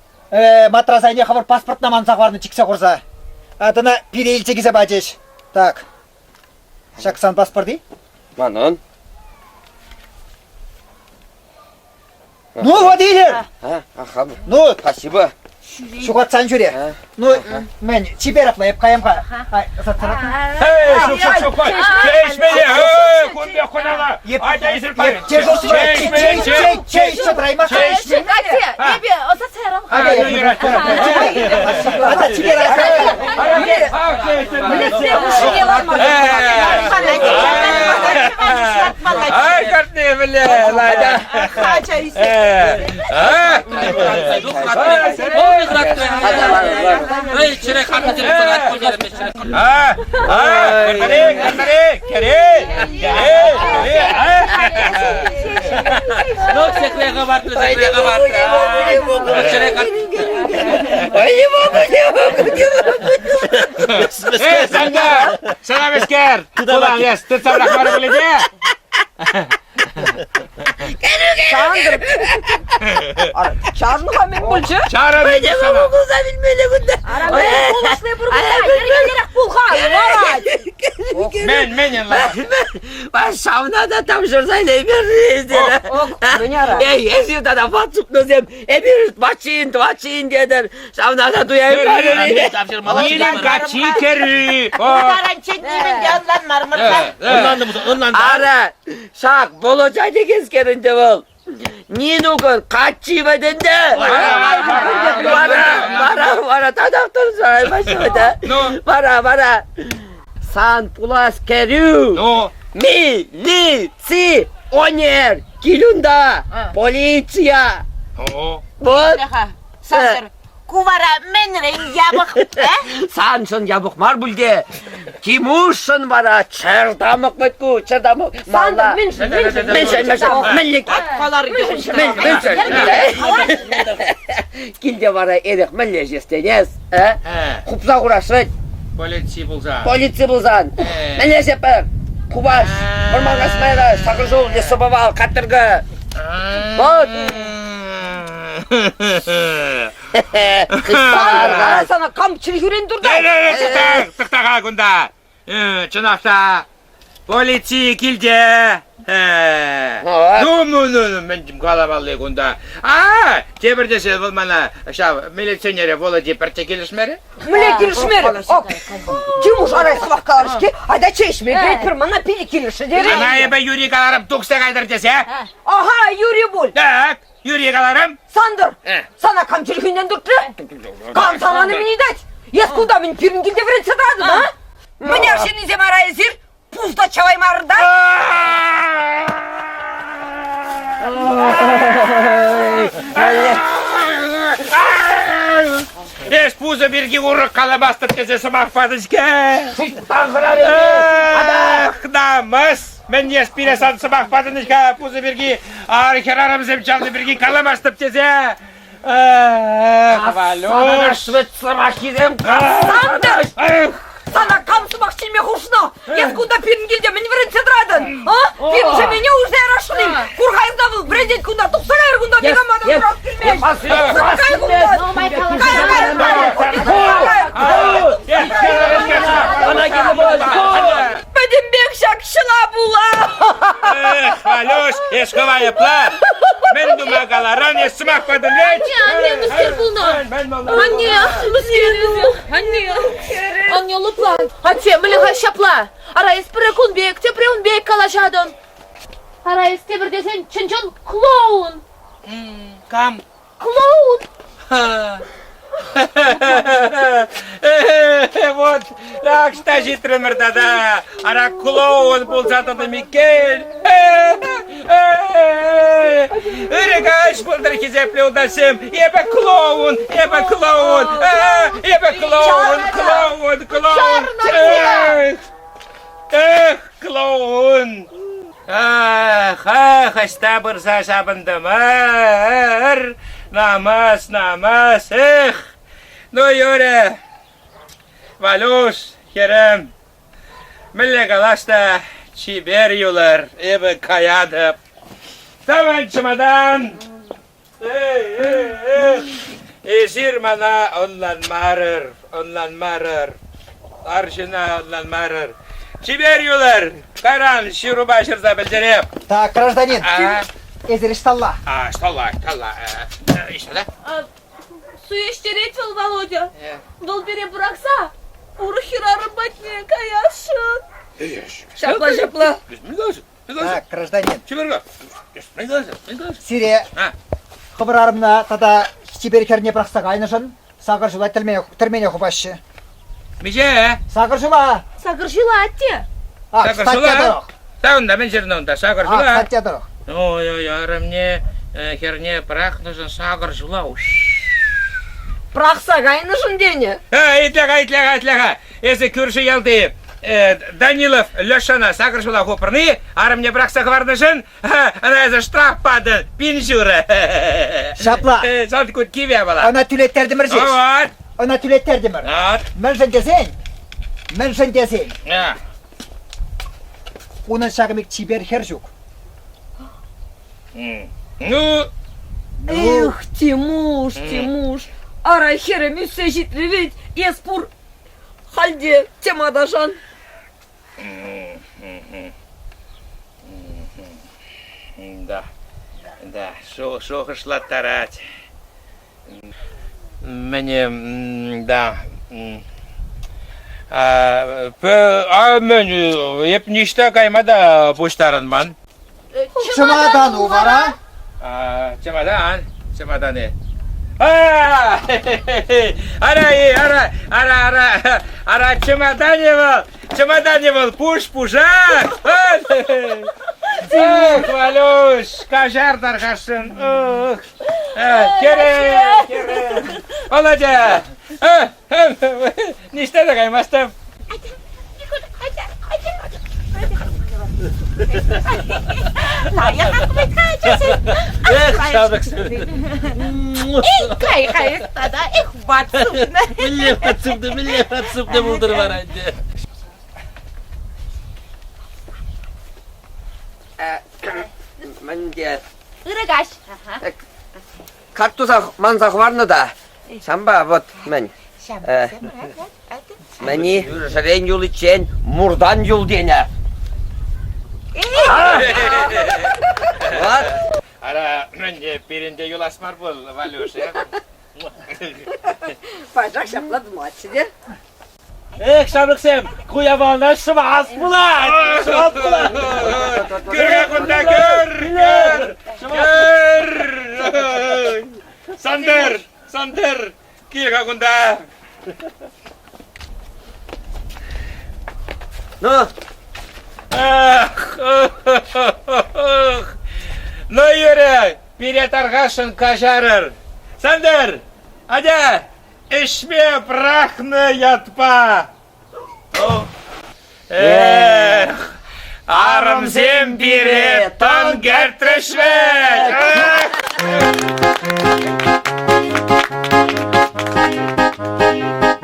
матрас айне хӑвӑр паспортна манса хӑварнӑ чиксе хурса. Тӑна пире илсе килсе пачӗҫ. Так, ҫак сан паспорт-и? Манӑн. Ну, вот илер! Аха. Ну, спасибо. Ҫухатсан ҫӳре. Ну, мӗн, чипер апла, эп каям-ха. Ай, Эй, ҫук, ҫук, ҫук, чей ӗҫмелле, эй, кун пек хунала. Атя эсир пай. Чей, чей, чей, чей, тӑраймас. Атте, эпӗ ӑсатса ярам-ха. Ата, чипер Мӗлӗтсе хушшине ларма. Ай, картне, мӗнле, лайда. Хача ӳсет. Эй, Сандер! Сана Тулан, эс, тытса пӑрахмарӗ пулӗ те? Сандр! Чарӑн-ха мӗн пулчӗ? Чарӑн ӗнтӗ сана. Пулса вилмелле кунта. Ара, мӗн пулӑшни пур кунта? Йӗркеллӗрех пул-ха, ларать. Мӗн, мӗн ӑнла? Ҫавна та тавҫӑрса илеймерӗ. Мӗн ара? Эй, эсир тата ват супнӑсем, эпир ватчин, тӑватчин тетӗр. Ҫавна та туяймарӑр. Нинӑн каччи кӗрӳ. Таранччен нимӗн те ӑнланмарӑмӑр-ха. Ӑнлантӑм, ӑнлантӑм. Ара, ҫак Володя текенскер ӗнтӗ вӑл. Нинукӑн каччи вӗт ӗнтӗ. Вара, вара, вара татах тӑрса да? Вара, вара, сан пулас кӗрӳ. Ну? Милиционер! Килюнта! Полиция! Вот. Сантӑр, ку вара мӗнрен япӑх, э? Саншӑн япӑх мар пуль те. Тимушшӑн вара чӗр тамӑк вӗт ку, чӗр тамӑк. Сантӑр, мӗншӗн, мӗншӗн? Мӗншӗн, мӗншӗн, мӗнле? Мӗншӗн? Килте вара эрех мӗнле ӗҫес тенес, э? Хупса хурас вӗт. Полици пулсан. Полици пулсан. Мӗнле ӗҫетпӗр? Купаш, вӑрман касмайра, сакӑр ҫул лесоповал, каторга. Вот. Ара сана кам чӗлхӳрен туртать? Тӑхта-ха кунта. Чӑнах та, полици килте. Ну, ну, ну, ну, мӗн каламалли кунта. А, тепӗр тесе вӑл мана ҫав милиционере Володи пӗртте килӗшмерӗ. Мӗнле килӗшмерӗ? Тимуш арай сӑмах каларӗ-ҫке. Айта чей ӗҫме кӗретпӗр, мана питӗ килӗшрӗ терӗ. Ана эпӗ юри каларӑм тухса кайтӑр тесе. Ага, юри пуль. Так. Юрий каларӑм. Сантӑр, сана кам чӗлхӳнтен туртрӗ? Кам сана мӗн ыйтать? Эс кунта мӗн пирӗн килте вӗрентсе тӑратӑн, а? Мӗн арҫыннисем ара эсир? Пуста чаваймарӑр та? Эс пусӑ пирки урӑх каламастӑп тесе сӑмах патӑн-ҫке. Ах, намӑс! Мӗн эс пире сан сӑмах патӑн-ха пусӑ пирки, ар хӗрарӑмсем чавнӑ пирки каламастӑп тесе. Эх, Валюш! Вӗт сӑмаххисем Сантӑр! Сана кам сӑмах чӗнме хушнӑ? Эс кунта пирӗн килте мӗн вӗрентсе тӑратӑн? А? Пирӗн ҫемьене урса ярасшӑн-им? Кур-ха эс вӑл вӗрентет кунта, тухса кайӑр кунта, никама та курас килмест. Кай кунта! Кай, кай, кай! Пӗтӗмпех ҫак ҫӑла пула! Эх, Алеш, эс хӑв айӑпла! Мӗн тума каларан, эс сӑмах патӑн вӗт! Анне, анне, мӗскер пулнӑ? Анне, мӗскер Анне, анне, лӑплан. Атте, мӗнле-ха ҫапла? Ара, эс пӗрре кун пек, тепре ун пек калаҫатӑн. Ара, эс тепӗр тесен чӑн-чӑн клоун. Кам? Клоун! Вот, так что ҫитрӗмӗр тата. Ара клоун пулса тӑтӑм иккен. Ырӑ каҫ пултӑр, хисеплӗ юлташсем. Эпӗ клоун, эпӗ клоун, эпӗ клоун, клоун, клоун. Эх, эх, клоун. Ах, ах, ӑҫта пырса ҫапӑнтӑмӑр? Намӑс, намӑс, эх! Ну, юрӗ, Валюш, хӗрӗм, мӗнле калас та, чипер юлӑр, эпӗ каятӑп. Тӑван чӑматан! Эй, эй, эй! Эсир мана ӑнланмарӑр, ӑнланмарӑр. Арҫына ӑнланмарӑр. Чипер юлӑр! Кайран ҫырупа ҫырса пӗлтереп. Так, гражданин, А? эсир ӑҫталла? А, ӑҫталла, ӑҫталла? Ӑҫталла? Суеҫтерет вӑл, Володя. Вӑл пире пӑрахса урӑх хӗрарӑм патне каясшӑн. Ҫапла, ҫапла. Так, гражданин. Сире хӑвӑр арӑмна тата чипер хӗрне пӑрахса кайнӑшӑн сакӑр ҫула тӗрмене хупаҫҫӗ. Миҫе? Сакӑр ҫула. Сакӑр ҫула, атте. А, статья тӑрӑх. Та унта мӗн ҫырнӑ унта? Сакӑр ҫула. А, статья тӑрӑх. Ой-ой, арӑмне хӗрне пӑрахнӑшӑн сакӑр ҫула. Пӑрахса кайнӑшӑн тенӗ. Итле-ха, итле-ха, итле-ха. Эсӗ кӳршӗ ялти Данилов Лешана сакӑр ҫула хупрни, арӑмне пӑрахса хӑварнӑшӑн ӑна эсӗ штраф патӑн, пин ҫурӑ. Ҫапла. Сан кут кивӗ вала. Ӑна тӳлеттертӗмӗр ҫеҫ. Вот. Ӑна тӳлеттертӗмӗр. Вот. Мӗншӗн тесен, мӗншӗн тесен, унӑн ҫакӑн пек чипер хӗр ҫук. Ну, Эх, Тимуш, Тимуш, ара хӗрӗм ӳссе ҫитрӗ вӗт, эс пур халь те тем аташан. Да, да, шухӑшлаттарать. Мӗне, да. А, мӗн, эп ниҫта кайма та пуҫтарӑнман. Чӑматану вара? Чӑматан, чӑматаны. Ара, ара, ара, ара, ара, чӑматанӗ вӑл, чӑматанӗ вӑл пуш-пушах. Эх, Валюш, каҫар тархасшӑн. Ох. Хӗре, хӗре. Володя, ниҫта та каймастӑп. Эх, ҫамрӑксем. Эй, кай-кай, тата эх, ватсупнӑ. Мӗнле ватсупнӑ, мӗнле ватсупнӑ пултӑр вара ӗнтӗ. Мӗн те Ырӑ каҫ. Карттуса манса хӑварнӑ та. Ҫампа вот мӗн. Мӗни юршӗрен юличчен муртан юл тенӗ. Вот. Ара, мӗн те, пирӗн те юлас мар пул, Валюш, э? Пачах ҫапла тумаччӗ те. Эх, ҫамрӑксем, ку япалана ҫӑвас пулать! Ҫӑвас пулать! Кӗр кунта, кӗр! Кӗр! Кӗр! Сантӑр! Сантӑр! Кил-ха кунта! Ну? Ах, Ну, Юрий, пире тархасшӑн каҫарӑр. Сантӑр, атя, Ӗҫме пӑрахнӑ ятпа. Эх, арӑмсем пире тӑн кӗртрӗҫ вӗт! Эх!